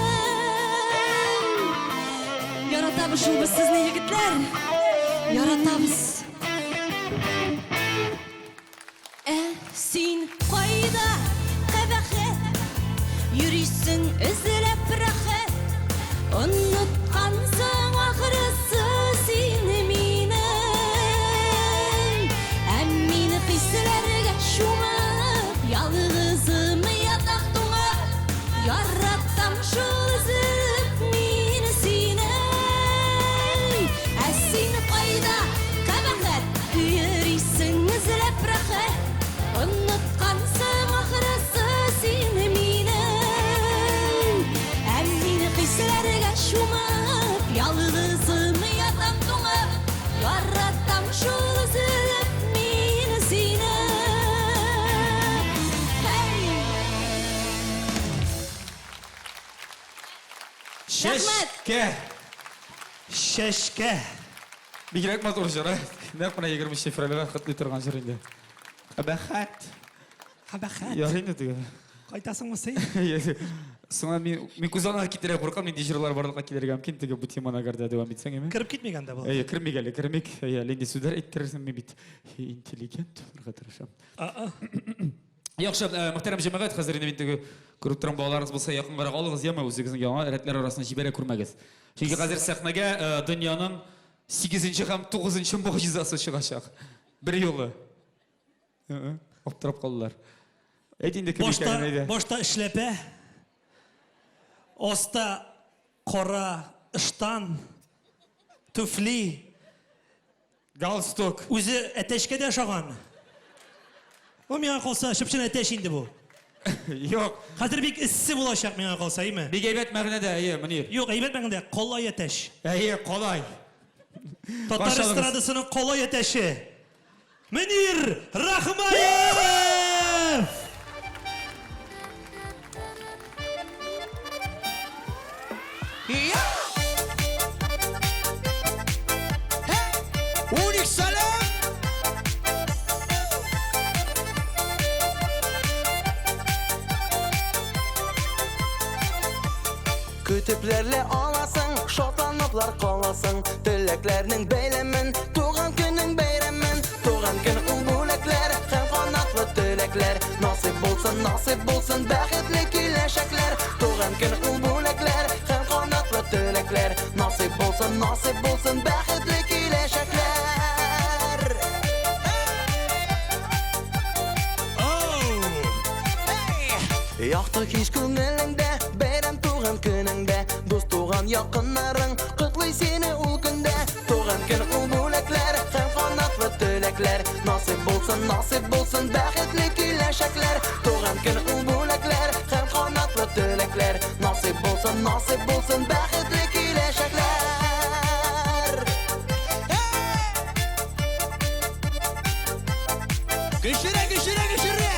Яратабыз шул без сезне, егетләр. Яратабыз. Ә син кайда, кабахәт, йөрисең эзләп рәхәт, оныткансың ахрысы син мине. Ә мин хисләргә чумып, ялгызым ятак туңып, яратам шул өзеп мин сине. Ә син кайда, кабахәт, йөрисең эзләп рәхәт, оныткансың ахрысы син мине. Ә мин хисләргә чумып, ялгызым ятам туңып, яратам шул өзеп мин сине. Һәй! Чәчкә! Чәчкә! Бигрәк матур җыр, ә? Нәкъ менә 20 февральгә котлый торган җыр инде. Кабахәт. Кабахәт. Ярый инде теге. Кайтасыңмы син? Соңа мин мин күз алдына китерә куркам, нинди җырлар барлыкка килергә мөмкин теге бу теманы әгәр дә дәвам итсәң, әйме? Кереп китмик анда бу. Әйе, кермик әле, кермик. Әйе, әле инде сүзләр әйттерерсең, мин бит интеллигент булырга тырышам. Яхшы, мөхтәрәм җәмәгать, хәзер инде мин теге күреп торам, балаларыгыз булса, якынгарак алыгыз, яме, үзегезнең яңа рәтләр арасына җибәрә күрмәгез. Чөнки хәзер сәхнәгә дөньяның 8 һәм 9 могҗизасы чыгачак. Бер юлы. Аптырап калдылар. Әйт инде кем икәнен, әйдә. Башта эшләпә, аста кара ыштан, туфли, галстук. Үзе әтәчкә дә ошаган. Бу миңа калса, чып-чын әтәч инде бу. Юк. Хәзер бик эссе булачак миңа калса, әйме? Бик әйбәт мәгънәдә, әйе, Мөнир. Юк, әйбәт мәгънәдә, калай әтәч. Әйе, калай. Татар эстрадасының калай әтәче. Мөнир Рахмаев! Уник сәлам! Көтепләрле аласың, шатланыплар каласың, теләкләрнең бәйләмен, туган көнең бәйрәмен, туган көн ул бүләкләр һәм канатлы теләкләр. Насыйп булсын, насыйп булсын бәхетле киләчәкләр. булсын, насыйп булсын бәхетле киләчәкләр. Якты кич күңелеңдә, бәйрәм туган көнеңдә, дус туган якыннарың котлый сине ул көндә. Туган көн ул бүләкләр һәм канатлы теләкләр. Насыйп булсын, насыйп булсын бәхетле киләчәкләр. Туган көн ул бүләкләр һәм канатлы теләкләр. Насыйп булсын, насыйп булсын бәхетле киләчәкләр. Көчлерәк, көчлерәк, көчлерәк!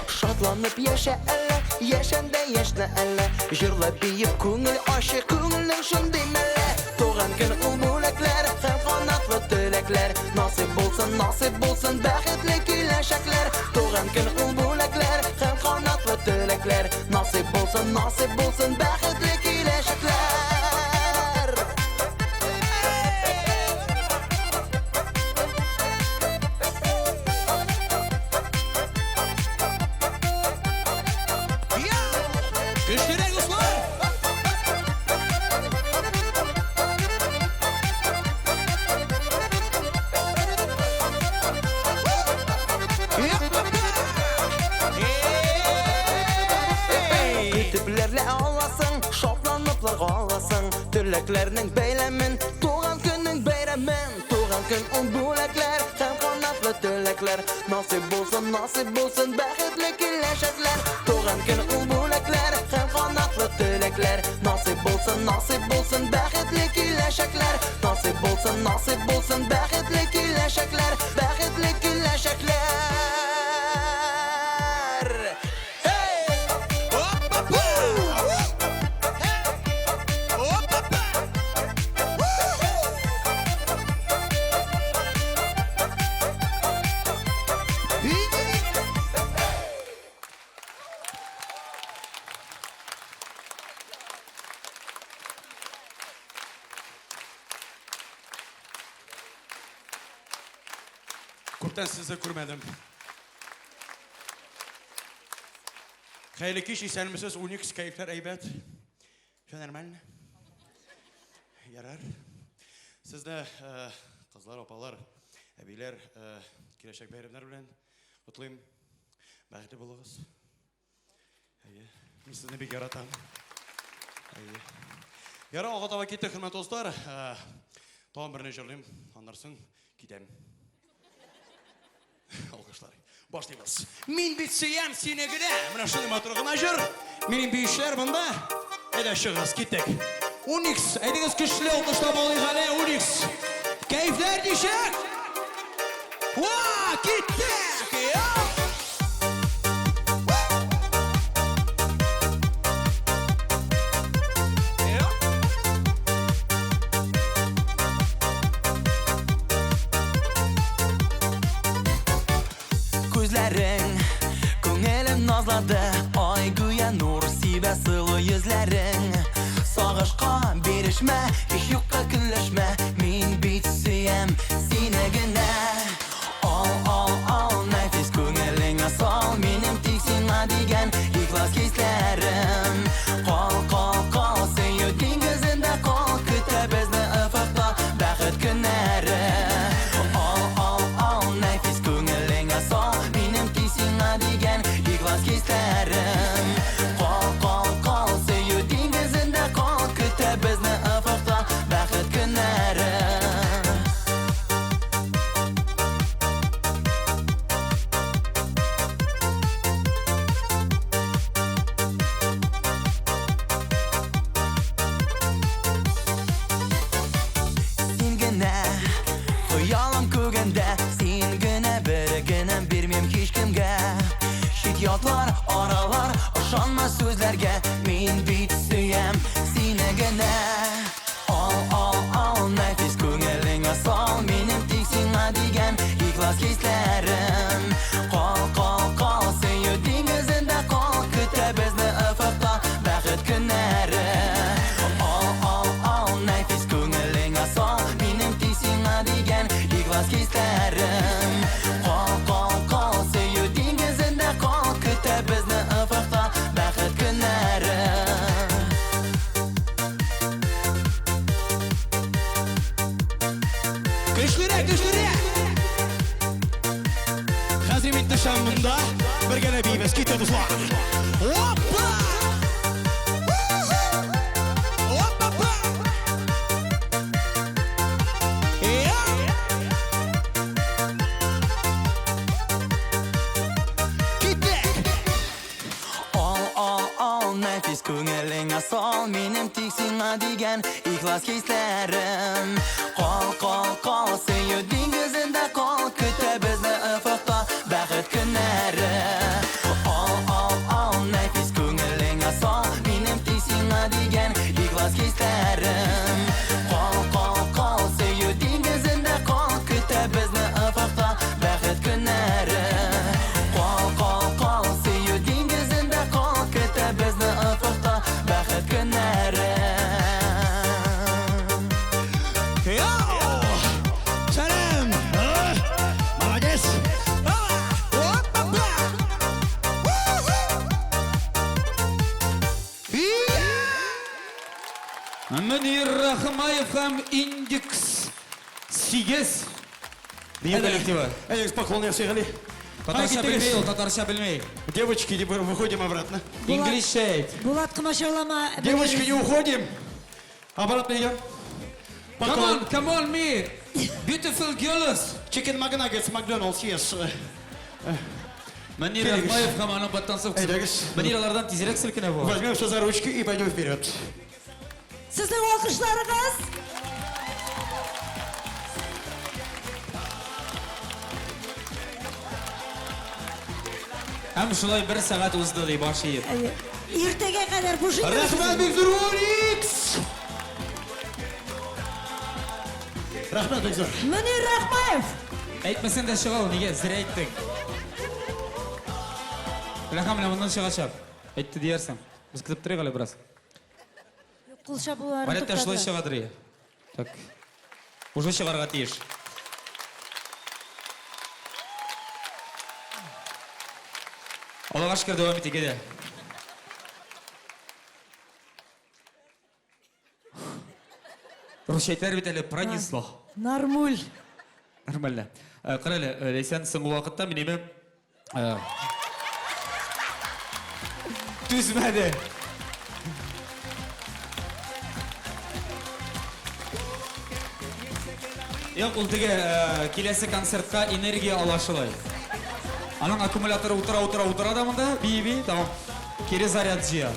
Шатланып яшә әллә, яшәндә яшьнә әллә. Җырлап биеп күңел ачык, күңелнең шундый мәллә. Туган көн ул бүләкләр һәм канатлы теләкләр. Насыйп булсын, насыйп булсын бәхетле киләчәкләр. Туган көн ул бүләкләр һәм канатлы теләкләр. Насыйп булсын, насыйп булсын бәхетле киләчәкләр. Көчлерәк, дуслар! Көтепләрлә аласың, шатланыплар аласың. Теләкләрнең бәйләмен, туган көннең бәйрәмен. Туган көн ул бүләкләр һәм канатлы теләкләр. Насыйп булсын, насыйп булсын бәхетле киләчәкләр. Туган көн ул бүләкләр һәм канатлы теләкләр. Насыйп булсын, насыйп булсын бәхетле киләчәкләр. Насыйп булсын, насыйп булсын бәхетле киләчәкләр. Бәхетле киләчәкләр. Күптән сезне күрмәдем. Хәерле кич, исәнмесез, Уникс, кәефләр әйбәт. Все нормально? Ярар. Сезне кызлар, апалар, әбиләр, киләчәк бәйрәмнәр белән котлыйм. Бәхетле булыгыз. Әйе, мин сезне бик яратам. Әйе. Ярар, алга таба киттек, хөрмәтле дуслар. Тагын берне җырлыйм, аннан соң китәм. Алкышлар. Башлыйбыз. Мин бит сөям сине генә. Менә шундый матур гына җыр. Минем биючеләр монда. Әйдә чыгыгыз, киттек. Уникс, әйдәгез көчле алкышлап алыйк әле, Уникс. Кәефләр ничек? Ва, киттек! Йоу! Күзләрең күңелем назлады, ай гүя нур сибә сылу йөзләрең. Сагышка бирешмә, һич юкка көнләшмә, мин бит сөям сине генә. Ал, ал, ал, нәфис күңелеңә сал, минем тик сиңа дигән ихлас хисләрем. Кал, кал, кал, сөю диңгезендә кал, көтә безне офыкта бәхет көннәре. Ал, ал, ал, нәфис күңелеңә сал, минем тик сиңа дигән ихлас хисләрем. Кал, кал, кал, сөю диңгезендә кал, көтә безне офыкта бәхет көннәре. Ләйсән монда. Бергәләп биибез. Китте, дуслар. Опа! Опа-па! Я! Киттек! Ал, ал, ал, нәфис күңелеңә сал Минем тик сиңа дигән ихлас хисләрем. Кал, кал, кал, сөю диңгезендә кал, Көтә безне офыкта бәхет көннәре. Ал, ал, ал, нәфис күңелеңә сал Минем тик сиңа дигән ихлас хисләрем. Кал, кал, кал, сөю диңгезендә кал, Көтә безне офыкта бәхет көннәре. Кал, кал, кал, сөю диңгезендә кал, Көтә безне офыкта бәхет көннәре. Йоу! Сәлам! Молодец! Опа-па! Мөнир Рахмаев һәм Индекс 8 бию коллективы. Әйдәгез, поклон ясыйк әле. Татарча белми ул, татарча белми. Девочки, выходим обратно. Инглизчә әйт. Булат, комачаулама. Девочки, не уходим. Обратно идем. Come on, come on, me. Beautiful girls. Chicken McNuggets, McDonald's, yes. Мөнир Килегез. Рахмаев һәм аның подтанцовкасы. Әйдәгез. Мөнир алардан тизрәк селкенә бу. Возьмемся за ручки и пойдем вперед. Сезнең алкышларыгыз. Һәм шулай бер сәгать узды ди баш иеп. Иртәгә кадәр бу җыйны. Рәхмәт бик зур, Уникс! Рәхмәт бик зур. Мөнир Рахмаев. Әйтмәсәң дә чыга ул, нигә зря әйттең. Рәхмәт, менә моннан чыгачак. Әйтте диярсең. Без көтеп торыйк әле бераз. Кул чабулары Гадәттә шулай туктады. чыгадыр. Так. Уже чыгарга тиеш. Аллага шөкер, дәвам итик әйдә. Русча әйтәләр бит әле, пронесло. Нормуль. Нормально. Кара әле, Ләйсән, соңгы вакытта мин әйме түзмәде. Юк, ул теге киләсе концертка энергия ала шулай. Аның аккумуляторы утыра, утыра, утыра да монда, бии-бии, тамам. Кире заряд җыя.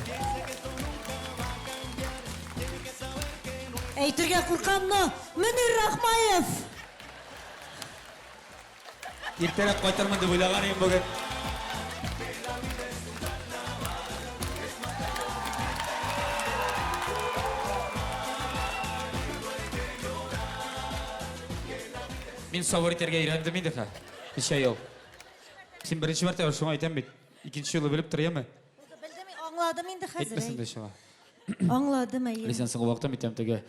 Әйтергә куркам, но Мөнир Рахмаев. Иртәрәк кайтырмын дип уйлаган идем бүген. Мин сабыр итәргә өйрәндем инде хә. Ничә ел. Син беренче мәртәбә шуңа әйтәм бит. Икенче юлы белеп тор, яме? Белдем, аңладым инде хәзер. Әйтмәсәң дә чыга. Аңладым, әйе. Ләйсән, соңгы вакытта мин теге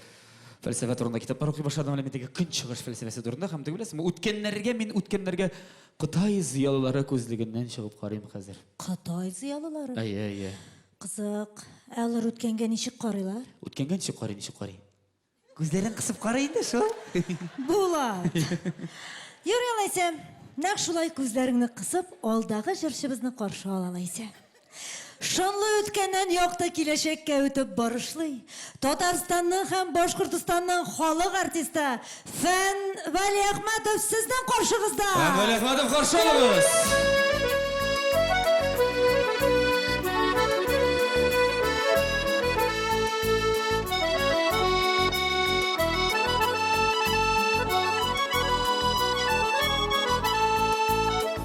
фәлсәфә турында китаплар укый башладым әле мин теге көнчыгыш фәлсәфәсе турында һәм теге беләсеңме, үткәннәргә мин үткәннәргә Кытай зыялылары күзлегеннән чыгып карыйм хәзер. Кытай зыялылары? Әйе, әйе. Кызык. Ә алар үткәнгә ничек карыйлар? Үткәнгә ничек карый, ничек карый? Күзләрен кысып карый инде шул. Булат. Ярый алайса, нәкъ шулай күзләреңне кысып, алдагы җырчыбызны каршы ал алайса. Шанлы үткәннән якты киләчәккә үтеп барышлый, Татарстанның һәм Башкортостанның халык артисты Фән Вәлиәхмәтов сезнең каршыгызда! Фән Вәлиәхмәтов каршы алыгыз!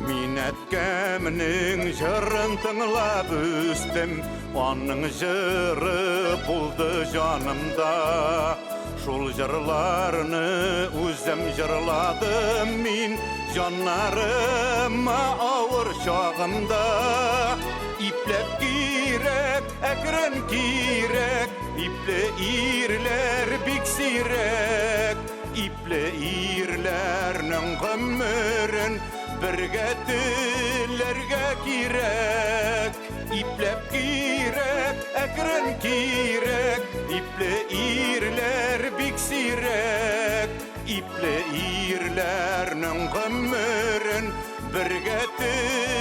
Мин әткәмнең җырын тыңлап үстем, аның җыры булды җанымда. Шул җырларны үзем җырладым мин, җаннарыма авыр чагымда. Ипләп кирәк, әкрен кирәк, ипле ирләр бик сирәк. Ипле ирләрнең гомерен бергә теләргә кирәк. Ипләп кирәк, әкрен кирәк, ипле ирләр бик сирәк. Ипле ирләрнең гомерен бергә теләргә.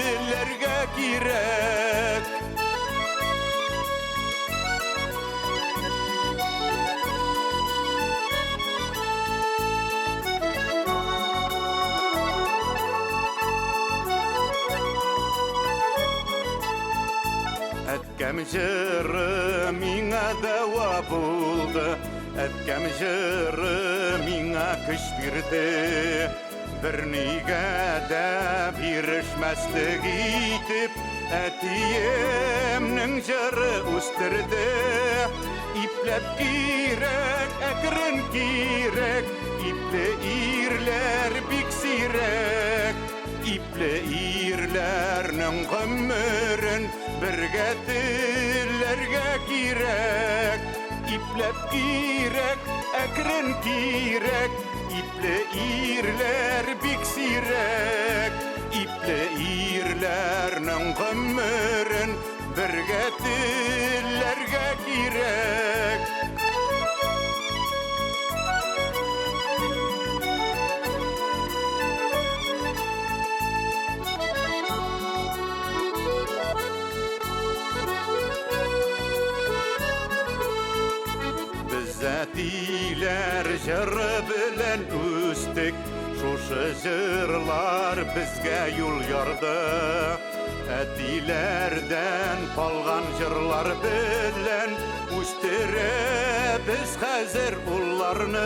Әткәм җыры миңа дәва булды, Әткәм җыры миңа көч бирде. Бернигә дә бирешмәслек итеп, Әтиемнең җыры үстерде. Ипләп кирәк, әкрен кирәк, Ипле ирләр бик сирәк. Ипле ирләрнең гомерен бергә телләргә кирәк. Ипләп кирәк, әкрен кирәк, Ипле ирләр бик сирәк. Ипле ирләрнең гомерен бергә телләргә кирәк. Без әтиләр җыры белән үстек, Шушы җырлар безгә юл ярды. Әтиләрдән калган җырлар белән үстерәбез хәзер улларны.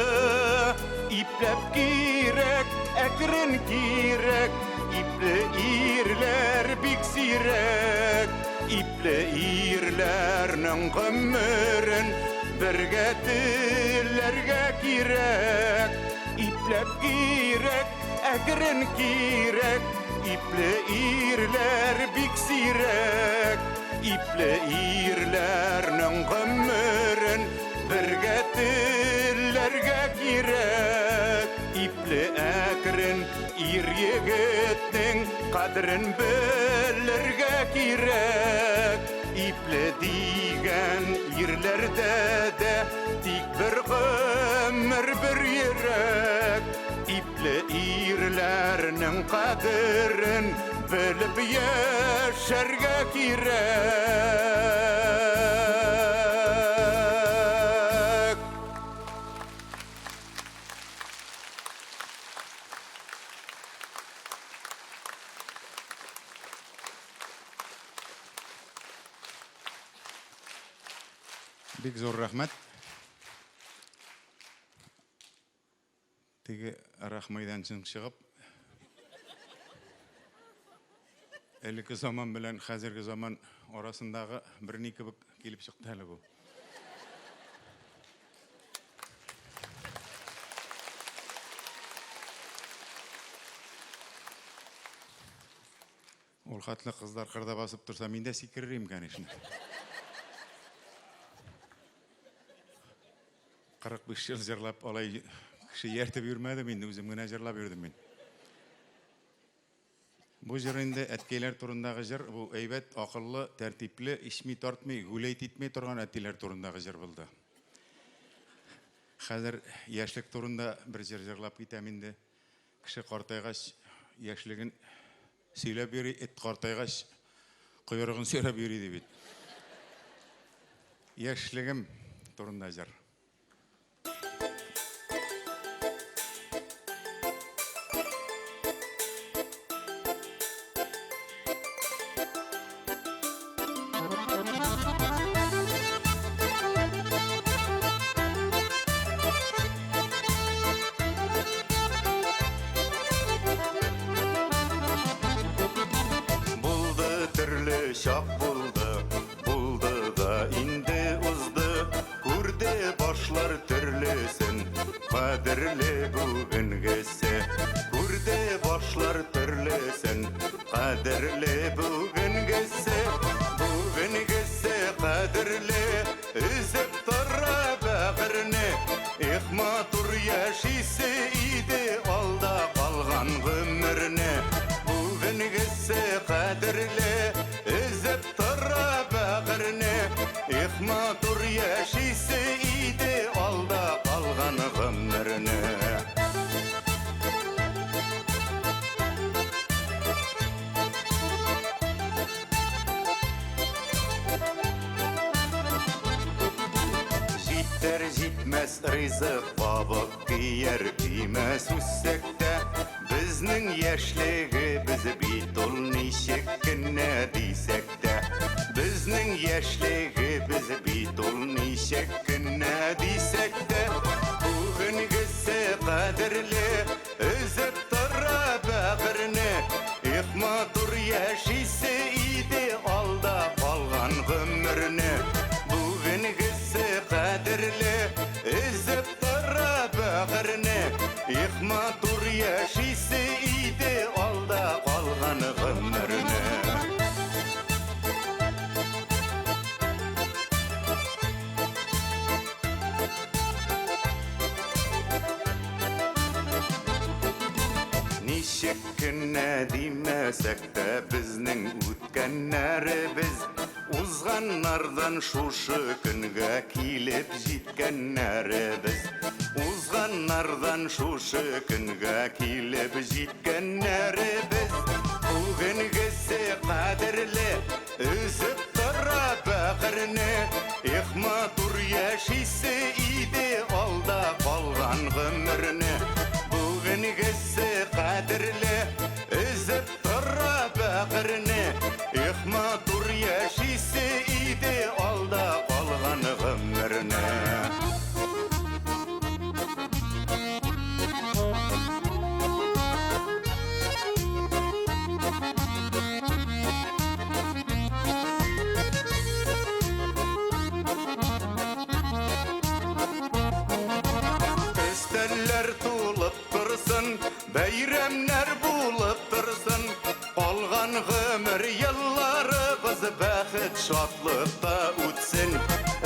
Ипләп кирәк, әкрен кирәк, Ипле ирләр бик сирәк. Ипле ирләрнең гомерен бергә телләргә кирәк. Ипләп кирәк, әкрен кирәк, Ипле ирләр бик сирәк. Ипле ирләрнең гомерен бергә телләргә кирәк. Ипле әкрен ир егетнең кадерен белергә кирәк. Ипле дигән ирләрдә дә тик бер гомер, бер йөрәк. Ипле ирләрнең кадерен белеп яшәргә кирәк. Бик зур рәхмәт. Теге Рахмайдан чыгып, элекке заман белән хәзерге заман арасындагы бер ни кебек килеп чыкты әле бу. Ул хәтле кызлар кырда басып торса, мин дә сикерер идем, конечно. 45 ел җырлап, алай кеше ияртеп йөрмәдем инде, үзем генә җырлап йөрдем мин. Бу җыр инде әткәйләр турындагы җыр, бу әйбәт, акыллы, тәртипле, эчми, тартмый, гүләйт итми торган әтиләр турындагы җыр булды. Хәзер яшьлек турында бер җыр җырлап китәм инде. Кеше картайгач, яшьлеген сөйләп йөри, эт картайгач, койрыгын сөйрәп йөри ди бит. Яшьлегем турында җыр. Булды төрле чак булды, булды да инде узды. Күрде башлар төрлесен, кадерле бүгенгесе. Күрде башлар төрлесен, кадерле бүгенгесе. Бүгенгесе кадерле, өзеп тора бәгырьне. Эх, матур яшисе иде алда калган гомерне. Бүгенгесе кадерле, өзеп тора бәгырьне. Эх, матур яшисе иде алда калган гомерне. Җитәр җитмәс ризык кабык кияр кимәс үссәк тә, безнең яшьлегебез бит ул ничек кенә дисәк тә. Безнең яшьлегебез бит ул ничек кенә дисәк тә, бүгенгесе кадерле, өзеп тора бәгырьне. Их, матур яшисе иде алда калган гомерне. Бүгенгесе кадерле, өзеп тора бәгырьне. Их, матур яшисе иде алда калган гомерне. Ничек кенә димәсәк тә безнең үткәннәребез, Узганнардан шушы көнгә килеп җиткәннәребез. Узганнардан шушы көнгә килеп җиткәннәребез. Бүгенгесе кадерле, өзеп тора бәгырьне. Эх, матур яшисе иде алда калган гомерне. Бүгенгесе кадерле, өзеп тора бәгырьне. Эх, матур яшисе иде алда калган гомерне. Өстәлләр тулып торсын, бәйрәмнәр булып торсын. Калган гомер елларыбыз бәхет шатлыкта үтсен.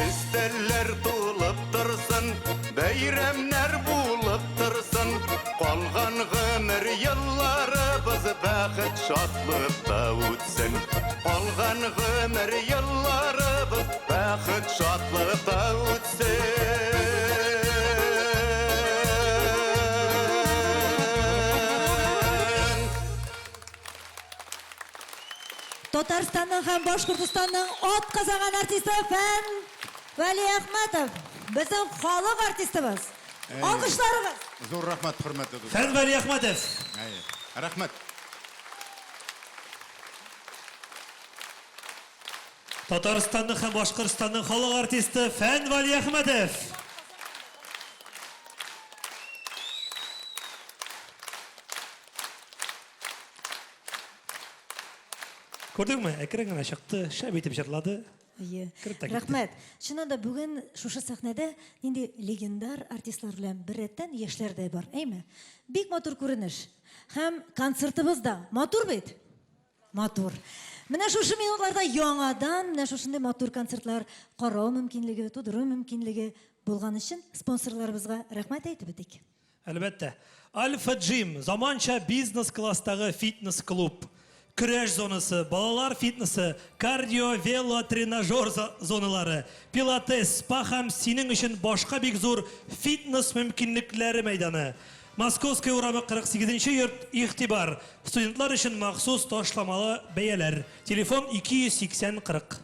Өстәлләр тулып торсын, бәйрәмнәр булып торсын. Калган гомер елларыбыз бәхет шатлыкта үтсен. Калган гомер елларыбыз бәхет шатлыкта үтсен. Татарстанның һәм Башкортостанның атказанган артисты Фән Вәлиәхмәтов, безнең халык артистыбыз. Алкышларыгыз! Зур рәхмәт, хөрмәтле дуслар. Фән Вәлиәхмәтов. Әйе. Рәхмәт. Татарстанның һәм Башкортстанның халык артисты Фән Вәлиәхмәтов. Күрдеңме, әкрен генә чыкты, шәп итеп җырлады. Әйе. Кереп тә китте. Рәхмәт. Чыннан да бүген шушы сәхнәдә нинди легендар артистлар белән беррәттән яшьләр дә бар, әйме? Бик матур күренеш. Һәм концертыбыз да матур бит? Матур. Менә шушы минутларда яңадан менә шушындый матур концертлар карау мөмкинлеге, тудыру мөмкинлеге булган өчен спонсорларыбызга рәхмәт әйтеп үтик. Әлбәттә. Альфа Джим, заманча бизнес-класстагы фитнес-клуб. Көрәш зонасы, балалар фитнесы, кардио, вело, тренажер зоналары, пилатес, спа һәм синең өчен башка бик зур фитнес мөмкинлекләре мәйданы. Московская урамы 48 нче йорт, игътибар, студентлар өчен махсус ташламалы бәяләр. Телефон 280 40.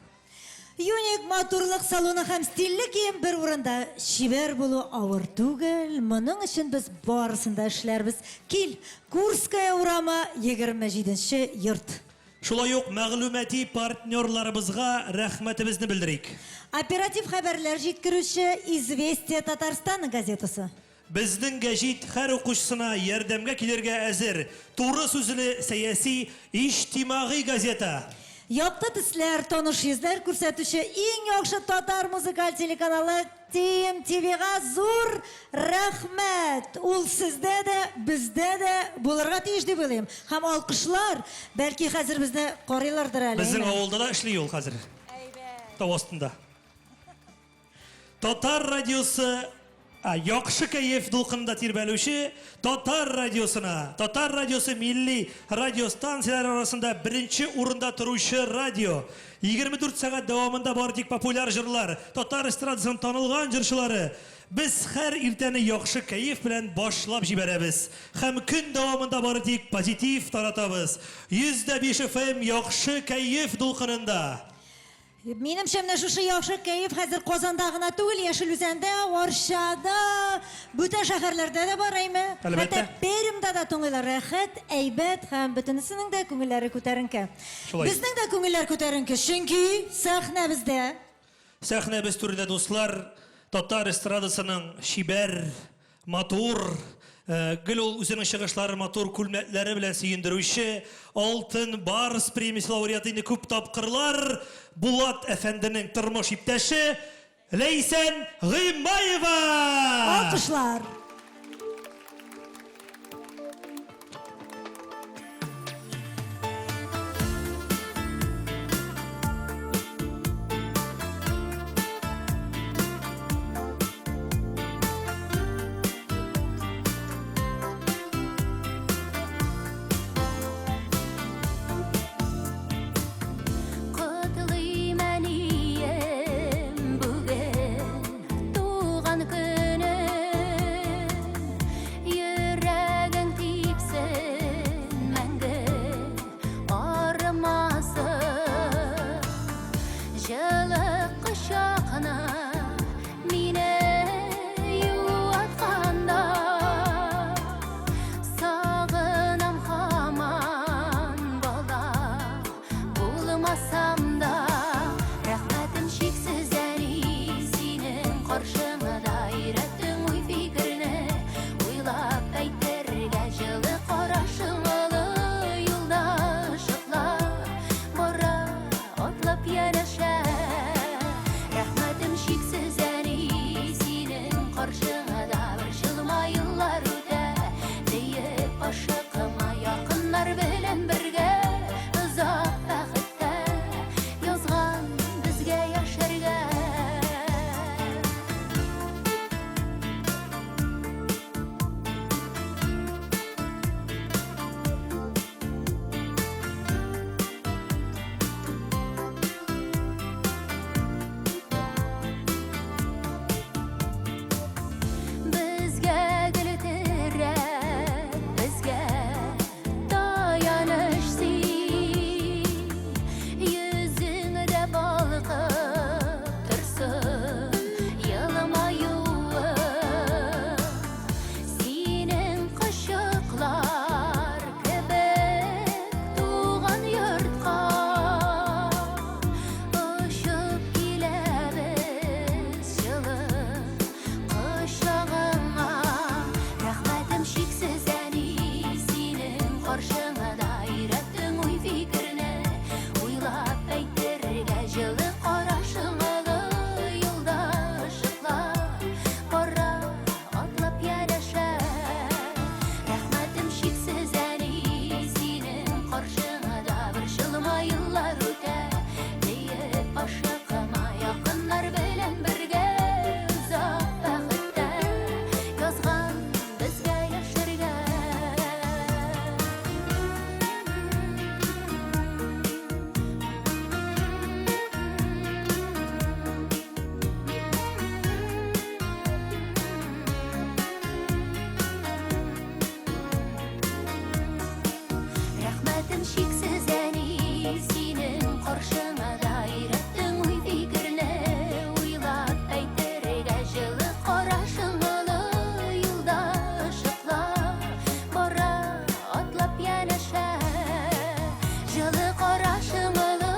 Юник матурлык салоны һәм стильле кием бер урында. Чибәр булу авыр түгел, моның өчен без барысын да эшләрбез. Кил, Курская урамы, 27 нче йорт. Шулай ук мәгълүмати партнерларыбызга рәхмәтебезне белдерик. Оператив хәбәрләр җиткерүче Известия Татарстана газетасы. Безнең гәҗит һәр укучысына ярдәмгә килергә әзер, туры сүзле сәяси, иҗтимагый газета. Якты төсләр, таныш йөзләр күрсәтүче иң яхшы татар музыкаль телеканалы TMTV-га зур рәхмәт! Ул сездә дә, бездә дә булырга тиеш дип уйлыйм. Һәм алкышлар, бәлки хәзер безне карыйлардыр әле, Безнең әйме? авылда да эшли ул хәзер. Тау астында. Татар радиосы яхшы кәеф дулкынында тирбәлүче Татар радиосына, Татар радиосы милли радиостанцияләр арасында беренче урында торучы радио. 24 сәгать дәвамында бары тик популяр җырлар, татар эстрадасының танылган җырчылары. Без һәр иртәне яхшы кәеф белән башлап җибәрәбез һәм көн дәвамында бары тик позитив таратабыз. 105 FM яхшы кәеф дулкынында. Минемчә, менә шушы яхшы кәеф хәзер Казанда гына түгел, Яшел Үзәндә, Арчада, бүтән шәһәрләрдә дә бар, әйме? Әлбәттә. Хәтта Пермьдә дә тыңлыйлар. Рәхәт, әйбәт һәм бөтенесенең дә күңелләре күтәренке. Шулай. Безнең дә күңелләр күтәренке, чөнки сәхнәбездә Сәхнәбез түрендә, дуслар, татар эстрадасының чибәр, матур, э, гел ул үзенең чыгышлары матур күлмәкләре белән сөендерүче Алтын Барс премиясе лауреаты инде күп тапкырлар Булат әфәнденең тормыш иптәше Ләйсән Гыймаева! Алкышлар! Котлыйм, әнием, бүген туган көнең. Йөрәгең типсен мәңге арымасын. Җылы кочакны мине юатканда сагынам һаман бала булмасам да. Рәхмәтем чиксез, әни, синең каршыңда. Өйрәттең уй-фикерне уйлап әйтергә, җылы карашың олы юлда ышыклап бара, атлап янәшә. Рәхмәтем чиксез, әни, синең каршыңда. Борчылма, еллар үтә диеп ашыкма, якыннар белән бергә озак бәхеттә язган безгә яшәргә. Безгә гел терәк, безгә таяныч син. Йөзеңдә балкып торсын елмаюың. Синең кочаклар кебек туган йортка очып киләбез җылы кочагыңа. Рәхмәтем чиксез, әни, синең каршыңда. Өйрәттең уй-фикерне уйлап әйтергә, җылы карашың олы юлда ышыклап бара, атлап янәшә. Рәхмәтем чиксез, әни, синең каршыңда. Борчылма, еллар үтә диеп ашыкма, якыннар белән бергә озак бәхеттә язган безгә яшәргә. Рәхмәтем чиксез, әни, синең каршыңда. Өйрәттең уй-фикерне уйлап әйтергә, җылы карашың олы юлда ышыклап бара, атлап янәшә. Җылы карашың олы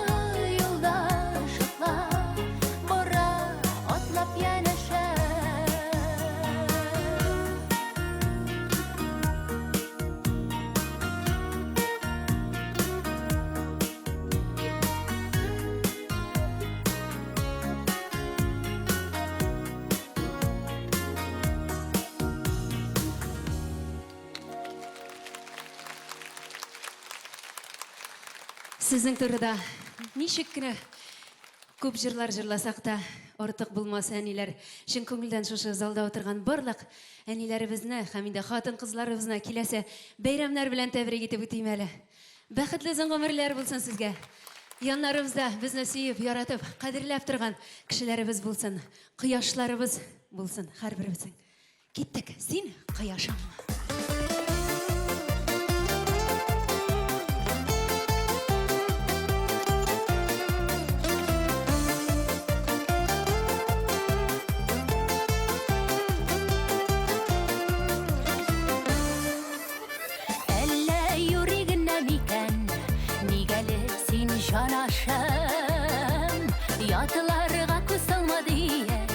юлда ышыклап бара, атлап янәшә. Сезнең турыда ничек кенә күп җырлар җырласак та артык булмас, әниләр. Чын күңелдән шушы залда утырган барлык әниләребезне һәм инде хатын-кызларыбызны киләсе бәйрәмнәр белән тәбрик итеп үтим әле. Бәхетле озын гомерләр булсын сезгә. Яннарыбызда безне сөеп, яратып, кадерләп торган кешеләребез булсын. Кояшларыбыз булсын һәрберебезнең. Киттек, син кояшым. җанашым, ятларга күз салма диеп,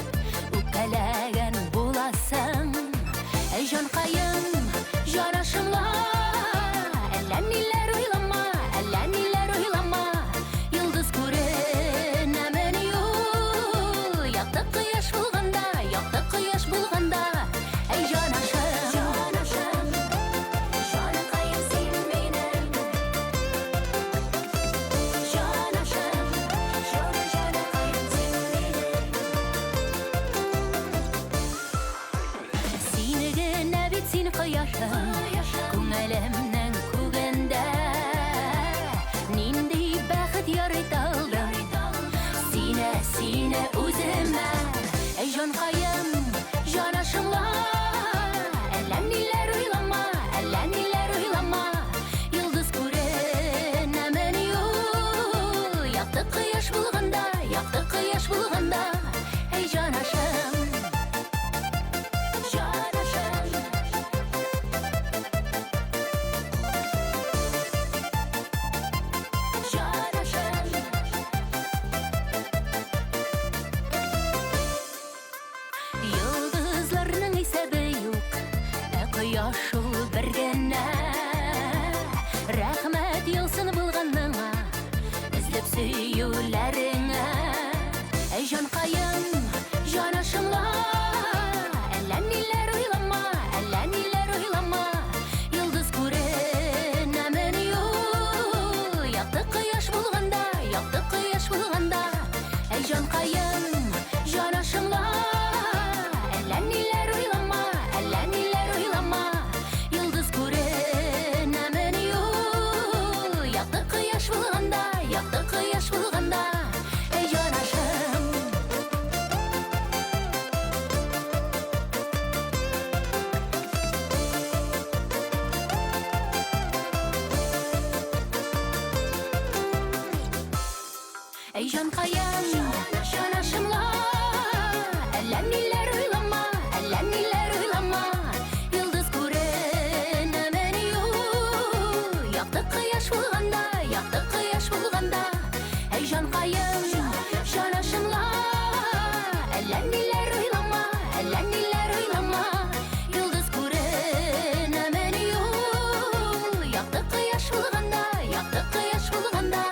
үпкәләгән буласың. Әй җанкаем, җанашым ла, әллә ниләр уйлама, әллә ниләр уйлама, йолдыз күренәмени ул, якты кояш булганда, якты кояш булганда, әй җанашым, җанашым, җанкаем син минем. Җанашым, җаны җанкаем син минем. Сине генә бит син кояшым, күңелемнең күгендә. Нинди бәхет ярыйталдым, сине, сине үземә. Әй җанкаем, җанашым ла, әллә ниләр уйлама, әллә ниләр уйлама. Йолдыз күренәмени ул, якты кояш булганда, якты кояш булганда. Әй җанашым, җанашым. Җанашым. Йолдызларның исәбе юк, ә кояш ул бер генә. Рәхмәт яусын булганыңа, эзләп сөюләреңә. Әй җанкаем, җанашым ла, әллә ниләр уйлама, әллә ниләр уйлама. Йолдыз күренәмени ул, якты кояш булганда, якты кояш булганда. Әй җанкаем, җанашым ла, әллә ниләр уйлама, әллә ниләр уйлама. Йолдыз күренәмени ул, якты кояш булганда, якты кояш булганда. Әй җанашым. Әй җанкаем, җанашым ла, әллә ниләр уйлама, әллә ниләр уйлама. Йолдыз күренәмени ул, якты кояш булганда, якты кояш булганда. Әй җанкаем, җанашым ла, әллә ниләр уйлама, әллә ниләр уйлама. Йолдыз күренәмени ул, якты кояш булганда, якты кояш булганда.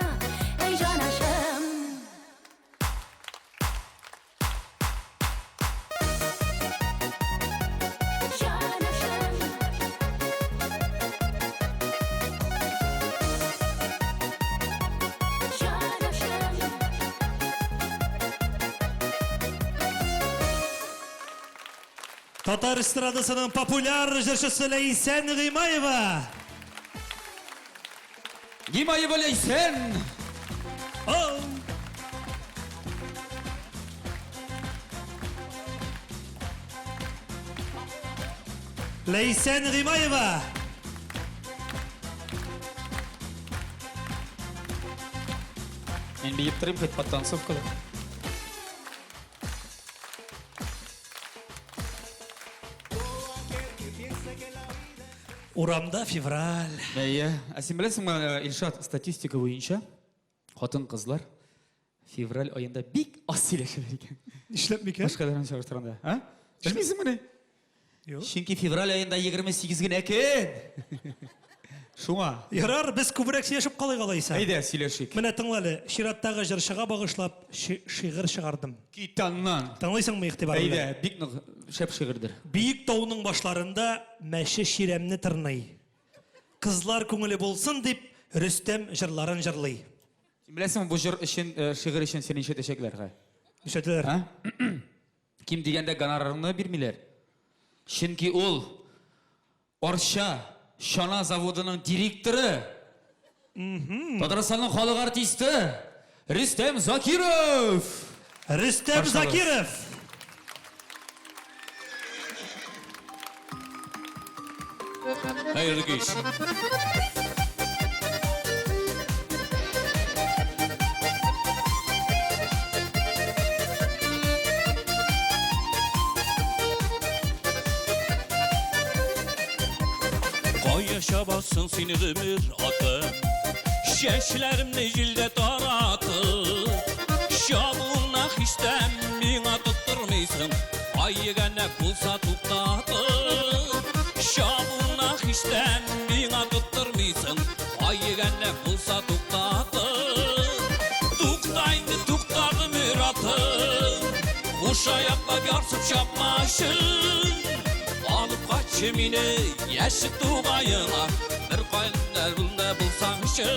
Әй җанашым. Җанашым. Җанашым. Татар эстрадасының популяр җырчысы Ләйсән Гыймаева. Гимаева Ләйсән! Оу! Ләйсән Гыймаева! Мин биеп торыйм, хоть подтанцовкада. Урамда февраль. Әйе. Ә син беләсеңме, Илшат, статистика буенча хатын-кызлар февраль аенда бик аз сөйләшәләр икән. Нишләп микән? Башкаларны чагыштырганда. А? Белмисеңмени? Юк. Чөнки февраль аенда 28 генә көн. Шуңа. Ярар, без күбрәк сөйләшеп калыйк алайса. Әйдә, сөйләшик. Менә тыңла әле, чираттагы җырчыга багышлап шигырь чыгардым. Кит аннан. Тыңлыйсыңмы игътибар белән? Әйдә, бик нык шәп шигырьдер. Биек тауның башларында мәче чирәмне тырный. Кызлар күңеле булсын дип, Рөстәм җырларын җырлый. Син беләсеңме, бу җыр өчен, шигырь өчен сине нишләтәчәкләр? Хә? Нишләтәләр? А? Ким дигәндә гонорарыңны бирмиләр. Чөнки ул Арча чана заводының директоры. Татарстанның халык артисты Рөстәм Закиров! Рөстәм Каршыгыз. Закиров! Хәерле кич. Кая чабасың син гомер аты? Чәчләремне җилдә таратып, Чабуыңна һич тә миңа тоттырмыйсың, Ай йөгәнәк булса туктатып. Чабуыңна һич тә миңа тоттырмыйсың, Ай йөгәнәк булса туктатып. Тукта инде, тукта, гомер атым, Кушаяклап ярсып чапмачы. Алып кайтчы мине яшел тугаеңа, Бер кайда булсаңчы.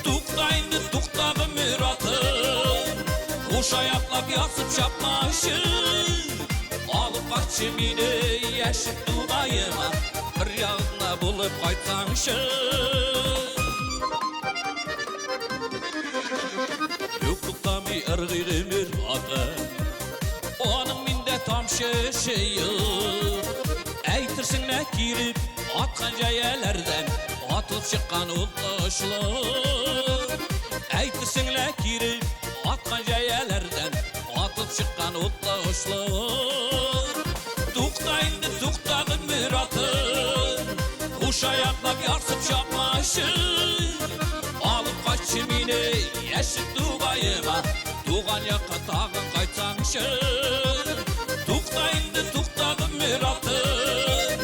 Тукта инде, тукта, гомер атым, Кушаяклап ярсып чапмачы. Алып кайтчы мине яшел тугаема, Бер ягыңда булып кайтсаңчы. Юк, туктамый ыргый гомер аты, Аның миндә тамчы эше юк. Әйтерсең лә киреп аткан җәяләрдән Атылып чыккан утлы очлык. Әйтерсең лә киреп аткан җәяләрдән Атылып чыккан утлы очлык. Тукта инде, тукта, гомер атым, Кушаяклап ярсып чапмачы. Алып кайтчы мине яшел тугаема, Туган якка тагын кайтсаңчы. Тукта инде, тукта, гомер атым,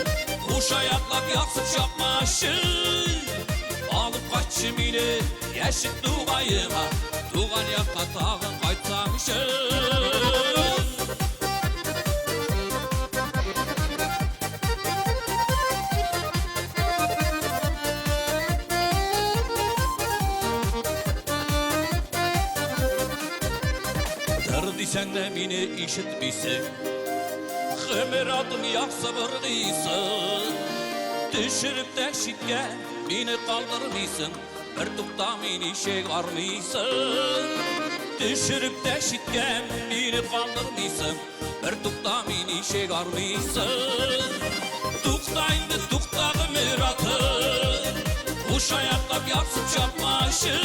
Кушаяклап ярсып чапмачы. Алып кайтчы мине яшел тугаема, Туган якка тагын кайтсаңчы. Тыр дисәң дә мине ишетмисең, Гомер атым ярсып ыргыйсың. Төшереп тә читкә мине калдырмыйсың, Бер туктамый ничек армыйсың. Төшереп тә читкә мине калдырмыйсың, Бер туктамый ничек армыйсың. Тукта инде, тукта, гомер атым, Кушаяклап ярсып чапмачы.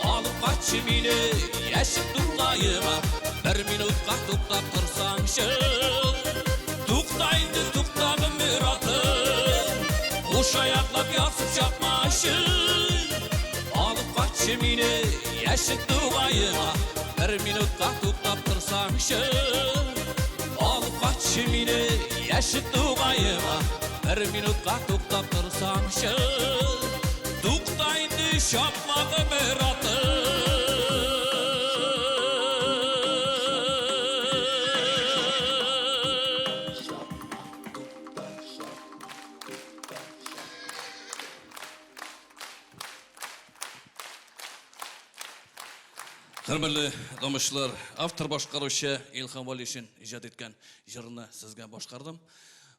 Алып кайтчы мине яшел тугаема, Бер минутка туктап торсаңчы. Тукта инде, тукта, гомер атым, Кушаяклап ярсып чапмачы. Алып кайтчы мине яшел тугаема, Бер минутка туктап торсаңчы. Алып кайтчы мине яшел тугаема, Бер минутка туктап торсаңчы. Тукта инде, чапма, гомер атым. Хөрмәтле тамашачылар, автор башкаручы Илһам Вәлишин иҗат иткән җырны сезгә башкардым.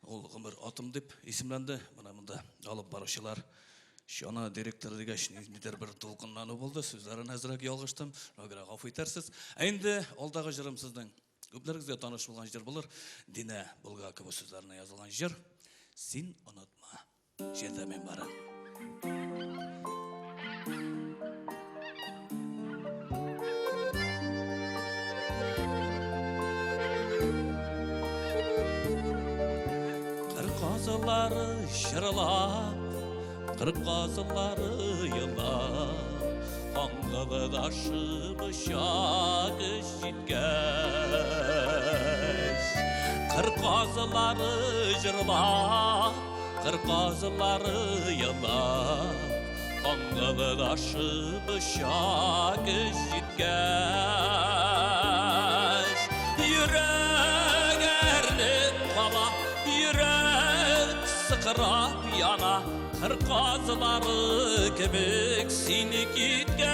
Ул Гомер атым дип исемләнде. Менә монда алып баручылар чана директоры дигәч, ниндидер бер дулкынлану булды. Сүзләрен әзрәк ялгыштым. Шуңа күрә гафу итәрсез. Ә инде алдагы җырым сезнең күпләрегезгә таныш булган җыр булыр. Динә Булгакова сүзләренә язылган җыр. Син онытма. Җирдә мин барым. Кыр казылары җырлап, кыр казылары елап, Аңгылдашып оча көз җиткәч. Кыр казылары җырлап, кыр казылары елап, Аңгылдашып оча көз җиткәч. Йөрәк әрнеп кала, йөрәк сыкрап яна, Кыр казлары кебек сине киткәч.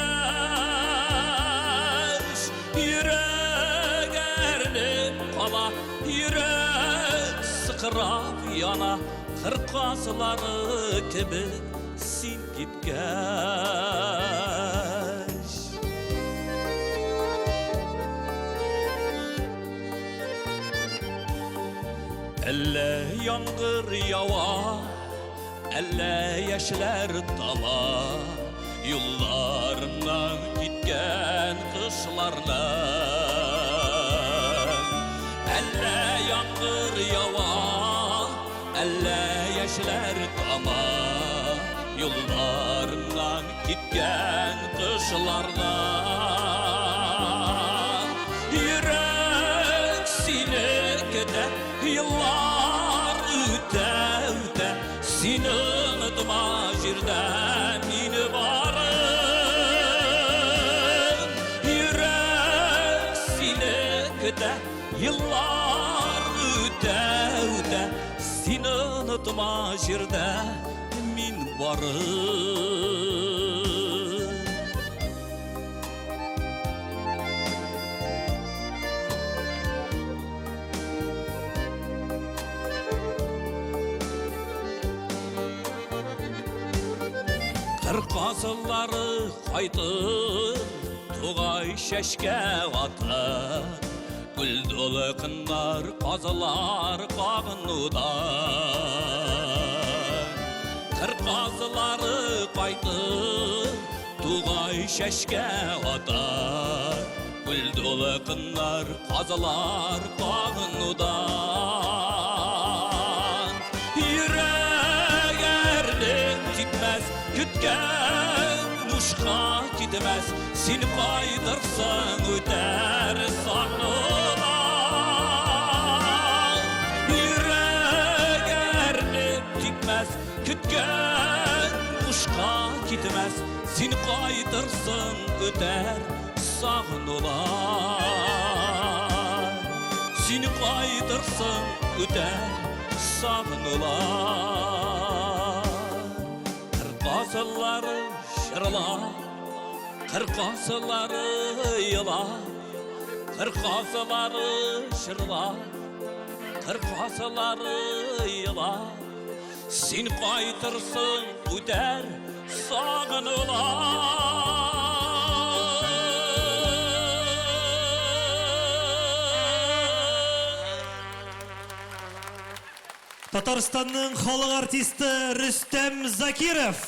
Йөрәк әрнеп кала, йөрәк сыкрап яна, Кыр казлары кебек син киткәч. Әллә яңгыр ява, әллә яшьләр тама, Юлларыннан киткән кышларның. Әллә яңгыр ява, әллә яшьләр тама, Юлларыннан киткән кышларда. Йөрәк сине көтә, еллар үтә, үтә, син онытма җирдә мине барын. Йөрәк сине көтә, еллар үтә, үтә, син онытма җирдә мин барын. Кыр казылары кайтыр, тугай чәчкә атыр. Гөл тулы кыннар, казылар кагынудан. Кыр казылары кайтыр, тугай чәчкә атар. Гөл тулы кыннар, казылар кагынудан. Йөрәк әрнеп типмәс, көткән бушка китмәс, син кайтырсың үтәр сагынулар. Йөрәк әрнеп типмәс, көткән бушка китмәс, син кайтырсың үтәр сагынулар. Син кайтырсың үтәр сагынулар. Кыр казылары җырла, кыр казылары ела, кыр казылары җырла, кыр казылары ела. Син кайтырсың үтәр сагынулар. Татарстанның халык артисты Рөстәм Закиров.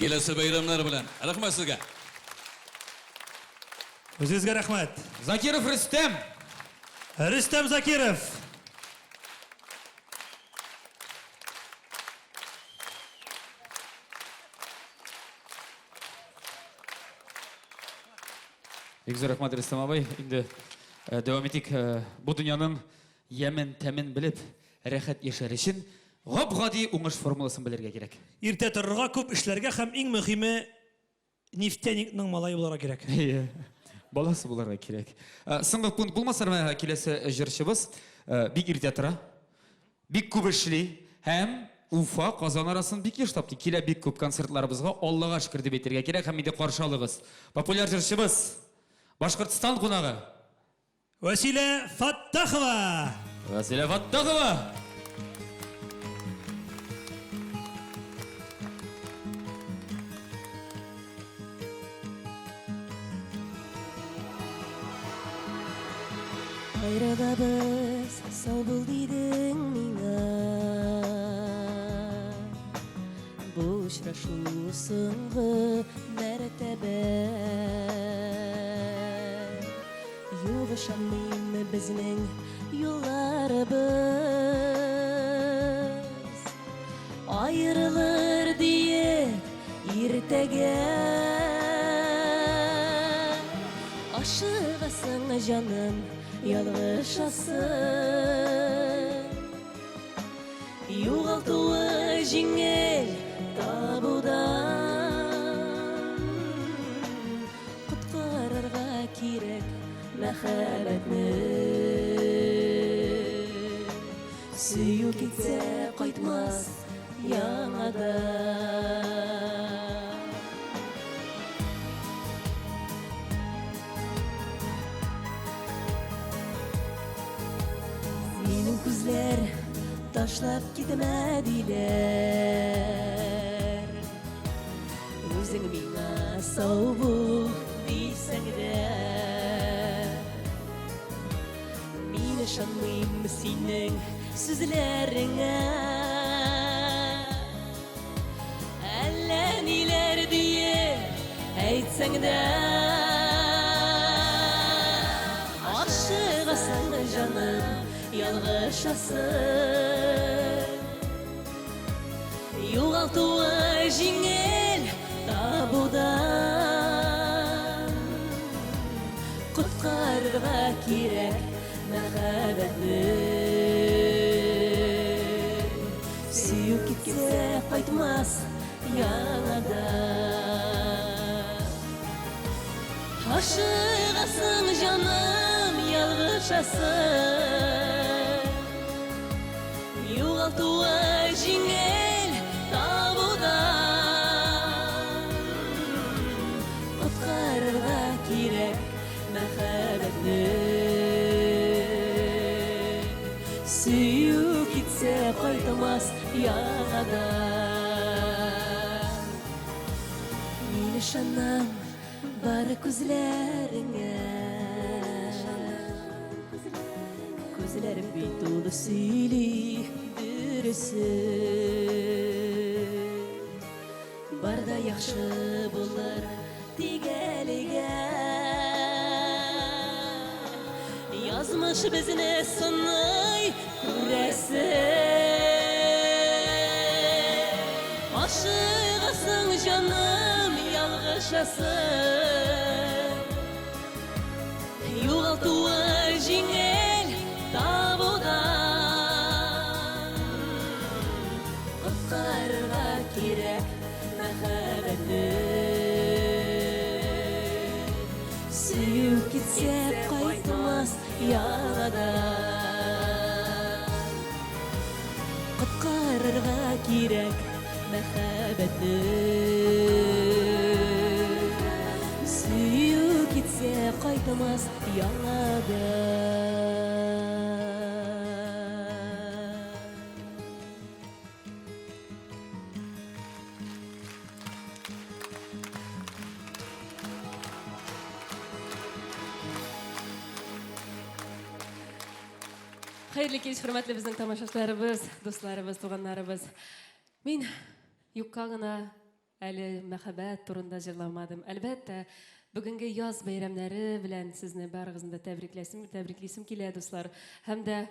Киләсе бәйрәмнәр белән. Рәхмәт сезгә. Үзегезгә рәхмәт. Закиров Рөстәм. Рөстәм Закиров. Бик зур рәхмәт, Рөстәм абый. Инде э, дәвам итик. Э, бу дөньяның ямен, тәмен белеп, рәхәт яшәр өчен гап-гади уңыш формуласын белергә кирәк. Иртә торырга, күп эшләргә һәм иң мөһиме нефтяникның малае булырга кирәк. Әйе. Баласы булырга кирәк. Э, соңгы пункт булмаса, менә киләсе җырчыбыз э, бик иртә тора, бик күп эшли һәм Уфа, Казан арасын бик еш таптый. Килә бик күп концертларыбызга, Аллага шөкер дип әйтергә кирәк һәм инде каршы алыгыз. Популяр җырчыбыз, Башкортстан кунагы. Вәсилә Фаттахова! Вәсилә Фаттахова! Аерылабыз, сау бул дидең миңа. Бу очрашу соңгы мәртәбә. Юк, ышанмыйм безнең юлларыбыз аерылыр диеп иртәгә. Ашыгасың, җаным, ялгышасың. Югалтуы җиңел табудан. Коткарырга кирәк мәхәббәтне. Сөю китсә кайтмас яңадан. Синең күзләр ташлап китмә диләр. Үзең миңа сау бул дисәң дә. Мин ышанмыйм синең сүзләреңә. Әллә ниләр диеп әйтсәң дә. Ашыгасың, җаным, ялгышасың. Югалтуы җиңел табудан Коткарырга кирәк мәхәббәтне. Сөю китсә кайтмас яңадан. Ашыгасың, җаным, ялгышасың. Югалтуы җиңел табудан. Коткарырга кирәк мәхәббәтне. Сөю китсә кайтмас яңадан. Мин ышанам бары күзләреңә. Күзләрем бит ул сөйли дөресен. Бар да яхшы булыр тик әлегә. Язмыш безне сыный, күрәсең. Ашыгасың, җаным, ялгышасың. Югалтуы җиңел табудан. Коткарырга кирәк мәхәббәтне. Сөю китсә кайтмас яңадан. Коткарырга кирәк мәхәббәтне. Сөю китсә кайтмас яңадан. Хәерле кич, хөрмәтле безнең тамашачыларыбыз, дусларыбыз, туганнарыбыз. Мин юкка гына әле мәхәббәт турында җырламадым. Әлбәттә, бүгенге яз бәйрәмнәре белән сезне барыгызны да тәбрикләсем, тәбриклисем килә, дуслар. Һәм дә,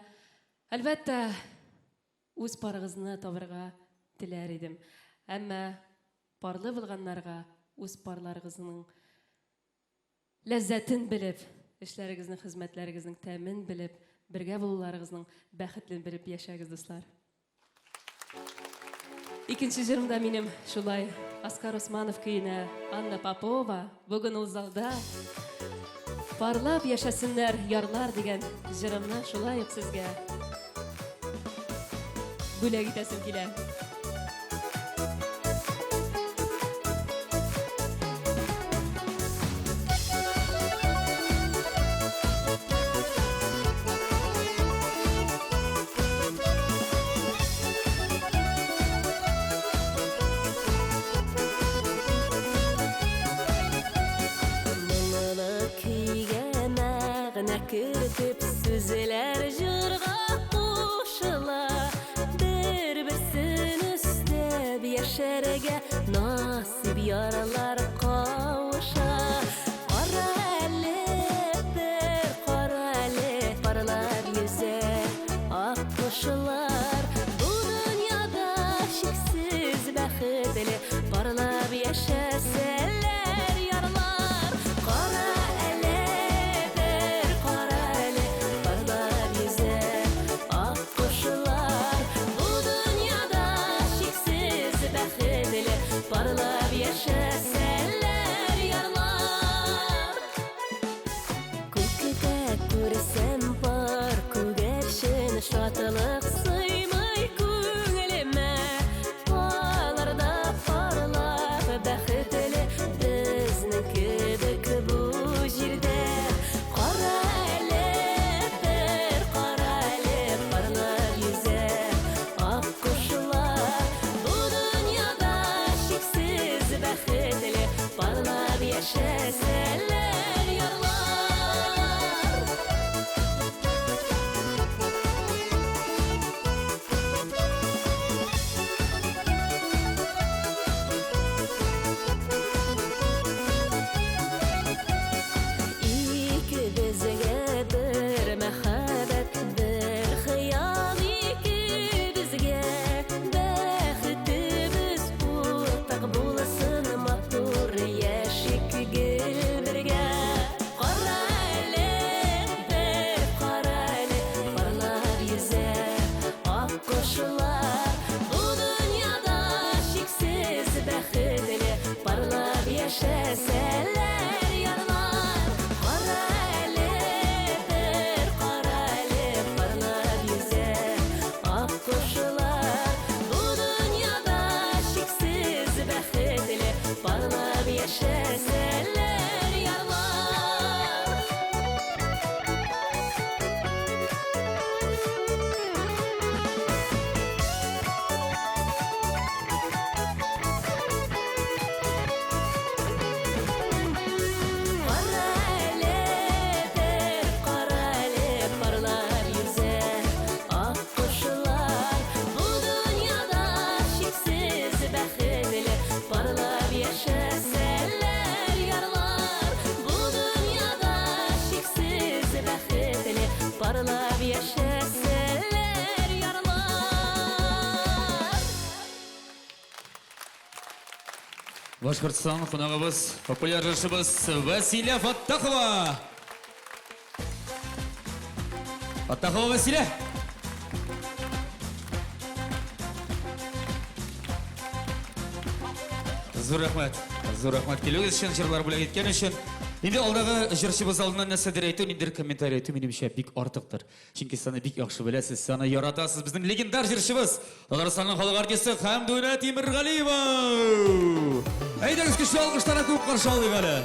әлбәттә, үз парыгызны табырга теләр идем. Әмма парлы булганнарга үз парларыгызның ләззәтен белеп, эшләрегезнең, хезмәтләрегезнең тәмен белеп, бергә булуларыгызның бәхетлен белеп яшәгез, дуслар. Икенче җырым да минем шулай Оскар Усманов көенә Анна Попова бүген ул залда. Парлап яшәсеннәр ярлар дигән җырымны шулай ук сезгә бүләк итәсем килә. Моңлы көйгә мәгънә кертеп, сүзләр җырга кушыла. Бер-берсен өстәп яшәргә насыйп ярлар кавыша. Кара әле, бер кара әле, парлап йөзә ак кошлар. Бу дөньяда чиксез бәхетле парлап яшәсәләр ярлар. Кара әле, бер кара әле, парлап йөзә ак кошлар. Бу дөньяда чиксез бәхетле парлап яшәсәләр ярлар. Күктә күрсәм пар күгәрчен, шатлык сыймый күңелемә. Аларда парлап бәхет Башкортстан кунагыбыз, популяр җырчыбыз Вәсилә Фаттахова. Фаттахова Вәсилә. Зур рәхмәт. Зур рәхмәт килүегез өчен, җырлар бүләк иткән өчен. Инде алдагы җырчыбыз алдыннан нәрсәдер әйтү, ниндидер комментарий әйтү минемчә бик артыктыр. Чөнки сез аны бик яхшы беләсез, сез аны яратасыз. Безнең легендар җырчыбыз, Татарстанның халык артисты Хәмдүнә Тимергалиева. Әйдәгез көчле алкышларга күп каршы алыйк әле.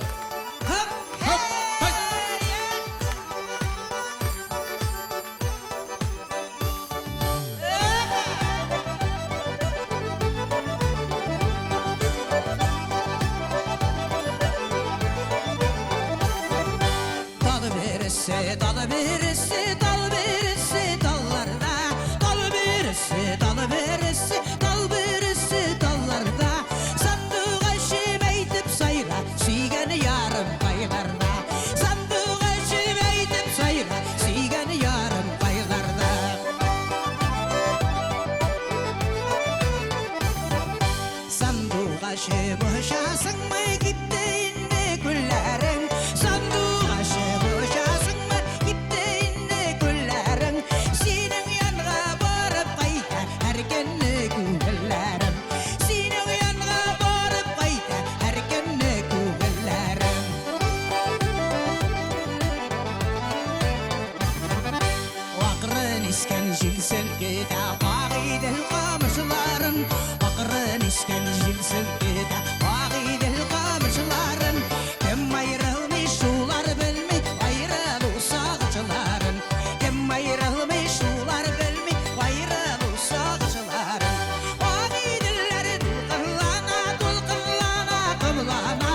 Dal birisi, dal birisi, dal birisi dallarda. Dal birisi, dal birisi, dal birisi dallarda. Sandugaçım әйтеп сайра, сөйгән ярым кайларда. Сандугачым әйтеп сайра, сөйгән ярым кайларда. Сандугачым очасыңмы, кипте инде күлләрең. Сандугачым очасыңмы, кипте инде күлләрең. Синең янга барып кайта һәр көнне күңелләрем. Синең янга барып кайта һәр көнне күңелләрем. Акрын искән җил селкетә Агыйдел камышларын. Акрын искән җил селкетә Агыйдел камышларын. Кем аерылмый, шулар белми аерылу сагышларын. Кем аерылмый, шулар белми аерылу сагышларын. Агыйделләр дулкынлана, дулкынлана, комлана.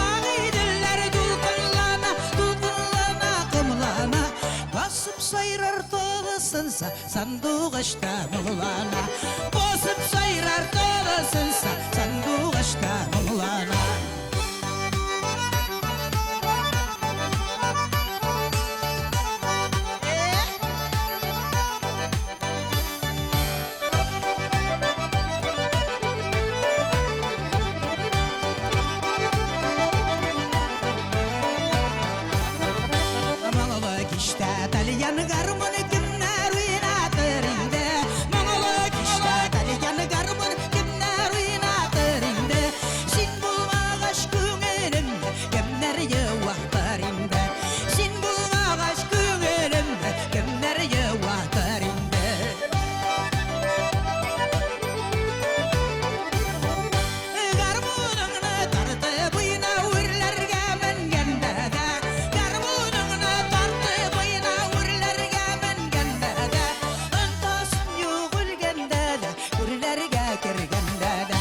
Агыйделләр дулкынлана, дулкынлана, комлана. Басып сайрар тулысынса, сандугачта моңлана. Басып сайрар тулысынса, сандугачта моңлана. Моңлы кичтә тальян гармун кемнәр уйнатыр инде? Моңлы кичтә тальян гармун кемнәр уйнатыр инде? Син булмагач күңелемне кемнәр юатыр инде? Син булмагач күңелемне кемнәр юатыр инде? Гармуныңны тартып уйна үрләргә менгәндә дә. Гармуныңны тартып уйна үрләргә менгәндә дә. Онтасым юк үлгәндә дә, үрләргә кергәндә дә.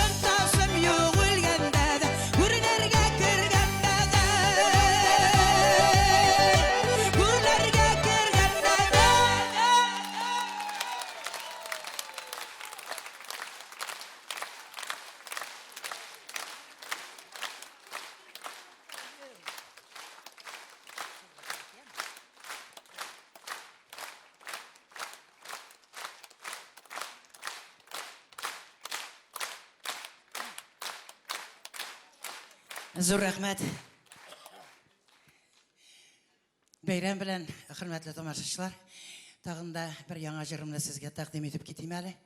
Онтасым юк үлгәндә дә, үрләргә кергәндә дә. Үрләргә кергәндә дә. Зур рәхмәт. Бәйрәм белән, хөрмәтле тамашачылар. Тагын да бер яңа җырымны сезгә тәкъдим итеп китим әле.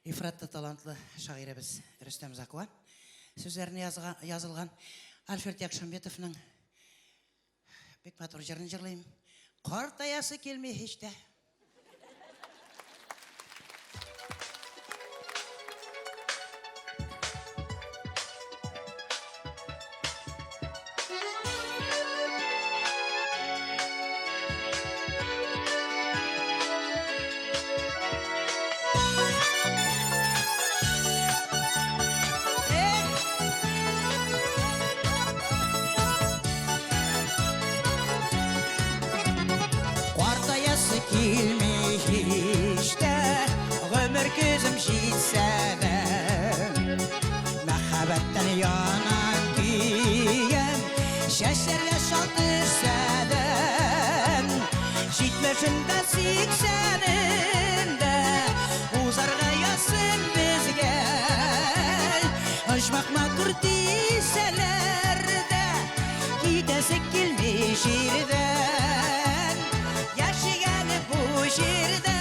Ифрат та талантлы шагыйребез Рөстәм Закуан сүзләренә язылган Альфред Якшамбетовның бик матур җырын җырлыйм. Картаясы килми һич тә. Картаясы килми һич тә, гомер көзем җитсә дә. Мәхәббәттән яна көям, чәчләргә чал төшсә дә. Җитмешендә, сиксәнендә узарга язсын безгә. Оҗмах матур матур дисәләр дә, китәсе килми җирдән. Яшик әле бу җирдә,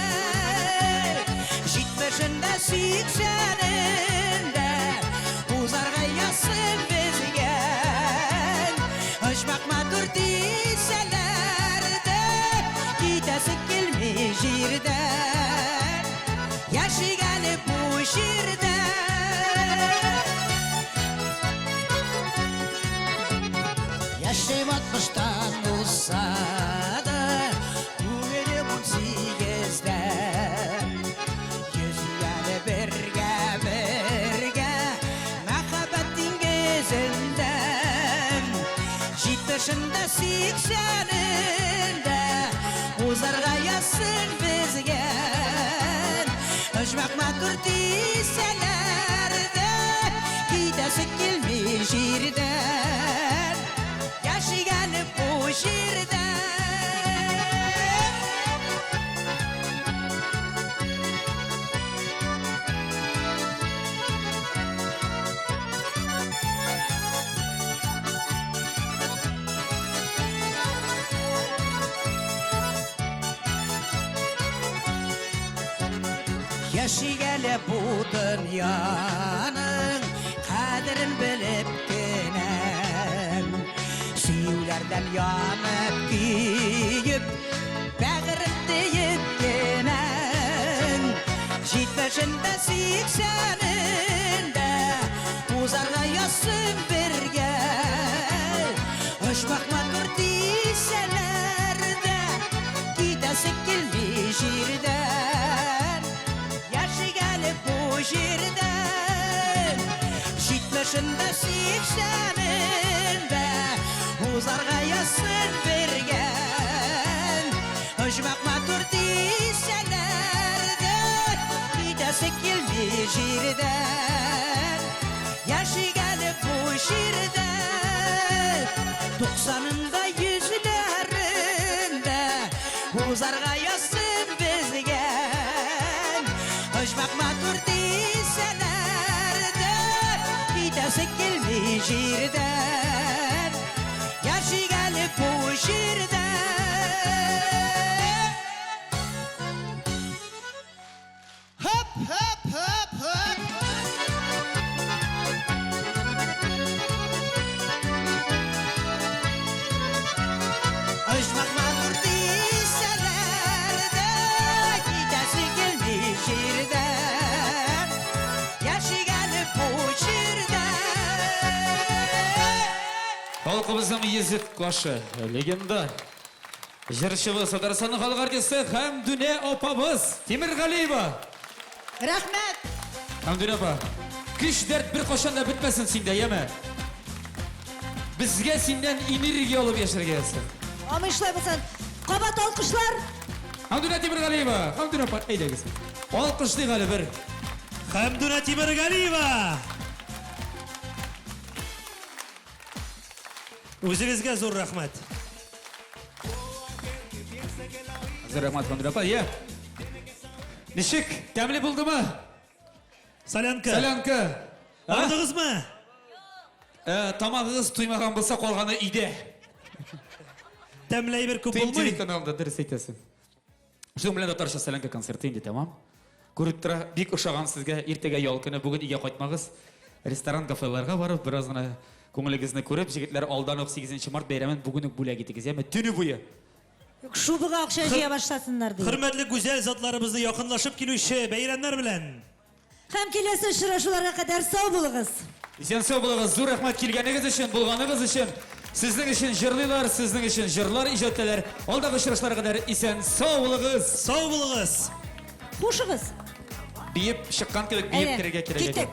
җитмешендә, сиксәнендә, узарга язсын безгә. Оҗмах матур дисәләр дә, китәсе килми җирдән. Яшик әле бу җирдә. Яшем алтмыштан узса да, күңелем унсигездә. Йөзик әле бергә, бергә, мәхәббәт диңгезендә. Җитмешендә, сиксәнендә, узарга язсын безгә. Оҗмах матур дисәләр дә, китәсе килми җирдән. Яшик әле бу җирдә. Яшик әле бу дөньяның кадерен белеп кенә. Сөюләрдән янып көеп, бәгырем диеп кенә. Җитмешендә, сиксәнендә, узарга язсын бергә. Оҗмах матур дисәләр дә, китәсе килми җирдән. Яшик әле бу җирдә, җитмешендә, сиксәнендә, узарга язсын бергә. Оҗмах матур дисәләр дә, китәсе килми җирдән. Яшик әле бу җирдә, туксанында, йөзләрендә, узарга язсын безгә. Оҗмах матур дисәләр дә, китәсе килми җирдән. Яшик әле бу җирдә. Хөп, хөп, хөп, хөп. Оҗмах матур дисәләр дә, китәсе килми җирдән. Яшик әле бу җирдә. Халкыбызның йөзек кашы, легендар җырчыбыз, Татарстанның халык артисты Хәмдүнә апабыз Тимергалиева. Рәхмәт! Хәмдүнә апа, көч дәрт бер кашан да бетмәсен синдә, яме. Безгә синнән энергия алып яшәргә язсын. Амин шулай булсын. Кабат алкышлар. Хәмдүнә Тимергалиева, Хәмдүнә апа, әйдәгез. Алкышлыйк әле бер. Хәмдүнә Тимергалиева! Үзегезгә зур рәхмәт. Зур рәхмәт, Хәмдүнә апа. Иә. Ничек? Тәмле булдымы? Солянка. Солянка. Ардыгызмы? Ә, тамагыгыз туймаган булса, калганы өйдә. Тәмле әйбер күп булмый. Телеканалда дөрес әйтәсең. Шуның белән татарча солянка концерты инде тәмам. Күреп тора, бик ошаган сезгә. Иртәгә ял көне, бүген өйгә кайтмагыз. Ресторан, кафеларга барып, бераз гына күңелегезне күреп, җегетләр, алдан ук 8 март бәйрәмен бүген үк бүләк итегез, яме? Төне буе. Шубага акча җыя башласыннар ди. Хөрмәтле гүзәл затларыбызны якынлашып килүче бәйрәмнәр белән! Һәм киләсе очрашуларга кадәр сау булыгыз! Исән-сау булыгыз! Зур рәхмәт килгәнегез өчен, булганыгыз өчен. Сезнең өчен җырлыйлар, сезнең өчен җырлар иҗат итәләр. Алдагы очрашларга кадәр исән-сау булыгыз! Сау булыгыз! Хушыгыз! Биеп чыккан кебек биеп керергә кирәк иде. Киттек!